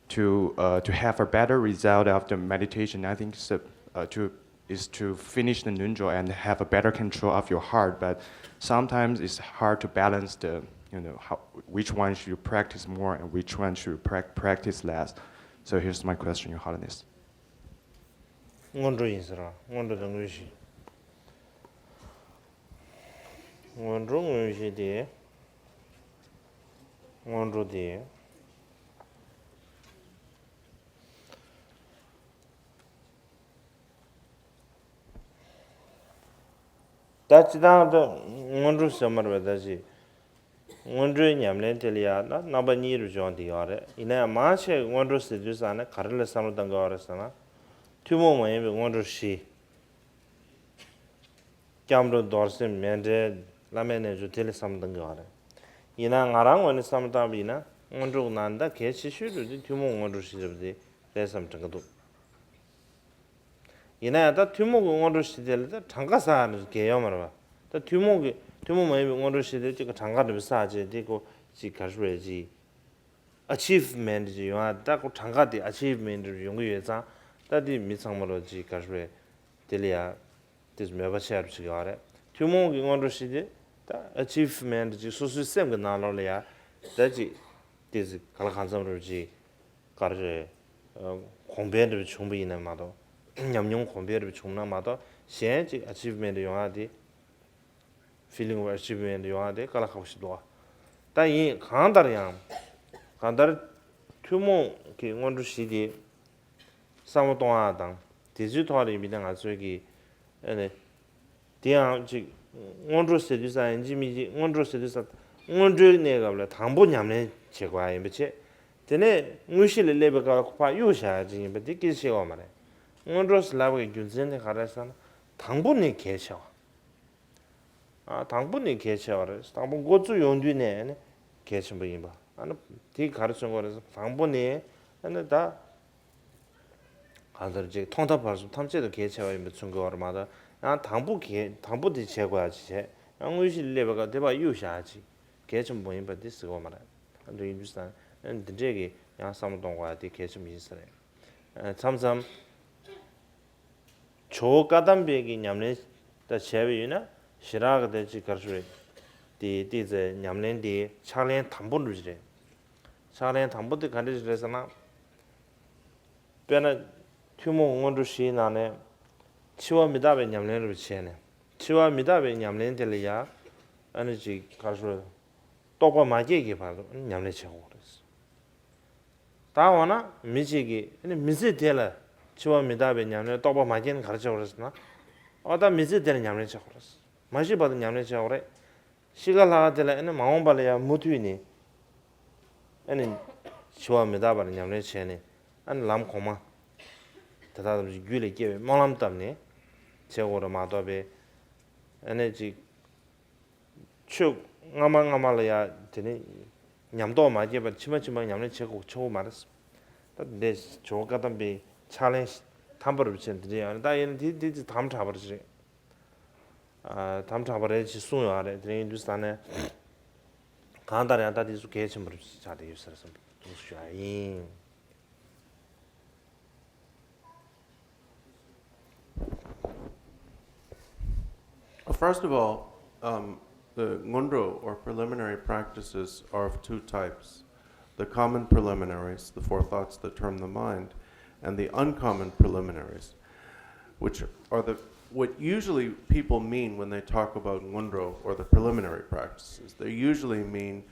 to uh, to have a better result of the meditation. I think it's uh, uh, to is to finish the nunjo and have a better control of your heart. But sometimes it's hard to balance the you know how, which one should you practice more and which one should you prac- practice less. So here's my question, Your Holiness. སྔོན་འགྲོ་ཡིན་ཟེར་བ། སྔོན་འགྲོ་དང་དངོས་གཞི། སྔོན་འགྲོ་དངོས་གཞི་དེ། སྔོན་འགྲོ་དེ། ད་སྤྱི་བཏང་དུ་སྔོན་འགྲོ་ཟེར་མ་རེད་པ། ད་ཅི། སྔོན་འགྲོའི་ཉམས་ལེན་དེ་ལ་ཡང་ན་རྣམ་པ་གཉིས་རུ་སྦྱོང་བསྡད་ཡོད་རེད། ཡིན་ན་ཡང་མང་ཆེ་སྔོན་འགྲོ་ཟེར་དུས་ཙང་ནས་ག་རེ་ལ་བསམ་བློ་གཏང་དགོས་པ་རེད་ཟེར་ན། ཐུན་མོང་མ་ཡིན་པའི་སྔོན་འགྲོ་བཞི། སྐྱབས་འགྲོ་རྡོར་སེམས་མཎྜལ་བླ་མའི་རྣལ་འབྱོར་དེ་ལ་བསམ་བློ་གཏང་དགོས་པ་རེད། ཡིན་ན་ང་རང་ངོས་ནས་བསམ་བློ་བཏང་བ་ཡིན་ན་སྔོན་འགྲོ་ནང་ད་གལ་ཆེ་ཤོས་རུ་དེ་ཐུན་མོང་སྔོན་འགྲོ་བཞི་རུ་དེ་རེད་བསམ་དྲན་གི་འདུག། ཡིན་ན་ཡང་ད་ཐུན་མོང་གི་སྔོན་འགྲོ་བཞི་དེ་ལ་ད་གྲངས་ཀ་བསགས་ནས་གལ་ཡོད་མ་རེད་པ། ད་ཐུན་མོང་གི་ཐུན་མོང་མ་ཡིན་པའི་སྔོན་འགྲོ་བཞི་དེ་གཅིག་གི་གྲངས་ཀ་འདྲ་པོ་བསགས་བྱས་དེ་ཀོ་གཅིག་ག་རེ་རེད་ཅིག་ཨ་ཆིབ་མེན་ཊི་ཅིག་ཡོང་ཡ། ད་ཀོ་གྲངས་ཀ་དེ་ཨ་ཆིབ་མེན་ཊི་ཡོང་གི་ཡོད་ཙང་ད་དེ་མི་ཚང་མ་ལོ་ཅིག་ག་རེ་རེད་དེ་ལ་ཡ་དེ་མོས་པ་ཆེ་རུ་ཅིག་ཡོད་རེད། ཐུན་མོང་གི་སྔོན་འགྲོ་བཞི་དེ་ད་ཨ་ཆིབ་མེན་ཊི་ཅིག་སོ་སོའི་སེམས་ཀྱི་ནང་ལོགས་ལ་ཡ་ད་ཅིག་དེ་ཅིག་ག་ལ་གང་འཚམ་རུ་ཅིག་ག་རེ་རེད། གོང་འཕེལ་འདྲ་པོ་བྱུང་བ་ཡིན་ན་མ་གཏོགས། ཉམས་མྱོང་གོང་འཕེལ་འདྲ་པོ་བྱུང་ན་མ་གཏོགས་གཞན་ཅིག་ཨ་ཆིབ་མེན་ཊི་ཡོང་ཡ་དེ། ཕི་ལིང་ཨོཕ་ཨ་ཆིབ་མེན་ཊི་ཡོང་ཡ་དེ་དཀའ་ལས་ཁག་པོ་ཞིག་འདུག་ཨ། ད་ཡིན་གང་ལྟར་ཡང་གང་ལྟར་ཐུན་མོང་གི་སྔོན་འགྲོ་བཞི་དེ་བསམ་བློ་གཏོང་ཡག་དང་དེ་ཚོའི་ཐོག་ལ་ཡིན་པ་ན་ང་ཚོས་ཀྱི་ཨ་ནི་དེ་ཡང་ཅིག་སྔོན་འགྲོ་ཟེར་དུས་ཙང་ཡིན་གཅིག་མིན་གཅིག་སྔོན་འགྲོ་ཟེར་དུས་ཙང་སྔོན་འགྲོའི་གནས་སྐབས་ལ་དང་པོ་ཉམས་ལེན་བྱེད་དགོས་ཡ་ཡིན་པ་བྱས། དེ་ནས་དངོས་གཞི་ལ་སླེབས་པའི་སྐབས་ལ་ཁོ་ཕར་གཡུག་བཞག་ཡ་ཅིག་ཡིན་པ་འདི་སྐད་ཆ་བཤད་ཡོད་མ་རེད། སྔོན་འགྲོ་ཟེར་ལབ་པའི་རྒྱུ་མཚན་དེ་ག་རེ་ཟེར་ན་དང་པོ་ནས་གལ་ཆེ་བ། ཨ། དང་པོ་ནས་གལ་ཆེ་བ་རེད། དང་པོ་འགོ་བཙུགས་ཡོང་དུས་ནས་ནི་གལ་ཆེན་པོ་ཡིན་པ། ཨ་ནི་དེ་ག་རེ་མཚོན་གྱི་རེད། དང་པོ་ནས་ཨ་ནི་ད་གང་ལྟར་ཅིག་ཐོག་མཐའ་བར་གསུམ་ཐམས་ཅད་དུ་གལ་ཆེ་བ་ཡིན་པ་མཚོན་གྱི་ཡོད་རེད་མ་གཏོགས། ཡང་དང་པོ་གལ་དང་པོ་དེ་བྱེད་དགོས་ཡ་ཅིག་བྱས། ཡང་དངོས་གཞི་ལ་སླེབས་པའི་སྐབས་དེ་ཕར་གཡུག་བཞག་ཡ་ཅིག་གལ་ཆེན་པོ་ཡིན་པ་དེ་ཟེར་གྱི་ཡོད་མ་རེད། ཨ་འདི་ཡིན་དུས་ཙང་ཨ་ནི་འདི་འདྲས་ཀྱི་ཡང་བསམ་བློ་གཏོང་དགོས་ཡ་དེ་གལ་ཆེན་པོ་ཡིན་ས་རེད། ཨ་མཚམས་མཚམས། ཇོ་བོ་བཀའ་གདམས་པའི་གི་ཉམས་ལེན་ད་བྱས་པ་ཡིན་ན་ཞེ་དྲག་གི་དེ་ཅིག་ག་རེ་ཞུ་རེད། དེ་ཏོག་ཙམ་ཉམས་ལེན་དེ་ཕྱག་ལེན་དམ་པོ་འགྲུབ་ཀྱི་རེད། ཕྱག་ལེན་དམ་པོ་དེ་ག་འདྲ་ཞིག་རེད་ཟེར་ན། དཔེར་ན་ཐུན་མོང་སྔོན་འགྲོ་བཞིའི་ནང་ནས་འཆི་བ་མི་རྟག་པའི་ཉམས་ལེན་རུ་བྱས་ནས། འཆི་བ་མི་རྟག་པའི་ཉམས་ལེན་དེ་ལ་ཡ་ཨ་ནི་ཅིག་ག་རེ་ཞུ་རེད། རྟོག་པ་མ་སྐྱེས་ཀྱི་བར་དུ་ཉམས་ལེན་བྱེད་དགོས་རེད། ད་འོ་ན་མི་གཅིག་གིས་ཨ་ནི་མི་ཚེ་དེ་ལ་འཆི་བ་མི་རྟག་པའི་ཉམས་ལེན་རྟོགས་པ་མ་སྐྱེས་ན་ག་རེ་བྱེད་དགོས་རེད་ཟེར་ན། འོ་ད་མི་ཚེ་དེ་ལ་ཉམས་ལེན་བྱེད་དགོས་རེད། མ་ཤི་བར་དུ་ཉམས་ལེན་བྱེད་དགོས་རེད། ཤི་ཁ་ལྷག་ཁ་དེ་ལ་ཨ་ནི་མ་འོངས་པ་ལ་ཡང་མུ་མཐུད་ནས་ཨ་ནི་འཆི་བ་མི་རྟག་པར་ཉམས་ལེན་བྱས་ནས་ཨ་ནི་ལམ་གོང་མ་དེ་དག་ཐམས་ཅད་རྒྱུད་ལ་སྐྱེ་བའི་སྨོན་ལམ་བཏབ་ནས་བྱེད་དགོས་རེད་མ་གཏོགས་པའི་ཨ་ནི་ཅིག་ཆོས་སྔ་མ་སྔ་མ་ལ་ཡ་དེ་ནི་ཉམས་རྟོགས་མ་སྐྱེས་པར་ཕྱི་མ་ཕྱི་མ་ཉམས་ལེན་བྱེད་དགོས་ཆོག་གི་མ་རེད། ད་འདི་ཇོ་བོ་བཀའ་གདམས་པའི་ཕྱག་ལེན་དམ་པ་རུ་བྱས་འདི་འདྲ་ཡང་ད་ཡིན་ན་དེ་དེ་དེ་དམ་དྲགས་པ་རེད། ཨ་དམ་དྲགས་པ་རེད་ཅེས་གསུངས་ཡོད་རེད། དེ་ཡིན་དུས་ད་ནས་གང་ལྟར་ཡང་ད་དེ་ཚོ་གལ་ཆེན་པོ་རེད་ཆགས་བསྡད་ཡོད་ཟེར་བསམ་གྱི་ཡིན། First of all, um, the ngondro or preliminary practices are of two types. The common preliminaries, the four thoughts that term the mind, and the uncommon preliminaries, which are the what usually people mean when they talk about ngondro or the preliminary practices. They usually mean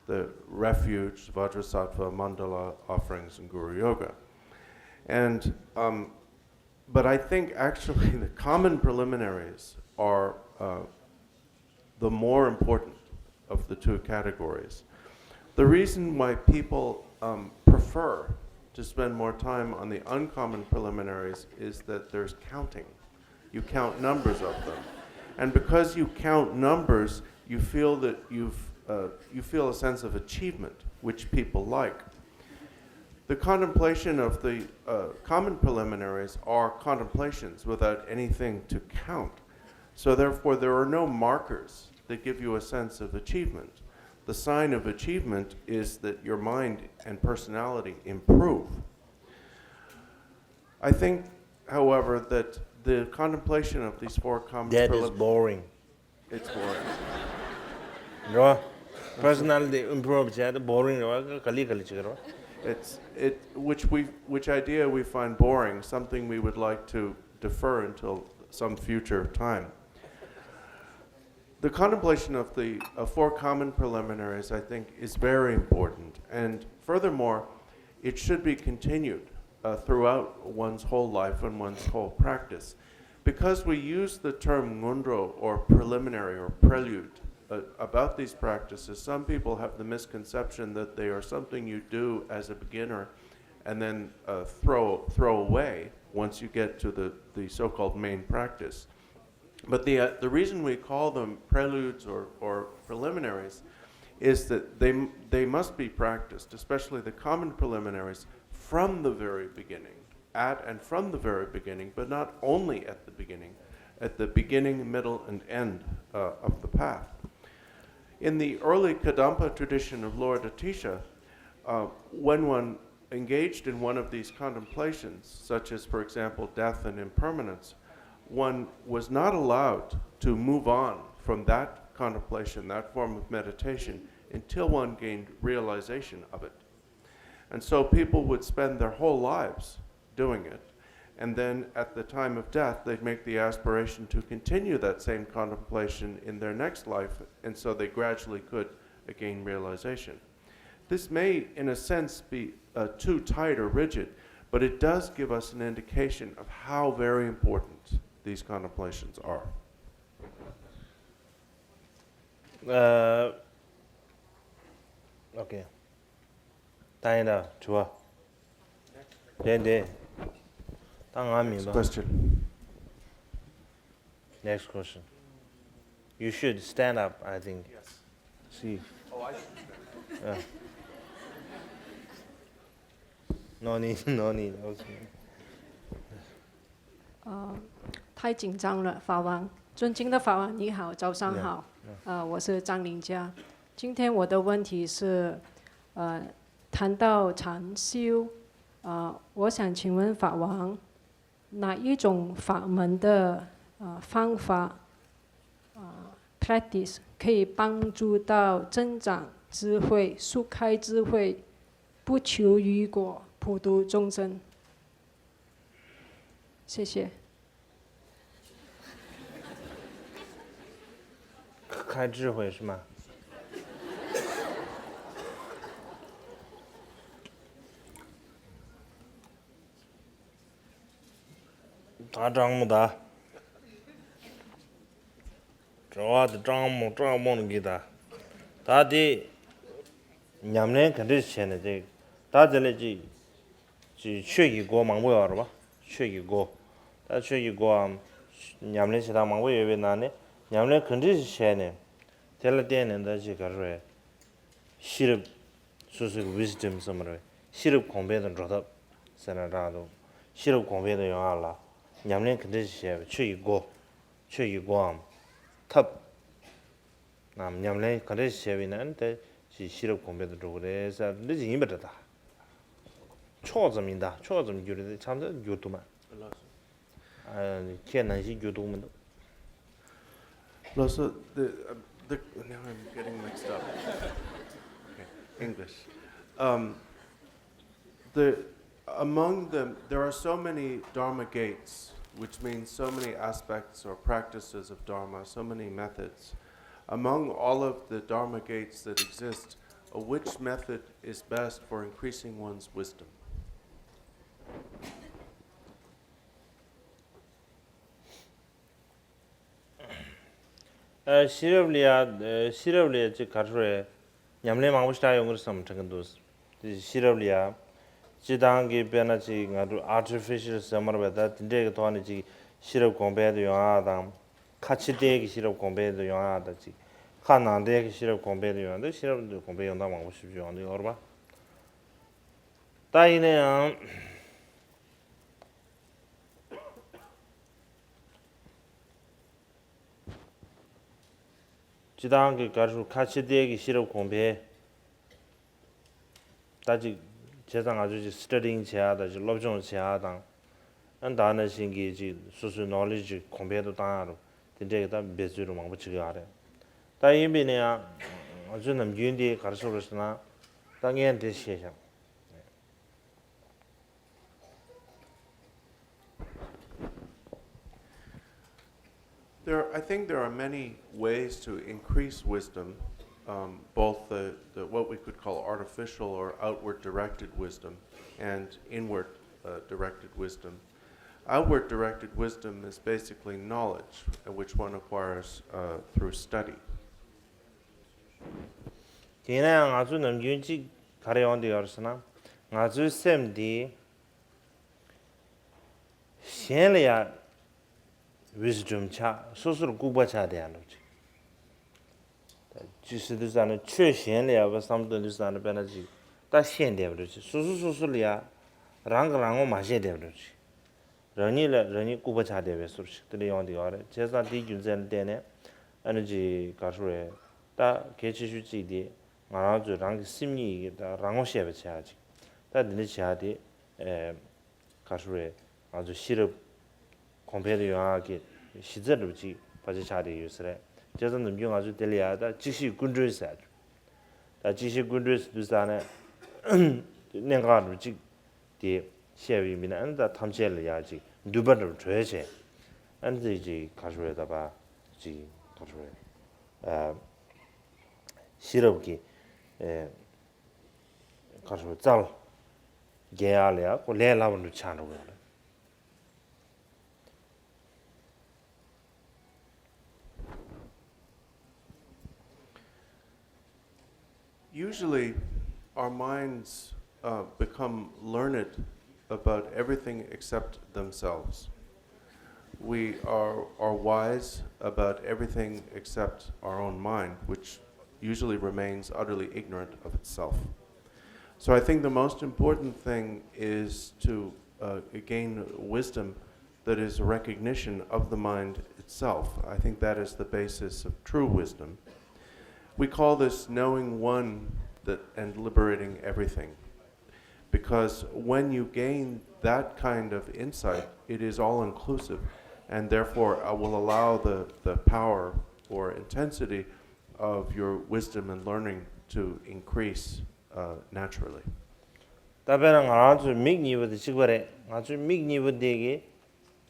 the refuge, Vajrasattva, Mandala offerings, and Guru Yoga. And um, but I think actually the common preliminaries are uh, the more important of the two categories. The reason why people um, prefer to spend more time on the uncommon preliminaries is that there's counting. You count numbers of them. And because you count numbers, you feel that you've, uh, you feel a sense of achievement, which people like. The contemplation of the uh, common preliminaries are contemplations without anything to count. So therefore, there are no markers that give you a sense of achievement. The sign of achievement is that your mind and personality improve. I think, however, that the contemplation of these four common That is prelim- boring. It's boring. རེད་བ། Personality improve བྱས་ཏེ་boring རེད་བ། ག་ལེ་ག་ལེ་བྱེད་ཀྱི་རེད་བ། It's it which we which idea we find boring, something we would like to defer until some future time. The contemplation of the uh, four common preliminaries, I think, is very important. And furthermore, it should be continued uh, throughout one's whole life and one's whole practice. Because we use the term ngondro or preliminary or prelude uh, about these practices, some people have the misconception that they are something you do as a beginner and then uh, throw, throw away once you get to the, the so-called main practice. But the, uh, the reason we call them preludes or, or preliminaries is that they, they must be practiced, especially the common preliminaries, from the very beginning, at and from the very beginning, but not only at the beginning, at the beginning, middle, and end uh, of the path. In the early Kadampa tradition of Lord Atisha, uh, when one engaged in one of these contemplations, such as, for example, death and impermanence, one was not allowed to move on from that contemplation, that form of meditation, until one gained realization of it. And so people would spend their whole lives doing it. And then at the time of death, they'd make the aspiration to continue that same contemplation in their next life. And so they gradually could again realization. This may, in a sense, be uh, too tight or rigid, but it does give us an indication of how very important these contemplations are. Uh, okay. ད་ཡིན་ད་དྲི་བ། དེ་འདི། ད་ང་མིན་པ། Question. Next question. You should stand up, I think. Yes. See. Oh, I. Yeah. No need, no need. Okay. 呃，太紧张了，法王。尊敬的法王，你好，早上好。呃，我是张林佳。今天我的问题是，呃，谈到禅修，呃，我想请问法王，哪一种法门的呃方法，呃，practice 可以帮助到增长智慧、速开智慧、不求于果、普度众生？谢谢。 开智慧是吗？ད་དྲང་མོ་ད། དྲི་བ་དེ་དྲང་མོ་དྲང་མོ་ནི་གི་ད། ད་དེ་ཉམས་ལེན་ག་འདྲས་བྱས་ནས་དེ་ད་དེ་ལས་ཅིག་ཅིག་ཆོས་ཀྱི་སྒོ་མང་པོ་ཡོད་རེད་བ། ཆོས་ཀྱི་སྒོ། ད་ཆོས་ཀྱི་སྒོའམ་ཉམས་ལེན་བྱེད་སྟངས་མང་པོ་ཡོད་པའི་ནང་ནས་ཉམས་ལེན་ག་འདྲས་ཤིག་བྱས་ནས་དེ་ལ་བརྟེན་ནས་ད་ཅིག་ག་རེ་རེད། ཤེས་རབ། སོ་སོའི་wisdom ཟེར་མ་རེད། ཤེས་རབ་གོང་འཕེལ་དུ་འགྲོ་ཐབས་ཟེར་ན་འདྲ་འདུག་ཤེས་རབ་གོང་འཕེལ་དུ་ཡོང་ཡག་ལ་ཉམས་ལེན་ག་འདྲས་ཤིག་བྱས་པའི་ཆོས་ཀྱི་སྒོ། ཆོས་ཀྱི་སྒོའམ་ཐབས། ནམ་ཉམས་ལེན་ག་འདྲས་ཤིག་བྱས་པ་ཡིན་ན་ཨ་ནི་དེ་ཅིག་ཤེས་རབ་གོང་འཕེལ་དུ་འགྲོ་གི་རེད་ཟེར་འདི་ཅིག་ཡིན་པ་འདྲ་ད། ཕྱོགས་ཙམ་ཡིན་ད། ཕྱོགས་ཙམ་བསྒྱུར་རེད་དེ་ཆ་ཚང་བསྒྱུར་ཐུབ་མ། ཨ་ཁྱེད་ནང་བཞིན་བསྒྱུར་ཐུབ་མི་འདུག No, so the, uh, the now I'm getting mixed up. Okay, English. Um, the among them, there are so many Dharma gates, which means so many aspects or practices of Dharma, so many methods. Among all of the Dharma gates that exist, uh, which method is best for increasing one's wisdom? ཤེས་རབ་ལ་ཡ། ཤེས་རབ་ལ་ཡ་ཅིག་ག་རེ་རེད། ཉམས་ལེན་མང་པོ་ཞིག་ཡོང་གི་རེད་བསམ་དྲན་གི་འདུག་ཤེས་རབ་ལ་ཡ། སྤྱི་བཏང་གི་དཔེར་ན་ཅིག་ང་ཚོ་artificial ཟེར་མ་རེད་པས་ད་དེ་འདྲས་ཀྱི་ཐོག་ནས་ཅིག་ཤེས་རབ་གོང་འཕེལ་དུ་ཡོང་ཡག་དང་། ཁ་ཕྱི་བལྟས་ཀྱི་ཤེས་རབ་གོང་འཕེལ་དུ་ཡོང་ཡག་དང་ཅིག་ཁ་ནང་བལྟས་ཀྱི་ཤེས་རབ་གོང་འཕེལ་དུ་ཡོང་ཡག་དང་ཤེས་རབ་འདི་གོང་འཕེལ་ཡོང་སྟངས་མང་པོ་ཞིག་ཡོང་གི་ཡོད་རེད་པ། ད་ཡིན་ན་ཡང་། སྤྱི་བཏང་གི་ག་རེ་ཞུ་ཁ་ཕྱིར་བལྟས་ཀྱི་ཤེས་རབ་གོང་འཕེལ། ད་ཅིག་བྱས་ཙང་ང་ཚོས་ཅིག་studying བྱེད་ཡག་དང་ཅིག་སློབ་སྦྱོང་བྱེད་ཡག་དང་། ཨ་ད་ནང་བཞིན་གྱི་ཅིག་སོ་སོའི་knowledge ཅིག་གོང་འཕེལ་དུ་བཏང་ཡག་རུ་དེ་འདྲས་ཀྱི་ད་འབད་རྩོལ་རུ་མང་པོ་བྱེད་ཀྱི་ཡོད་རེད། ད་ཡིན་པས་ན་ཡང་ང་ཚོའི་ནམ་རྒྱུན་འདི་ག་རེ་ཞུ་རེད་ཟེར་ན། ད་ངས་འདི་བཤད་བཞག There, I think there are many ways to increase wisdom, um, both the, the, what we could call artificial or outward directed wisdom and inward uh, directed wisdom. Outward directed wisdom is basically knowledge, uh, which one acquires uh, through study. དེས་ན་ཡང་ང་ཚོ་ནམ་རྒྱུན་གཅིག་ག་རེ་ཡོང་བསྡད་ཡོད་རེད་ཟེར་ན། ང་ཚོའི་སེམས་འདི་གཞན་ལ་ཡང་wisdom ཆགས། སོ་སོར་ལྐུགས་པ་ཆགས་བསྡད་ཡོད་འགྲོ་ཅིག་ཅི་ཟེར་དུས་ཙ་ན་ཆོས་གཞན་ལ་ཡང་བསམ་བློ་གཏོང་དུས་ཙ་ན་དཔེར་ན་ཅིག་ད་ཤེས་བསྡད་པ་འདྲ་ཅིག་སོ་སོ་སོ་སོ་ལ་ཡང་རང་གིས་རང་ངོ་མ་ཤེས་བསྡད་པ་འདྲ་ཅིག་རང་ཉིད་ལ་རང་ཉིད་ལྐུགས་པ་ཆགས་བསྡད་པའི་བཟོ་ཞིག་དེ་འདྲ་ཡོང་བསྡད་ཡོད་རེད། བྱས་ཙང་དེའི་རྒྱུ་མཚན་ལ་བརྟེན་ནས་ཨ་ནི་ཅིག་ག་རེ་ཞུ་རེད། ད་གལ་ཆེ་ཤོས་གཅིག་དེ་ང་རང་ཚོས་རང་གི་སེམས་ཉིད་ཀྱིས་ད་རང་ངོ་ཤེས་པ་བྱེད་ཡག་ཅིག་ད་དེ་འདྲ་བྱེད་ཡག་དེ་ཨེ། ག་རེ་ཞུ་རེད། ང་ཚོ་ཤེས་རབ་གོང་འཕེལ་དུ་ཡོང་ཡག་གི་གཞི་རྩ་འདྲ་པོ་ཅིག་ཕལ་ཆེར་ཆགས་བསྡད་ཡོད་ས་རེད། བྱས་ཙང་ནམ་རྒྱུན་ང་ཚོས་དེ་ལ་ཡ་ད་གཅིག་ཤེས་ཀུན་གྲོལ་ཟེར་ཡག་ཅིག་ད་གཅིག་ཤེས་ཀུན་གྲོལ་ཟེར་དུས་ཙ་ནས་གནད་འགག་འདྲ་པོ་ཅིག་དེ་བཤད་པ་ཡིན་པས་ན་ཨ་ནི་ད་ཐམས་ཅད་ལ་ཡ་ཅིག་འདུས་པ་འདྲ་པོ་གྲོལ་བྱས། ཨ་ནི་དེ་ཅིག་ག་རེ་ཞུ་རེད། ད་པ་ཅིག་ག་རེ་ཞུ་རེད། ཨ། ཤེས་རབ་ཀྱི་ཨེ་ག་རེ་ཟེར་རྩལ་རྒྱས་ཡག་ལ་ཡ་ཁོ་ལས་སླ་པོ་འདྲ་ཆགས་འགྲོ་གི་ཡོད་རེད། Usually, our minds uh, become learned about everything except themselves. We are, are wise about everything except our own mind, which usually remains utterly ignorant of itself. So I think the most important thing is to uh, gain wisdom that is recognition of the mind itself. I think that is the basis of true wisdom. We call this knowing one that, and liberating everything. Because when you gain that kind of insight, it is all inclusive, and therefore uh, will allow the, the power or intensity of your wisdom and learning to increase uh, naturally. ད་དཔེར་ན་ང་རང་ཚོའི་མིག་གཉིས་པོ་དེ་གཅིག་པ་རེད། ང་ཚོའི་མིག་གཉིས་པོ་དེ་གིས་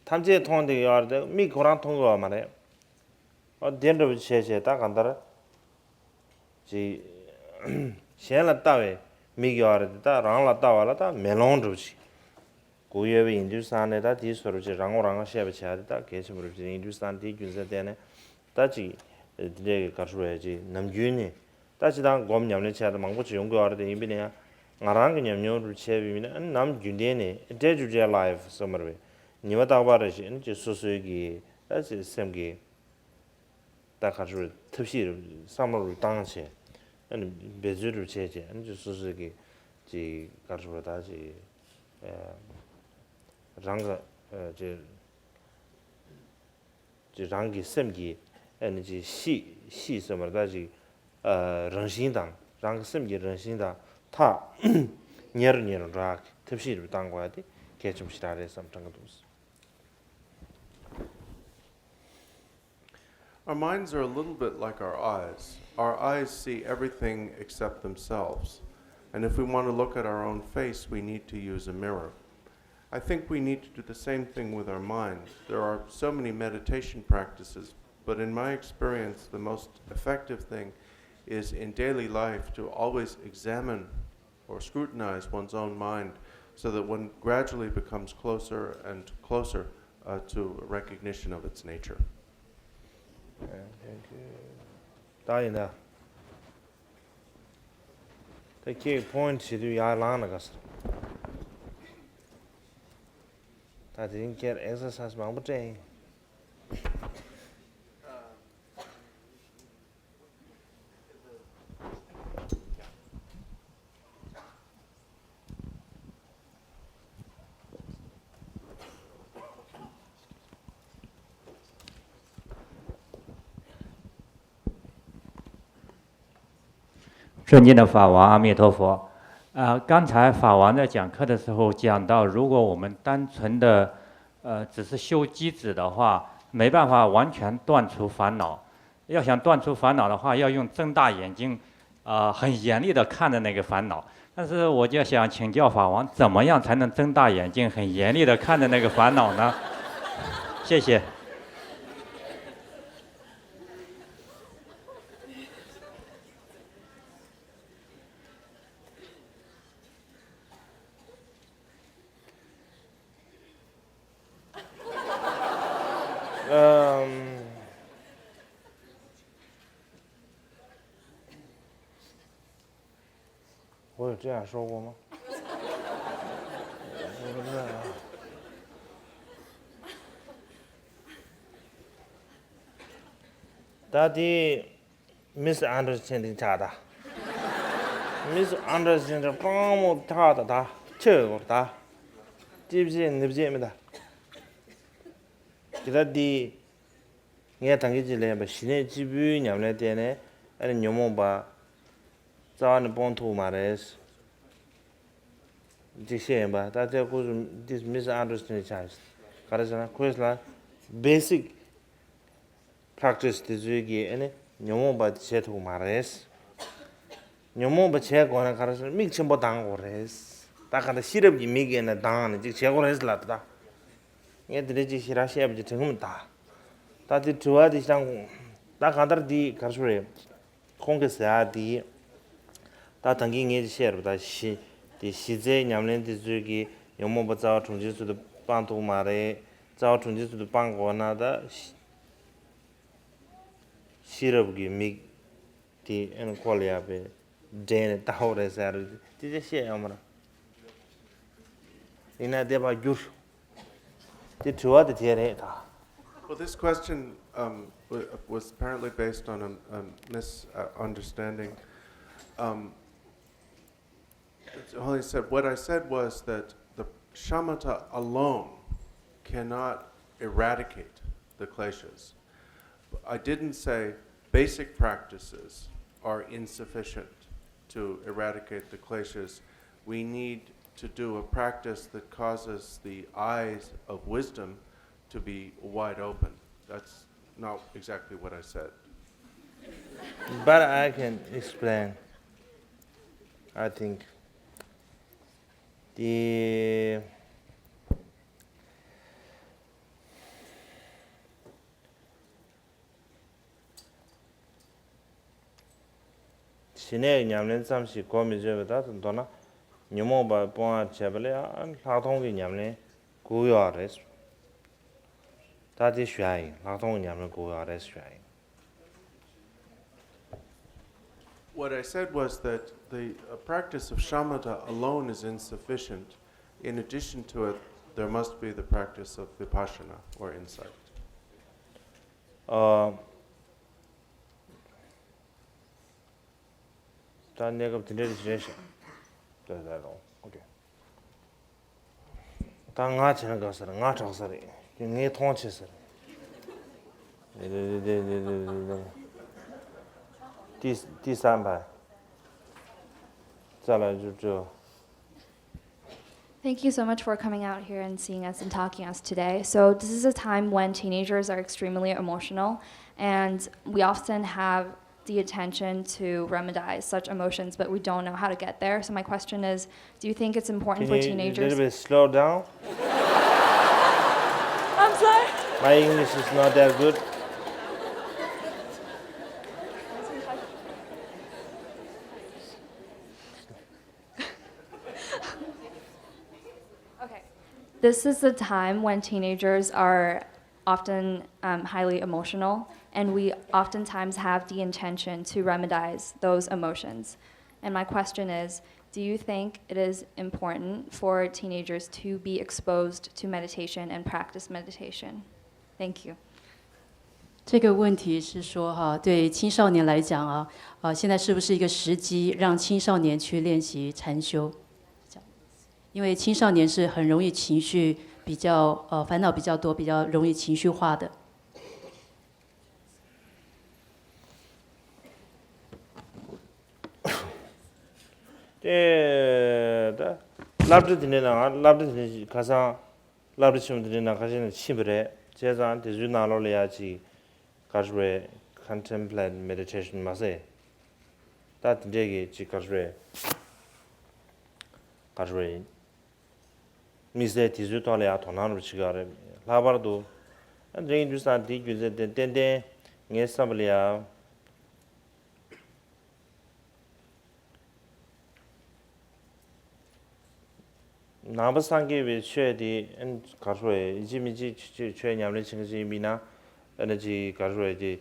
ཐམས་ཅད་མཐོང་བསྡད་ཡོད་རེད་དེ། མིག་ཁོ་རང་མཐོང་གི་ཡོད་མ་རེད། ཨ་དེ་འདྲ་པོ་བྱས་བྱས་ད་གང་ལྟར་ཅིག་གཞན་ལ་ལྟ་བའི་མིག་ཡོད་རེད་དེ། ད་རང་ལ་ལྟ་བ་ལ་ད་མེ་ལོང་འདྲ་པོ་ཅིག་དགོས་ཡོད་པ་ཡིན་དུས་ཙང་ནས། ད་དེའི་བཟོ་འདྲ་པོ་ཅིག་རང་ངོ་རང་ཤེས་པ་བྱས་ཏེ་ད་གལ་ཆེན་པོ་འདྲ་པོ་ཅིག་ཡིན་དུས་ཙང་། དེའི་རྒྱུ་མཚན་བརྟེན་ནས་ད་ཅིག་དེ་འདྲའི་གི་ག་རེ་ཟེར་བས་ཅིག་ནམ་རྒྱུན་ནས་ད་ཅིག་ད་སྒོམ་ཉམས་ལེན་བྱས་ཏེ་མང་པོ་ཅིག་ཡོང་གི་ཡོད་རེད་དེ། ཡིན་པ་ཡིན་ན་ཡང་ང་རང་གི་ཉམས་མྱོང་རུ་བྱས་པ་ཡིན་ན། ནམ་རྒྱུན་ལྡན་ནས་day to day life ཟེར་མ་རེད་པས། ཉི་མ་རྟག་པར་རེ་བཞིན་ཅིག་སོ་སོའི་གི་ད་ཅིག་སེམས་ཀྱི་ད་ག་རེ་ཟེར་བས་ཐབས་ཤེས་རུ་བསམ་བློ་རུ་བཏང་བྱས། ཨ་ནི་འབད་རྩོལ་རུ་བྱས་བྱས། ཨ་ནི་ཅིག་སོ་སོའི་གི་ཅིག་ག་རེ་ཟེར་བས་ད་ཅིག་ཨ་རང་གི་ཨ་ཅིག་ཅིག་རང་གི་སེམས་ཀྱི་ཨ་ནི་ཅིག་གཤིས་གཤིས་ཟེར་མ་རེད་ད། ཅིག་ཨ་རང་བཞིན་དང་། རང་གི་སེམས་ཀྱི་རང་བཞིན་དང་ཐག་ཉེ་རུ་ཉེ་རུ་འགྲོ་ཡག་གི་ཐབས་ཤེས་རུ་བཏང་དགོས་ཡ་དེ་གལ་ཆེན་པོ་ཞེ་དྲག་རེད་བསམ་དྲན་གྱི་འདུག Our minds are a little bit like our eyes. Our eyes see everything except themselves. And if we want to look at our own face, we need to use a mirror. I think we need to do the same thing with our mind. There are so many meditation practices, but in my experience, the most effective thing is in daily life to always examine or scrutinize one's own mind so that one gradually becomes closer and closer uh, to recognition of its nature. ད་ཡིན་ད། ད་ཁྱེད་པོ་ཡིན་ཊི་བྱེད་དུས་ཡར་ལངས་ན་དགའ་ས་རེད། ད་དེ་རིང་ཁྱེད་ཨེག་སར་སའི་སི་མང་པོ་སྤྲད་ཡིན།尊敬的法王，阿弥陀佛。呃，刚才法王在讲课的时候讲到，如果我们单纯的，呃，只是修机子的话，没办法完全断除烦恼。要想断除烦恼的话，要用睁大眼睛，呃，很严厉的看着那个烦恼。但是我就想请教法王，怎么样才能睁大眼睛，很严厉的看着那个烦恼呢？谢谢。嗯，我有这样说过吗？我不知道啊。ད་དེ་མིས་ཨན་ཌར་སི་ཊེན་ཌིང་ཆགས་ད། མིས་ཨན་ཌར་སི་ཊེན་ཌིང་སྤྲང་མོ་ཆགས་ད། ད་ཁྱོད་ད་ཅི་བྱེད་ནི་བྱེད་མི་ད། དེ་ད་དེ་ངས་ད་གིན་ཅིག་ལབ་པ། ཞི་གནས་གཅིག་པུའི་ཉམས་ལེན་བརྟེན་ནས་ཨ་ནི་ཉོན་མོངས་པ་རྩ་བ་ནས་སྤོང་ཐུབ་མ་རེད། ཅིག་བཤད་ཡིན་པ། ད་དེ་ཁོ་ཚོ་འདི་མིས་ཨན་ཌར་སི་ཊེན་ཌིང་ཆགས། ག་རེ་ཟེར་ན་ཁོས་ལ་བེ་སིག་པྲེག་ཊི་སི་དེ་ཚོའི་གི་ཨ་ནི་ཉོན་མོངས་པ་དེ་བྱེད་ཐུབ་མ་རེད། ཉོན་མོངས་པ་བྱེད་དགོས་ན་ག་རེ་ཟེར་ན་མིག་ཆེན་པོ་གདངས་དགོས་རེད། ད་ག་ད་ཤེས་རབ་ཀྱི་མིག་གིས་ནི་གདངས་ནས་ཅིག་བྱེད་དགོས་རེད་ལབ་ད། ངས་དེ་འདྲ་ཅིག་ཞེ་དྲག་བཤད་པ་ཅིག་དྲན་གི་མི་འདུག་ད་དེ་དྲི་བ་དེ་ཞེ་དྲག་ད་གང་ལྟར་དེ་ག་རེ་ཟེར་རེད། ཁོང་གིས་ཟེར་ཡག་དེ། ད་ད་གིན་ངས་བཤད་རེད་པ། ད་གཞི་དེ་གཞི་རྩའི་ཉམས་ལེན་དེ་ཚོས་ཀྱི་ཉོན་མོངས་པ་རྩ་བ་དྲུངས་ཆེན་ཚུལ་དུ་སྤང་ཐུབ་མ་རེད། རྩ་བ་དྲུངས་ཆེན་ཚུལ་དུ་སྤང་དགོས་ན་ད་ཤེས་རབ་ཀྱི་མིག་དེ་ཨེ་ནི་ཁོ་ལ་ཡག་པའི་འདྲེན་ནས་ལྟ་བ་རེད་ཟེར་ཡག་རེད། དེ་ཅི་བཤད་ཡོད་མ་རེད། ཡིན་ན་དེ་ཕར་བསྒྱུར། དེ་དྲི་བ་དེ་དེ་རེད་ད། Well, this question, um, wa- was apparently based on a, a misunderstanding. Um, only said what I said was that the shamatha alone cannot eradicate the kleshas. I didn't say basic practices are insufficient to eradicate the kleshas. We need to do a practice that causes the eyes of wisdom to be wide open. That's not exactly what I said. But I can explain. I think the ཞི་གནས་ཀྱི་ཉམས་ལེན་ཙམ་ཞིག་གོ་མི་ཆོད་པ་ད་མདོར་ན་ཉོན་མོངས་པ་སྤོང་བར་བྱེད་པ་ལ་ཡང་ལྷག་མཐོང་གི་ཉམས་ལེན་དགོས་ཡོད་རེད། ད་དེ་ཞུ་ཡག་ཡིན། ལྷག་མཐོང་གི་ཉམས་ལེན་དགོས་ཡོད་རེད་ཞུ་ཡག་ཡིན། What I said was that the uh, practice of shamatha alone is insufficient. In addition to it, there must be the practice of vipassana or insight. ཨ། ད་གནས་སྐབས་དེ་འདྲ་རེད་ཤག་ད་ད་རུང་ཨོ་ཀེ། ད་ང་བྱས་ན་དགའ་ས་རེད། ང་དྲག་ས་རེད། དེ་ངས་མཐོང་ཆེ་ས་རེད། དེ་དེ་དེ་དེ་དེ་དེ་དེ་དེ་དེ་བསམ་པ། རྩ་ལ་འཇུག་འཇུག Thank you so much for coming out here and seeing us and talking us today. So this is a time when teenagers are extremely emotional, and we often have the attention to remedize such emotions, but we don't know how to get there. So my question is, do you think it's important for Can you a little teenagers? Bit slow down? I'm sorry. My English is not that good. Okay. This is the time when teenagers are often um, highly emotional, and we oftentimes have the intention to remedize those emotions. And my question is, do you think it is important for teenagers to be exposed to meditation and practice meditation? Thank you. 这个问题是说哈，对青少年来讲啊，呃，现在是不是一个时机让青少年去练习禅修？这样，因为青少年是很容易情绪比较呃烦恼比较多，比较容易情绪化的。 དེ་ད་སློབ་གྲྭ་དེ་འདྲའི་ནང་སློབ་གྲྭ་དེ་འདྲའི་ཁ་སང་སློབ་གྲྭ་ཆེན་མོ་དེ་འདྲའི་ནང་ཁ་ཤས་ནས་ཕྱིན་པ་རེད། བྱས་ཙང་དེ་ཚོའི་ནང་ལོགས་ལ་ཡ་ཅིག་ག་རེ་ཟེར་བའི་contemplate meditation མ་ཟད་ད་དེ་འདྲའི་གི་ཅིག་ག་རེ་ཟེར་བའི་ག་རེ་ཟེར་བའི་དམིགས་བསལ་དེ་ཚོའི་ཐོག་ལ་ཡ་དོ་སྣང་རུ་བྱེད་ཀྱི་ཡོད་རེད། ལྷག་པར་དུ་ཨ་འདྲ་ཡིན་དུས་ཙང་དེའི་རྒྱུ་མཚན་དེ་ཏན་ཏན་ངའི་བསམ་པ་ལ་ཡ། ནང་པ་སངས་རྒྱས་པའི་ཆོས་དེ་ཨ་ནི་ག་རེ་ཟེར་ཡིན་གཅིག་མིན་གཅིག་ཆོས་ཆོས་ཉམས་ལེན་བྱེད་མཁན་ཅིག་ཡིན་པ་ཡིན་ན་ཨ་ནི་ཅིག་ག་རེ་ཟེར་ཡིན་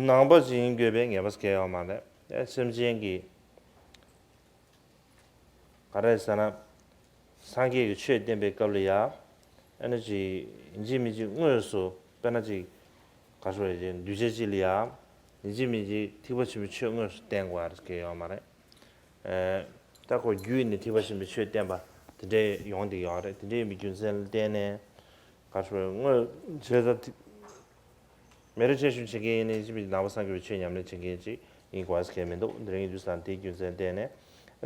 ནང་པ་ཅིག་ཡིན་དགོས་པའི་ངེས་པ་གང་ཡང་ཡོད་མ་རེད། ཨ་སེམས་ཅན་གྱི་ག་རེ་ཟེར་ན། སངས་རྒྱས་ཀྱི་ཆོས་བསྟན་པའི་སྐབས་ལ་ཡ། ཨ་ནི་ཅིག་ཡིན་གཅིག་མིན་གཅིག་དངོས་སུ་དཔེར་ན་ཅིག་ག་རེ་ཟེར་ཡིན་གདུལ་བྱ་གཅིག་ལ་ཡ། ཡིན་གཅིག་མིན་གཅིག་ཐེག་པ་ཆེན་པོའི་ཆོས་དངོས་སུ་བསྟན་དགོས་པ་གང་ཡང་ཡོད་མ་རེད། ཨེ། ད་ཁོ་རྒྱུད་ནས་ཐེག་པ་ཆེན་པོའི་ཆོས་བསྟན་པ་དེ་འདྲས་ཡོང་བསྡད་ཡོད་རེད། དེ་འདྲས་ཡིན་པའི་རྒྱུ་མཚན་ལ་བརྟེན་ནས་ག་རེ་ཟེར་དངོས་བྱས་ཙང་མེ་ཌི་ཊེ་ཤན་བྱེད་མཁན་ཡིན་ནའི་ཅི་མིན་ནང་པ་སངས་རྒྱས་པའི་ཆོས་ཉམས་ལེན་བྱེད་མཁན་ཅིག་ཡིན་དགོས་ཟེར་མཁན་མི་འདུག་དེ་རིང་ཡིན་དུས་ཙང་དེའི་རྒྱུ་མཚན་བརྟེན་ནས་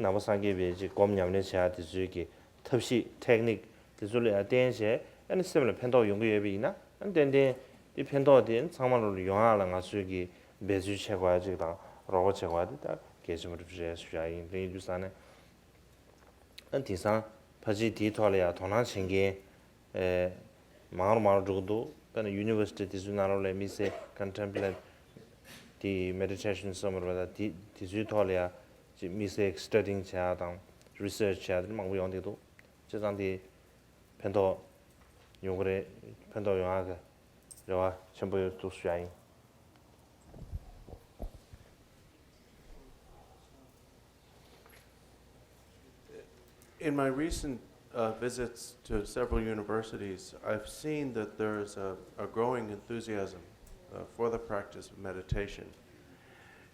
ནང་པ་སངས་རྒྱས་པའི་ཅིག་སྒོམ་ཉམས་ལེན་བྱེད་ཡག་དེ་ཚོའི་གི་ཐབས་ཤེས་ཊེག་ནིག་དེ་ཚོ་ལ་ཡང་བརྟེན་བྱས་ཨ་ནི་སེམས་ལ་ཕན་ཐོགས་ཡོང་གི་ཡོད་པ་ཡིན་ན་ཨ་ནི་ཏན་ཏན་དེ་ཕན་ཐོགས་དེ་ཚང་མ་ལོ་ལ་ཡོང་ཡག་ལ་ང་ཚོས་གི་འབད་བརྩོན་བྱེད་དགོས་ཡག་ཅིག་དང་རོགས་པ་བྱེད་དགོས་ཡག་དེ་ད་གལ་ཆེན་པོ་རེད་ཞུ་ཡག་ཡིན། དེ་རིང་ཡིན་དུས་ཙང་ནས། ཨ་དེང་སང་ཕལ་ཆེར་དེའི་ཐོག་ལ་ཡང་དོ་སྣང་བྱེད་མཁན་ཨེ་མང་རུ་མང་རུ་འགྲོ་གི་འདུག་དཔེར་ན་ཡུ་ནི་ཝར་སི་ཊི་དེ་ཚོའི་ནང་ལོགས་ལ་དམིགས་བསལ་ཀོན་ཊེམ་པོ་རེ་ཊི་ དེ་མེ་ཌི་ཊེ་ཤན་བསམ་པ་རེད་པ། ད་དེ་དེ་ཚོའི་ཐོག་ལ་ཡ་ཅིག་དམིགས་བསལ་སི་ཊ་ཌིང་བྱེད་ཡ་དང་རི་སར་ཆི་བྱེད་ཡ་དེ་མང་པོ་ཡོང་བསྡད་འདུག་བྱས་ཙང་དེ་ཕན་ཐོགས་ཡོང་གི་རེད། ཕན་ཐོགས་ཡོང་ཡ་གི་རེ་བ་ཆེན་པོ་ཡོད་འདུག་ཞུ་ཡ་ཡིན། In my recent uh, visits to several universities, I've seen that there is a, a growing enthusiasm uh, for the practice of meditation.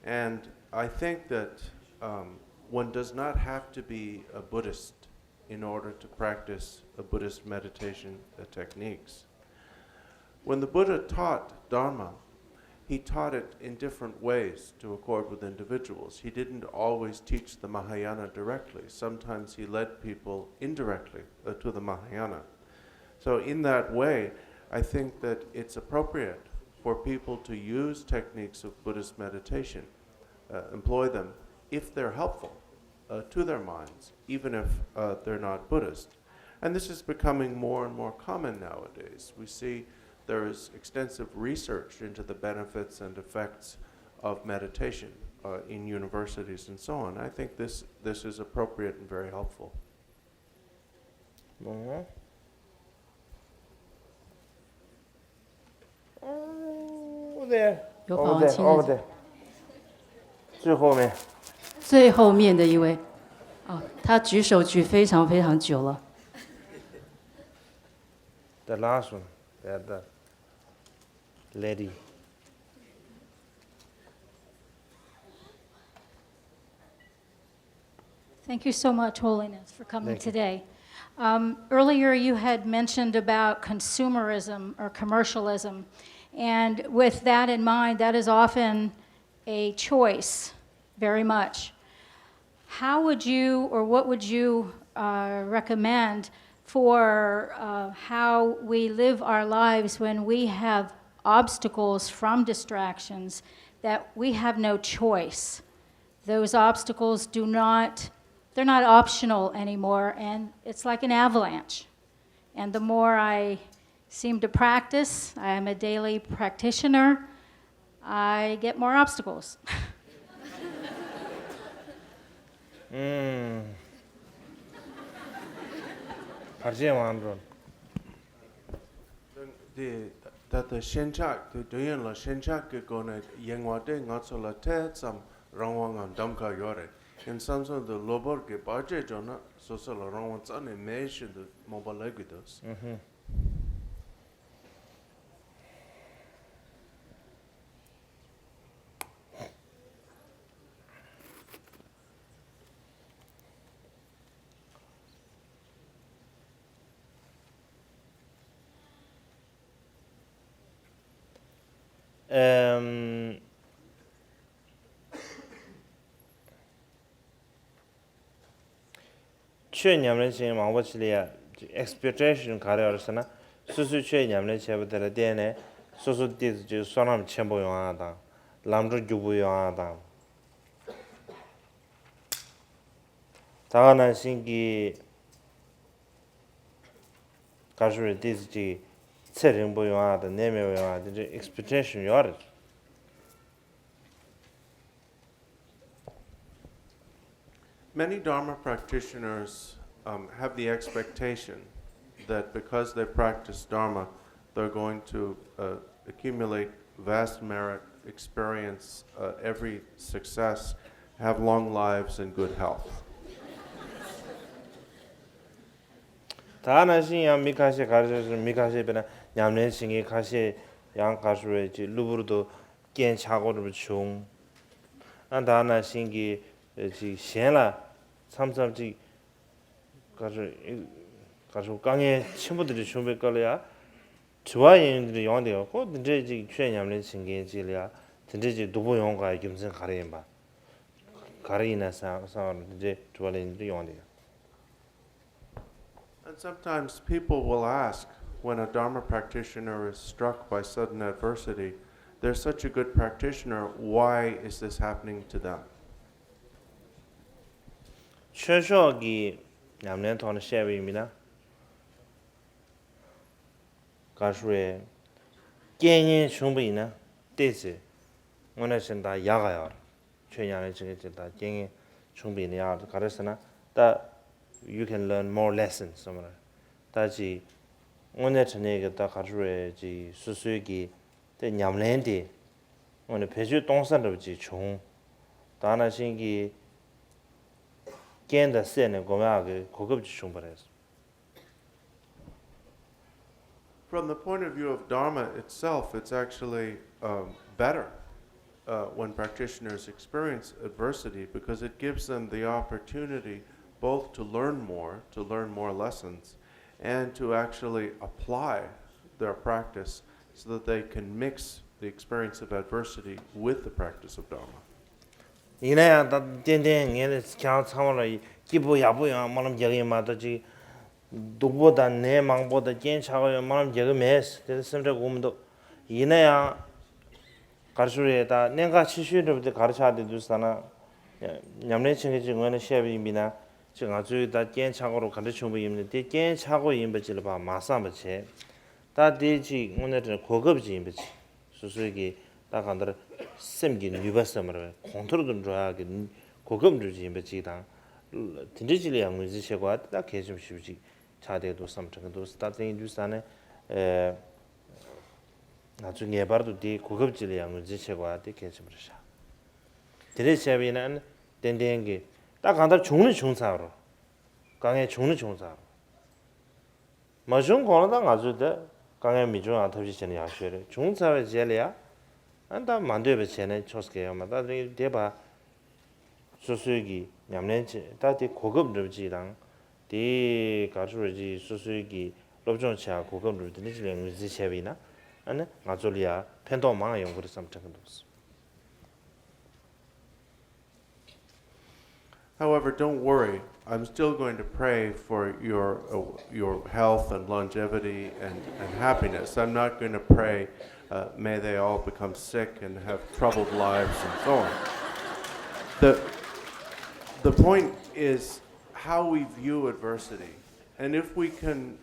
And I think that um, one does not have to be a Buddhist in order to practice a Buddhist meditation uh, techniques. When the Buddha taught Dharma, he taught it in different ways to accord with individuals. He didn't always teach the Mahayana directly. Sometimes he led people indirectly uh, to the Mahayana. So, in that way, I think that it's appropriate for people to use techniques of Buddhist meditation, uh, employ them if they're helpful uh, to their minds, even if uh, they're not Buddhist. And this is becoming more and more common nowadays. We see there is extensive research into the benefits and effects of meditation uh, in universities and so on. I think this, this is appropriate and very helpful. Over there. 有 Over 访 there. 亲 Over 自 there. 最后面。 最后面的一位，哦，他举手举非常非常久了。 The last one. There, the lady. Thank you so much, Holiness, for coming today. Um, earlier, you had mentioned about consumerism or commercialism. And with that in mind, that is often a choice, very much. How would you, or what would you uh, recommend for uh, how we live our lives when we have obstacles from distractions that we have no choice? Those obstacles do not, they're not optional anymore, and it's like an avalanche. And the more I seem to practice, I am a daily practitioner, I get more obstacles. ཨུམ། བར་ཆད་མང་འགྲོ། དེ་ད་ལྟ་ཞེན་ཆགས་དེ་དུས་ཡུན་ལ་ཞེན་ཆགས་ཀྱི་སྒོ་ནས་ཡེངས་པ་དེ་ང་ཚོ་ལ་དེ་ཙམ་རང་དབང་ངམ་གདམ་ག་ཡོད་རེད། ཡིན་བསམ་བསམ་དུ་གློ་བུར་གྱི་བར་ཆད་འཇོག་ན་སོ་སོ་ལ་རང་དབང་རྩ་ནས་མེད་བཞིན་དུ་རྨོངས་པ་ལབ་ཀྱི་འདུག་ཨེམ། ཆོས་ཉམས་ལེན་བྱེད་མཁན་མང་པོ་ཅིག་ལ་ཡ་ཨེགས་པེག་ཊེ་ཤན་ག་རེ་ཡོད་རེད་ཟེར་ན། སོ་སོས་ཆོས་ཉམས་ལེན་བྱས་པ་དེ་ལ་བརྟེན་ནས་སོ་སོ་ཏོག་ཙམ་ཅིག་བསོད་ནམས་ཆེན་པོ་ཡོང་ཡ་དང་། ལམ་འགྲོ་རྒྱུག་པོ་ཡོང་ཡ་དང་། ད་ག་ནང་བཞིན་གྱི་ག་རེ་ཞུ་དགོས་རེད། ཏོག་ཙམ་ཅིག་ཚེ་རིང་པོ་ཡོང་ཡ་དང་ནད་མེད་པ་ཡོང་ཡ་དེ་འདྲའི་ཨེགས་པེག་ཊེ་ཤན་ཡོད་རེད། Many Dharma practitioners um, have the expectation that because they practice Dharma, they're going to uh, accumulate vast merit, experience uh, every success, have long lives, and good health. ད་ནང་བཞིན་ཡང་མི་ཁ་ཤས་ག་རེ་ཟེར་མི་ཁ་ཤས་དཔེར་ན་ཉམས་ལེན་བྱེད་མཁན་ཁ་ཤས་ཡང་ག་རེ་ཟེར་བའི་ཅིག་གློ་བུར་དུ་རྐྱེན་ཆག་སྒོ་འགྲོ་བ་བྱུང་། ཨ་ད་ནང་བཞིན་གྱི་ཅིག་གཞན་ལ་མཚམས་མཚམས་ཅིག་ག་རེ་ཟེར་ག་རེ་ཟེར་དཀའ་ངལ་ཆེན་པོ་དེ་འདྲ་བྱུང་བའི་སྐབས་ལ་ཡང་དྲི་བ་ཡང་དེ་འདྲ་ཡོང་བསྡད་ཡོད། ཁོ་དེ་འདྲས་ཅིག་ཆོས་ཉམས་ལེན་བྱེད་མཁན་ཅིག་ལ་ཡང་དེ་འདྲས་ཅིག་སྡུག་པོ་ཡོང་དགོས་རྒྱུ་མཚན་ག་རེ་ཡིན་པ། ག་རེ་ཡིན་ན་བསམ་བསམ་པ་དེ་འདྲའི་དྲི་བ་ལ་ཡིན་དུ་ཡོང་དེ། And sometimes people will ask when a Dharma practitioner is struck by sudden adversity, they're such a good practitioner, why is this happening to them? ཆོས་ཕྱོགས་ཀྱི་ཉམས་ལེན་ཐོག་ནས་བཤད་པ་ཡིན་ན། ག་རེ་ཟེར་རྐྱེན་ངན་བྱུང་བ་ཡིན་ན་ཏོག་ཙམ་ དངོས་གནས་བྱས་ན་ད་ཡག་ག་ཡོད་རེད། ཆོས་ཉམས་ལེན་བྱེད་མཁན་ཅིག་ད་རྐྱེན་ངན་བྱུང་བ་ཡིན་ན་ཡག་ག་རེ་ཟེར་ན། ད་you can learn more lessons ཟེར་བ་རེད། ད་ཅིག་དངོས་གནས་དྲང་གནས་ཀྱི་ད་ག་རེ་རེད། ཅིག་སོ་སོའི་གི་དེ་ཉམས་ལེན་དེ་དངོས་གནས་བེད་སྤྱོད་གཏོང་ས་འདྲ་བ་ཅིག་བྱུང་། ད་ནང་བཞིན་གྱི་རྐྱེན་དང་བསྲེས་ནས་སྒོམ་ཡག་གི་གོ་སྐབས་ཅིག་བྱུང་བ་རེད། From the point of view of Dharma itself, it's actually um, better uh, when practitioners experience adversity because it gives them the opportunity both to learn more, to learn more lessons, and to actually apply their practice so that they can mix the experience of adversity with the practice of Dharma. ཡིན་ན་ཡང་ད་ཏན་ཏན་ངས་ནི་ཁྱེད་རང་ཚང་མ་ལ་སྐྱིད་པོ་ཡག་པོ་ཡོང་སྨོན་ལམ་རྒྱག་གི་ཡིན་མ་གཏོགས་ཅིག་སྡུག་པོ་དང་ནད་མང་པོ་དང་རྐྱེན་ཆག་གི་ཡོད་སྨོན་ལམ་རྒྱག་གི་མེད། དེ་ལ་སེམས་ཁྲལ་དགོས་མི་འདུག་ཡིན་ན་ཡང་ག་རེ་ཞུ་རེད། ད་གནད་འགག་ཆེ་ཤོས་འདྲ་པོ་དེ་ག་རེ་ཆགས་བསྡད་འདུག་ཟེར་ན། ཉམས་ལེན་བྱེད་མཁན་ཅིག་ངོས་ནས་བཤད་པ་ཡིན་པ་ཡིན་ན། ཅིག་ང་ཚོའི་ད་རྐྱེན་ཆག་གི་རེད། ག་འདྲ་བྱུང་བ་ཡིན་ནའི་དེ་རྐྱེན་ཆག་གི་ཡིན་པ་ཅིག་ལ་ཕར་མ་བསམ་པ་བྱས། ད་དེ་ཅིག་དངོས་གནས་དྲང་གོ་སྐབས་ཅིག་ཡིན་པ་ཅིག་སོ་སོའི་གི་ད་གང་ལྟར་སེམས་ཀྱི་ནུས་པ་ཟེར་མ་རེད་པས། གོང་མཐོར་དུ་འགྲོ་ཡག་གི་གོ་སྐབས་འདྲ་ཅིག་ཡིན་པ་ཅིག་དང་། དེ་འདྲ་ཅིག་ལ་ཡང་ངོས་འཛིན་བྱེད་དགོས་པ་དེ་ད་གལ་ཆེན་པོ་ཞེ་པོ་ཅིག་ཆགས་བསྡད་འདུག་བསམ་དྲན་གྱི་འདུག་ད་དེ་ཡིན་དུས་ས་ནས་ཨེ། ང་ཚོས་ངེས་པར་དུ་དེའི་གོ་སྐབས་ཅིག་ལ་ཡང་ངོས་འཛིན་བྱེད་དགོས་པ་དེ་གལ་ཆེན་པོ་རེད་ཤག་དེ་འདྲས་བྱས་པ་ཡིན་ན་ཨ་ནི་ཏན་ཏན་གྱི་ད་གང་ལྟར་བྱུང་ནི་བྱུང་ཚར་རོ། དཀའ་ངལ་བྱུང་ནི་བྱུང་ཚར་རོ། མ་བྱུང་གོང་ལ་ད་ང་ཚོས་ད་དཀའ་ངལ་མི་འབྱུང་ཡག་ཐབས་ཤེས་བྱས་ན་ཡག་ཤོས་རེད། བྱུང་ཚར་བའི་རྗེས་ལ་ཡ་ཨ་ནི་ད་མ་འདོད་པ་བྱས་ན་ཆོག་ས་གང་ཡོད་མ་རེད། ད་དེ་བར་སོ་སོའི་གི་ཉམས་ལེན་བྱེད་ད་དེ་གོ་སྐབས་འདྲ་པོ་ཅིག་དང་། དེ་ག་ཚོད་རེད་ཅིག་སོ་སོའི་གི་སློབ་སྦྱོང་བྱེད་ཡག་གོ་སྐབས་འདྲ་པོ་དེ་འདྲ་ཅིག་ལ་ངོས་འཛིན་བྱས་པ་ཡིན་ན་ཨ་ནི་ང་ཚོ་ལ་ཡ་ཕན་ཐོགས་མང་ཡོང་གི་རེད་བསམ་དྲན་གྱི་འདུག However, don't worry. I'm still going to pray for your uh, your health and longevity and, and happiness. I'm not going to pray, uh, may they all become sick and have troubled lives and so on. The the point is how we view adversity, and if we can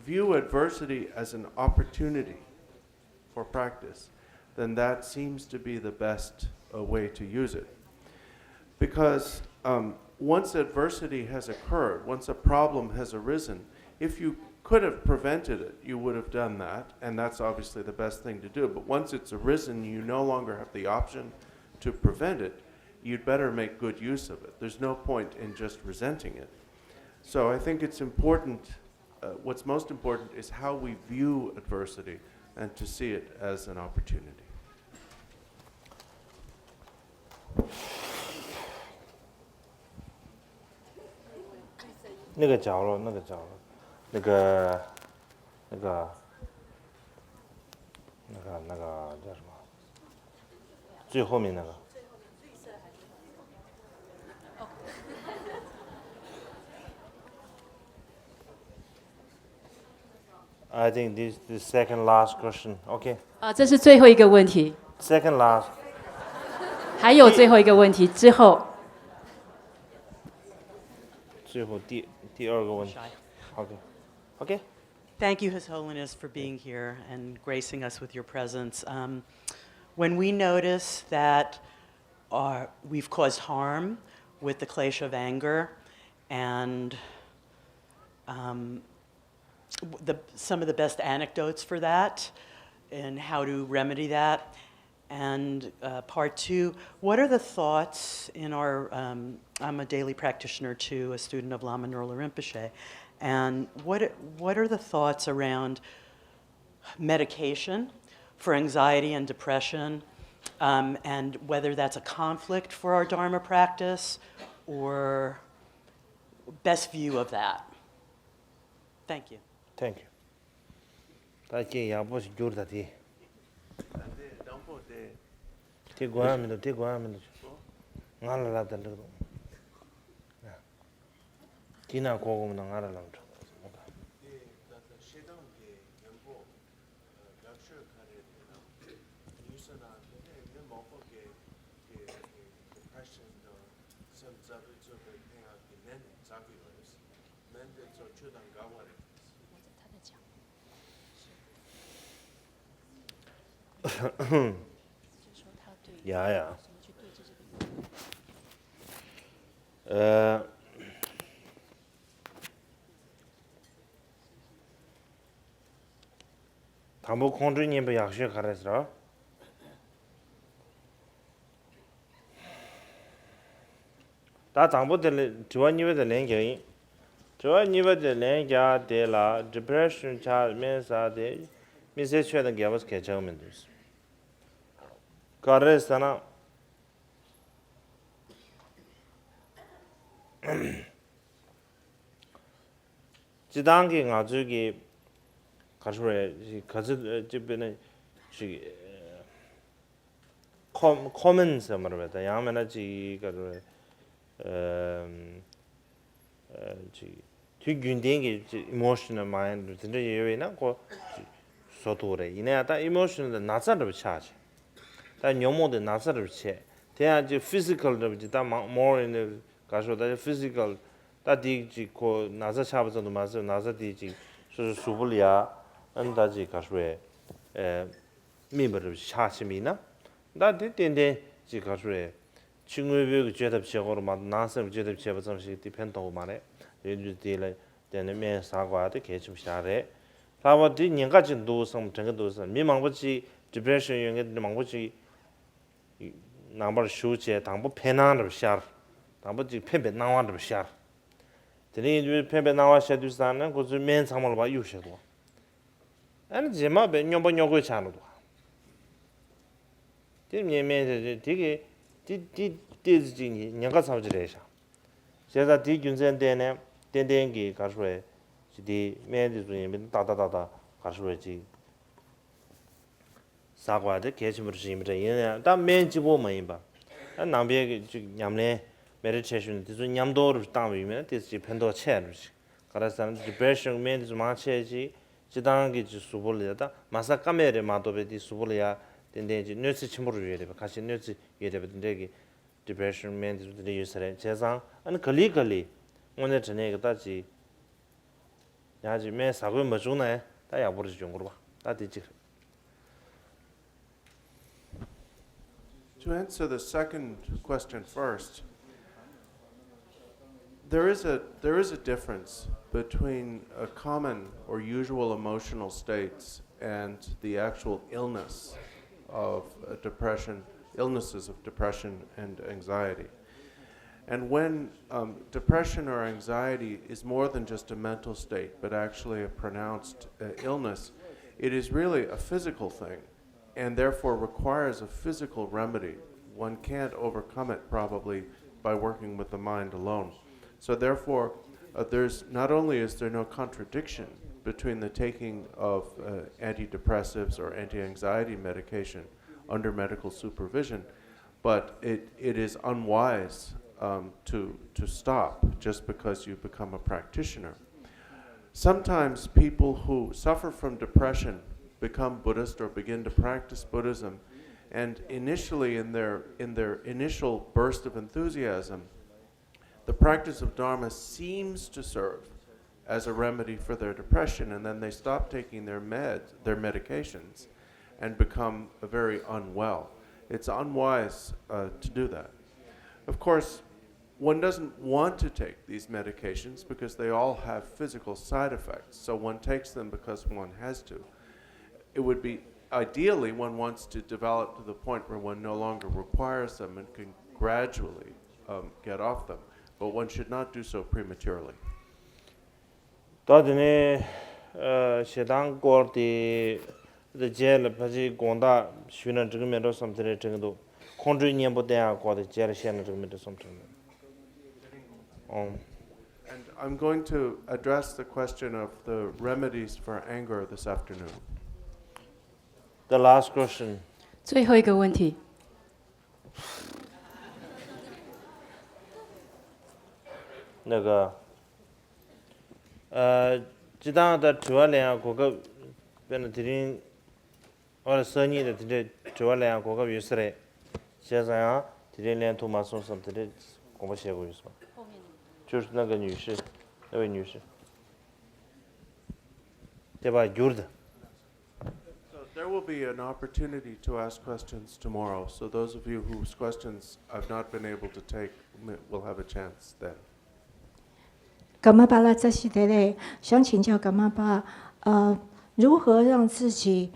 view adversity as an opportunity for practice, then that seems to be the best uh, way to use it. Because um, once adversity has occurred, once a problem has arisen, if you could have prevented it, you would have done that, and that's obviously the best thing to do. But once it's arisen, you no longer have the option to prevent it. You'd better make good use of it. There's no point in just resenting it. So I think it's important uh, what's most important is how we view adversity and to see it as an opportunity. I think this the second last question. Okay. 啊，这是最后一个问题。 Second last. 还有最后一个问题之后。最后第第二个问题。OK。OK。 Thank you, His Holiness, for being here and gracing us with your presence. Um, when we notice that our, we've caused harm with the klesha of anger and um, the, some of the best anecdotes for that and how to remedy that. And uh, part two, what are the thoughts in our? Um, I'm a daily practitioner too, a student of Lama Nörla Rinpoche. And what, what are the thoughts around medication for anxiety and depression, um, and whether that's a conflict for our Dharma practice or best view of that? Thank you. Thank you. ད་ཅིག་ཡག་པོ་ཞིག་བསྒྱུར་ད་དེ། དེ་དགོས་ཡ་མི་འདུག་དེ་དགོས་ཡ་མི་འདུག་ང་ལ་ལབ་ད་འགྲིག་འདུག་དེ་ན་གོ་གོ་མི་འདུག་ང་ལ་ལབ་འགྲིག་ཡ་ཡ། ཨ། དང་པོ་ཁོང་ཁྲོའི་གཉེན་པོ་ཡག་ཤོས་ག་རེ་རེད་ཟེར་རོ། ད་དང་པོ་དེ་ལ་དྲི་བ་གཉིས་པ་དེ་ལན་རྒྱག་ཡིན། དྲི་བ་གཉིས་པ་དེ་ལན་རྒྱག་དེ་ལ་depression ཆགས་སྨན་ཟ་དེ་དམིགས་བསལ་ཆོས་དང་འགལ་བ་གལ་ཆགས་མི་འདུག་ག་རེ་ཟེར་ན། སྤྱི་བཏང་གི་ང་ཚོའི་གི་ག་རེ་ཞུ་དགོས་རེད། ག་ཚོད་ཅིག་དཔེར་ན་ཅིག་ཁོ་ཁོ་མན་ཟེར་མ་རེད་པས། ད་ཡང་མིན་ན་ཅིག་ག་རེ་ཅིག་དུས་རྒྱུན་ལྡན་གྱི་ཅིག་emotional mind དེ་འདྲ་ཡོད་པ་ཡིན་ན་ཁོ་ཅིག་བཟོ་ཐུབ་རེད། ཡིན་ན་ཡང་ད་emotional དེ་ན་ཚ་འདྲ་པོ་ཆགས་ཅིག་ད་ཉོན་མོངས་དེ་ན་ཚ་འདྲ་པོ་ཆགས། དེ་ཡང་ཅིག་physical འདྲ་པོ་ཅིག་ད་མང་more in the ག་ཤོ་ད་physical ད་དེ་ཅིག་ཁོ་ན་ཚ་ཆགས་པ་ཙམ་དུ་མ་ཟད་ན་ཚ་དེ་ཅིག་སོ་སོའི་གཟུགས་པོ་ལ་ཡ་ཨ་ནི་ད་ཅིག་ག་ཤོ་བས་ཨེ་སྨིན་པ་རེ་ཆགས་ཕྱིན་པ་ཡིན་ན། ད་དེ་ཏན་ཏན་ཅིག་ག་ཤོ་བས་ཕྱི་དངོས་པོའི་གི་བཅོས་ཐབས་བྱེད་དགོས་རེད་མ་གཏོགས་ནང་སེམས་ཀྱི་བཅོས་ཐབས་བྱས་པ་ཙམ་ཞིག་དེ་ཕན་ཐོགས་མ་རེད། ཡོད་དུས་དེ་ལ་བརྟེན་ནས་སྨན་ཟ་དགོས་པ་དེ་གལ་ཆེན་པོ་ཞིག་རེད། ལྷག་པར་དེ་ཉེན་ཁ་ཅིག་འདུག་བསམ་དྲན་གི་འདུག་བསམ། མི་མང་པོ་ཅིག་depression ཡོད་མཁན་དེ་མང་པོ་ཅིག་ནང་པར་ཞུགས་བྱས་དང་པོ་ཕན་སྣང་འདྲ་པོ་ཤར། དང་པོ་ཅིག་ཕན་པའི་སྣང་བ་འདྲ་པོ་ཤར། དེ་ནས་ཡིན་དུས་ཕན་པའི་སྣང་བ་ཤར་དུས་ཙང་ནས་ཁོ་ཚོའི་སྨན་ཚང་མ་ལ་ཕར་གཡུག་བཞག་འདུག་ཨ་ནི་རྗེས་མ་བས་སྨྱོན་པ་སྨྱོ་རྒོད་ཆགས་འགྲོ་འདུག་དེ་ངས་སྨན་དེ་དེ་གི་དེ་དེ་ཏོག་ཙམ་ཅིག་ཉེན་ཁ་ཚ་པོ་ཅིག་རེད་ཤག་བྱས་ཙང་དེའི་རྒྱུ་མཚན་བརྟེན་ནས་ཏན་ཏན་གྱི་ག་རེ་ཞུ་དགོས་རེད། ཅིག་དེ་སྨན་དེ་ཚོ་ཡིན་པས་ཏག་ཏག་ཏག་ཏག་ག་རེ་ཞུ་དགོས་རེད་ཅིག་ཟ་དགོས་པ་དེ་གལ་ཆེན་པོ་ཞིག་ཡིན་པ་འདྲ། ཡིན་ན་ཡང་ད་སྨན་གཅིག་པོ་མ་ཡིན་པ། ད་ནང་པའི་གི་ཅིག་ཉམས་ལེན་meditation དེ་ཚོ་མཉམ་དུ་རུ་བཏང་བ་ཡིན་ན་དེ་ཅིག་ཕན་ཐོགས་ཆེ་རུ་ཞིག་ག་རེ་ཟེར་ན་depression སྨན་དེ་ཚོ་མང་ཆེ་ཅིག་སྤྱི་བཏང་གི་ཅིག་གཟུགས་པོ་ལ་ཡ་ད་མ་ཟ་ཀ་མེད་རེད་མ་གཏོགས་པའི་དེ་གཟུགས་པོ་ལ་ཡ་ཏན་ཏན་ཅིག་གནོད་འཚེ་ཆེན་པོ་རུ་ཡོད་རེད་པ། ཁ་ཤས་གནོད་འཚེ་ཡོད་རེད་པ། དེ་འདྲས་ཀྱི་depression སྨན་དེ་ཚོ་དེ་འདྲས་ཡོད་ས་རེད། བྱས་ཙང་ཨ་ནི་ག་ལེ་ག་ལེ་དངོས་གནས་དྲང་གནས་ཀྱི་ད་ཅིག་ཡང་ཅིག་སྨན་ཟ་དགོས་མ་བྱུང་ན་ཡང་ད་ཡག་པོ་རེ་ཅིག་ཡོང་གི་རེད་པ། ད་དེ་གཅིག་རེད། To answer the second question first, there is a, there is a difference between a common or usual emotional states and the actual illness of uh, depression, illnesses of depression and anxiety. And when um, depression or anxiety is more than just a mental state, but actually a pronounced uh, illness, it is really a physical thing and therefore requires a physical remedy. One can't overcome it probably by working with the mind alone. So therefore, uh, there's not only is there no contradiction between the taking of uh, antidepressives or anti-anxiety medication under medical supervision, but it, it is unwise um, to, to stop just because you become a practitioner. Sometimes people who suffer from depression become Buddhist or begin to practice Buddhism, and initially in their, in their initial burst of enthusiasm, the practice of Dharma seems to serve as a remedy for their depression, and then they stop taking their meds, their medications, and become very unwell. It's unwise uh, to do that. Of course, one doesn't want to take these medications because they all have physical side effects, so one takes them because one has to. It would be ideally one wants to develop to the point where one no longer requires them and can gradually um, get off them, but one should not do so prematurely. ད་དེ་ནས་ཞེ་སྡང་སྐོར་དེ་རྗེས་ལ་ཕལ་ཆེར་དགོངས་དག་ཞུས་ན་འགྲིག་གི་མེད་འགྲོ་བསམ་དེ་རེད་དྲན་གྱི་འདུག་ཁོང་ཁྲོའི་གཉེན་པོ་བསྟེན་ཡག་སྐོར་དེ་རྗེས་ལ་བཤད་ན་འགྲིག་གི་མེད་འགྲོ་བསམ་དྲན་གྱི་འདུག་ཨང་། And I'm going to address the question of the remedies for anger this afternoon. The last question. 最后一个问题。 那个，呃，སྤྱིར་བཏང་ད་དྲི་བ་ལེན་ཡག་གོ་སྐབས་དཔེར་ན་དེ་རིང་ཨོ་ལ་སང་ཉིན་ལ་དེ་འདྲའི་དྲི་བ་ལེན་ཡག་གོ་སྐབས་ཡོད་ས་རེད། བྱས་ཙང་ཡང་དེ་རིང་ལེན་ཐུབ་མ་སོང་བསམ་དེ་འདྲའི་དགོངས་པ་བཞེས་དགོས་ཡོད་སོང་།就是那个女士，那位女士，对吧？ Yurda. There will be an opportunity to ask questions tomorrow, so those of you whose questions I've not been able to take m- will have a chance then. กรรม巴拉扎西德勒想请教กรรม巴，呃，如何让自己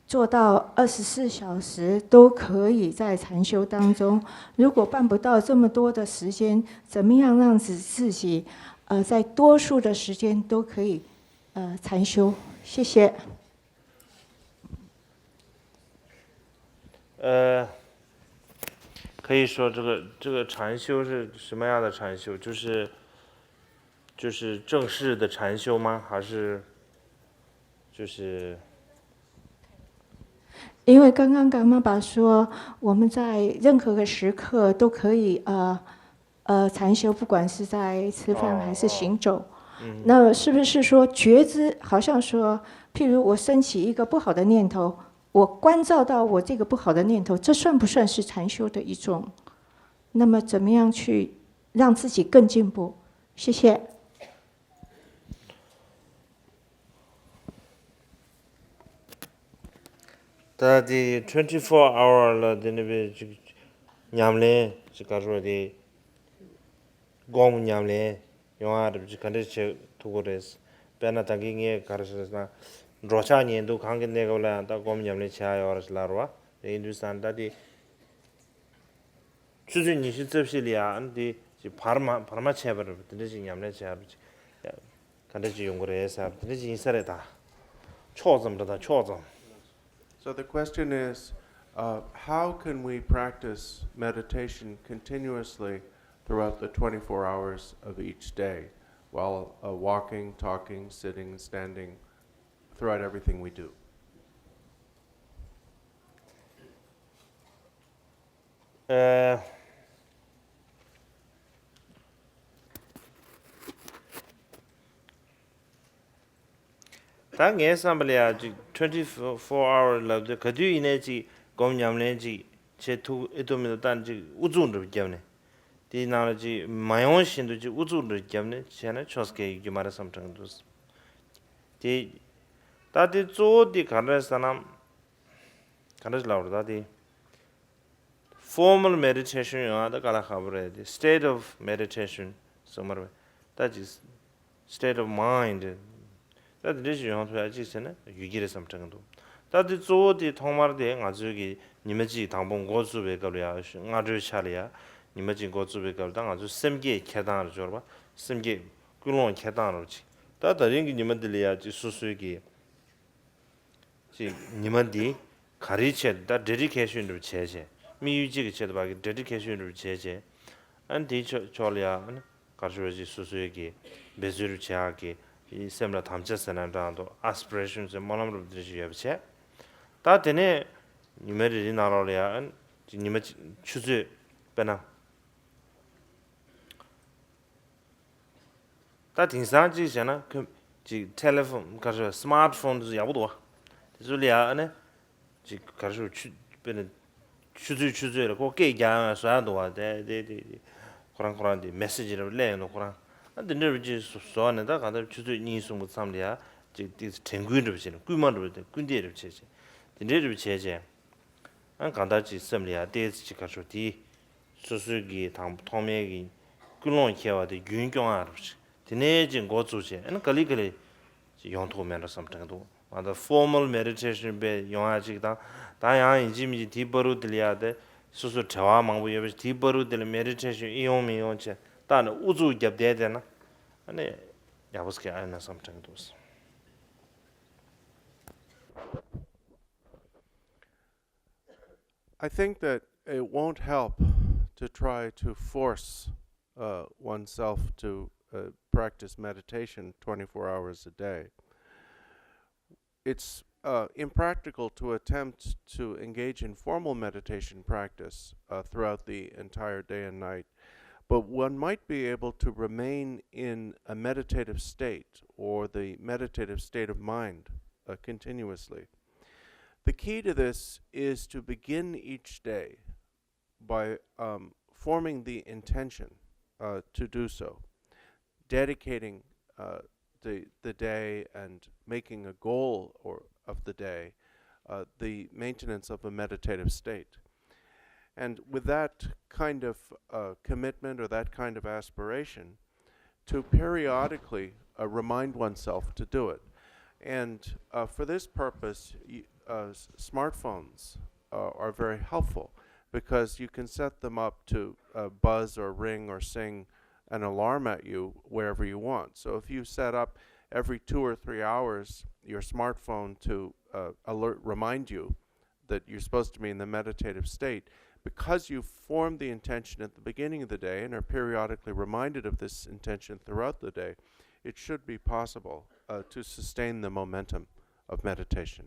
做到二十四小时都可以在禅修当中？如果办不到这么多的时间，怎么样让自自己呃在多数的时间都可以呃禅修？谢谢。 呃，可以说这个这个禅修是什么样的禅修？就是就是正式的禅修吗？还是就是因为刚刚 กรรม巴说，我们在任何个时刻都可以呃呃禅修，不管是在吃饭还是行走。那是不是说觉知？好像说，譬如我升起一个不好的念头，我关照到我这个不好的念头，这算不算是禅修的一种？那么怎么样去让自己更进步？谢谢。 ད་དེ་twenty four hour ལ་དེ་ནི་བའི་ཅིག་ཉམས་ལེན་ཅིག་ག་རེ་ཟེར་དེ་སྒོམ་ཉམས་ལེན་ཡོང་ཡ་རེད། ཅིག་ག་འདྲ་བྱེད་ཐུབ་ཀྱི་རེད། དཔེར་ན་ད་གིན་ངས་ག་རེ་ཟེར་ན་འགྲོ་འཆག་ཉལ་འདུག་གང་གི་གནས་སྐབས་ལ་ཡང་ད་སྒོམ་ཉམས་ལེན་བྱེད་ཡ་ཡོད་རེད་ཟེར་ལབ་རེད་བ། དེ་ཡིན་དུས་ཙང་ད་དེ་ཆུ་ཚོད་ཉི་ཤུ་རྩ་བཞི་ལ་ཡང་དེ་ཅིག་བར་མ་བར་མ་ཆད་པ་རེད། དེ་འདྲ་ཅིག་ཉམས་ལེན་བྱེད་ཡ་རེད། ཅིག་ག་འདྲ་ཅིག་ཡོང་གི་རེད་ཟེར་དེ་འདྲ་ཅིག་ཡིན་ས་རེད། ད་ཕྱོགས་ཙམ་རེད། ད་ཕྱོགས་ཙམ། So the question is, uh, how can we practice meditation continuously throughout the twenty-four hours of each day, while uh, walking, talking, sitting, standing, throughout everything we do? ཨ། ད་ངའི་བསམ་པ་ལ་ཡ་ཅིག་twenty four hour ལབ་དུས་ག་དུས་ཡིན་ནའི་ཅིག་སྒོམ་ཉམས་ལེན་ཅིག་བྱེད་ཐུབ་ཨེ་ཐུབ་མི་འདུག་ད་ཅིག་ཨུ་ཚུགས་འདྲ་བརྒྱབ་ནས་དེའི་ནང་ལ་ཅིག་མ་ཡོང་བཞིན་དུ་ཅིག་ཨུ་ཚུགས་འདྲ་བརྒྱབ་ནས་བྱས་ན་ཆོག་ས་གལ་ཡོད་རྒྱུ་མ་རེད་བསམ་དྲན་གྱི་འདུག་དེ་ད་དེ་གཙོ་བོ་དེ་ག་འདྲ་ཟེར་ན། ག་འདྲ་ཞིག་ལབ་རེད་ད་དེ། formal meditation ཡོང་ཨ་ད་ག་ལ་ཁག་པོ་རེད་དེ། state of meditation ཟེར་མ་རེད། ད་ཅིག་state of mind ད་དེ་འདྲ་ཞིག་ཡོང་ཐུབ་ཡ་ཅིག་ཟེར་ན་ཡོད་ཀྱི་རེད་བསམ་དྲན་གྱི་འདུག་ད་དེ་གཙོ་བོ་དེ་ཐོག་མར་དེ་ང་ཚོའི་གི་ཉི་མ་གཅིག་དང་པོ་འགོ་བཙུགས་པའི་སྐབས་ལ་ཡ་སྔ་དྲོའི་ཆ་ལ་ཡ་ཉི་མ་གཅིག་འགོ་བཙུགས་པའི་སྐབས་ལ་ད་ང་ཚོའི་སེམས་བསྐྱེད་འཁྱེར་སྟངས་རེད་འབྱོར་བ། སེམས་བསྐྱེད་ཀུན་སློང་འཁྱེར་སྟངས་རེད་ཅིག་ད་ད་རིང་གི་ཉི་མ་འདི་ལ་ཡ་ཅིག་སོ་སོའི་གི་ཅིག་ཉི་མ་འདི་ག་རེའི་ཆེད་དུ་ད་ཌེ་ཌི་ཀེ་ཤན་འདྲ་བྱས་བྱས། དམིགས་ཡུལ་གཅིག་གི་ཆེད་དུ་ཕ་གི་ཌེ་ཌི་ཀེ་ཤན་འདྲ་བྱས་བྱས། ཨ་ནི་དེའི་ཕྱོགས་ཕྱོགས་ལ་ཡ་ཨ་ནི་ག་རེ་ཞུ་བ་ཅིག་སོ་སོའི་གི་འབད་རྩོལ་འདྲ་བྱེད་ཡག་གི་སེམས་ལ་དམ་བཅའ་ཟེར་ན་འདྲ་འདུག་ཨ་སི་པི་རེ་ཤན་ཟེར་སྨོན་ལམ་འདྲ་འདི་ཞིག་ཡོད་པ་བྱས། ད་དེ་ནས་ཉི་མ་རེ་རེའི་ནང་ལོགས་ལ་ཡ་ཨ་ནི་ཅིག་ཉི་མ་གཅིག་ཆུ་ཚོད་དཔེར་ན། ད་དེང་སང་གཅིག་བྱས་ན་ཁོ་ཅིག་ཊེ་ལེ་ཕོན་ག་རེ་སི་མཱར་ཊི་ཕོན་དེ་ཚོ་ཡག་པོ་འདུག་བ། དེ་ཚོ་ལ་ཡ་ཨ་ནི་ཅིག་ག་རེ་ཞུ་ཆུ་དཔེར་ན་ཆུ་ཚོད་ཆུ་ཚོད་ལ་ཁོ་སྐད་རྒྱག་ཡང་བཟོ་ཡག་འདུག་བ། དེ་དེ་དེ་དེ་ཁོ་རང་ཁོ་རང་དེ་མེ་སེ་ཇི་རེ་བ་སླེབས་ཡོང་འདུག་ཁོ་རང་ཨ་དེ་འདྲ་རུ་ཅིག་བཟོ་བ་ནས་ད་གང་ལྟར་ཆུ་ཚོད་གཉིས་གསུམ་གི་མཚམས་ལ་ཡ་ཅིག་དེ་དྲན་སྐུལ་འདྲ་བ་བྱས་ནས་སྐུལ་མ་འདྲ་བ་དེ་སྐུལ་འདེད་རེ་བ་བྱས་བྱས་དེ་འདྲ་རེ་བ་བྱས་བྱས། ཨ་གང་ལྟར་ཅིག་སེམས་ལ་ཡ་ཏོག་ཙམ་ཅིག་ག་རེ་ཞུ་དེ་སོ་སོའི་གི་དང་ཐོག་མའི་གི་ཀུན་སློང་འཁྱེར་བ་དེ་རྒྱུན་སྐྱོང་ཡག་རེད་བྱས། དེ་ནས་ཅིག་འགོ་བཙུགས་བྱས་ཨ་ནི་ག་ལེ་ག་ལེ་ཅིག་ཡོང་ཐུབ་མེད་འགྲོ་བསམ་དྲན་འདུག་ང་ཚོ་ཕོར་མལ་མེ་ཌི་ཊེ་ཤན་དཔེ་ཡོང་ཡག་ཅིག་དང་ད་ཡང་ཡིན་གཅིག་མིན་གཅིག་དེའི་བར་དུ་དེ་ལ་ཡ་དེ་སོ་སོ་བྲེལ་བ་མང་པོ་ཡོད་པ་ཞིག་དེའི་བར་དུ་དེ་ལ་མེ་ཌི་ཊེ་ཤན་ཨེ་ཡོང་མི་ཡོང་བྱས་བལྟས་ནས་ཨུ་ཚུགས་བརྒྱབ་བསྡད་བསྡད་ན་ཨ་ནི་ཡག་པོ་ཟེར་གི་ཨ་ཡིན་ན་བསམ་དྲན་འདུག I think that it won't help to try to force uh, oneself to uh, practice meditation twenty-four hours a day. It's uh, impractical to attempt to engage in formal meditation practice uh, throughout the entire day and night, but one might be able to remain in a meditative state or the meditative state of mind uh, continuously. The key to this is to begin each day by um, forming the intention uh, to do so, dedicating uh, the, the day and making a goal or, of the day uh, the maintenance of a meditative state. And with that kind of uh, commitment or that kind of aspiration, to periodically uh, remind oneself to do it. And uh, for this purpose, y- uh, s- smartphones uh, are very helpful because you can set them up to uh, buzz or ring or sing an alarm at you wherever you want. So if you set up every two or three hours your smartphone to uh, alert, remind you that you're supposed to be in the meditative state, because you formed the intention at the beginning of the day and are periodically reminded of this intention throughout the day, it should be possible uh, to sustain the momentum of meditation.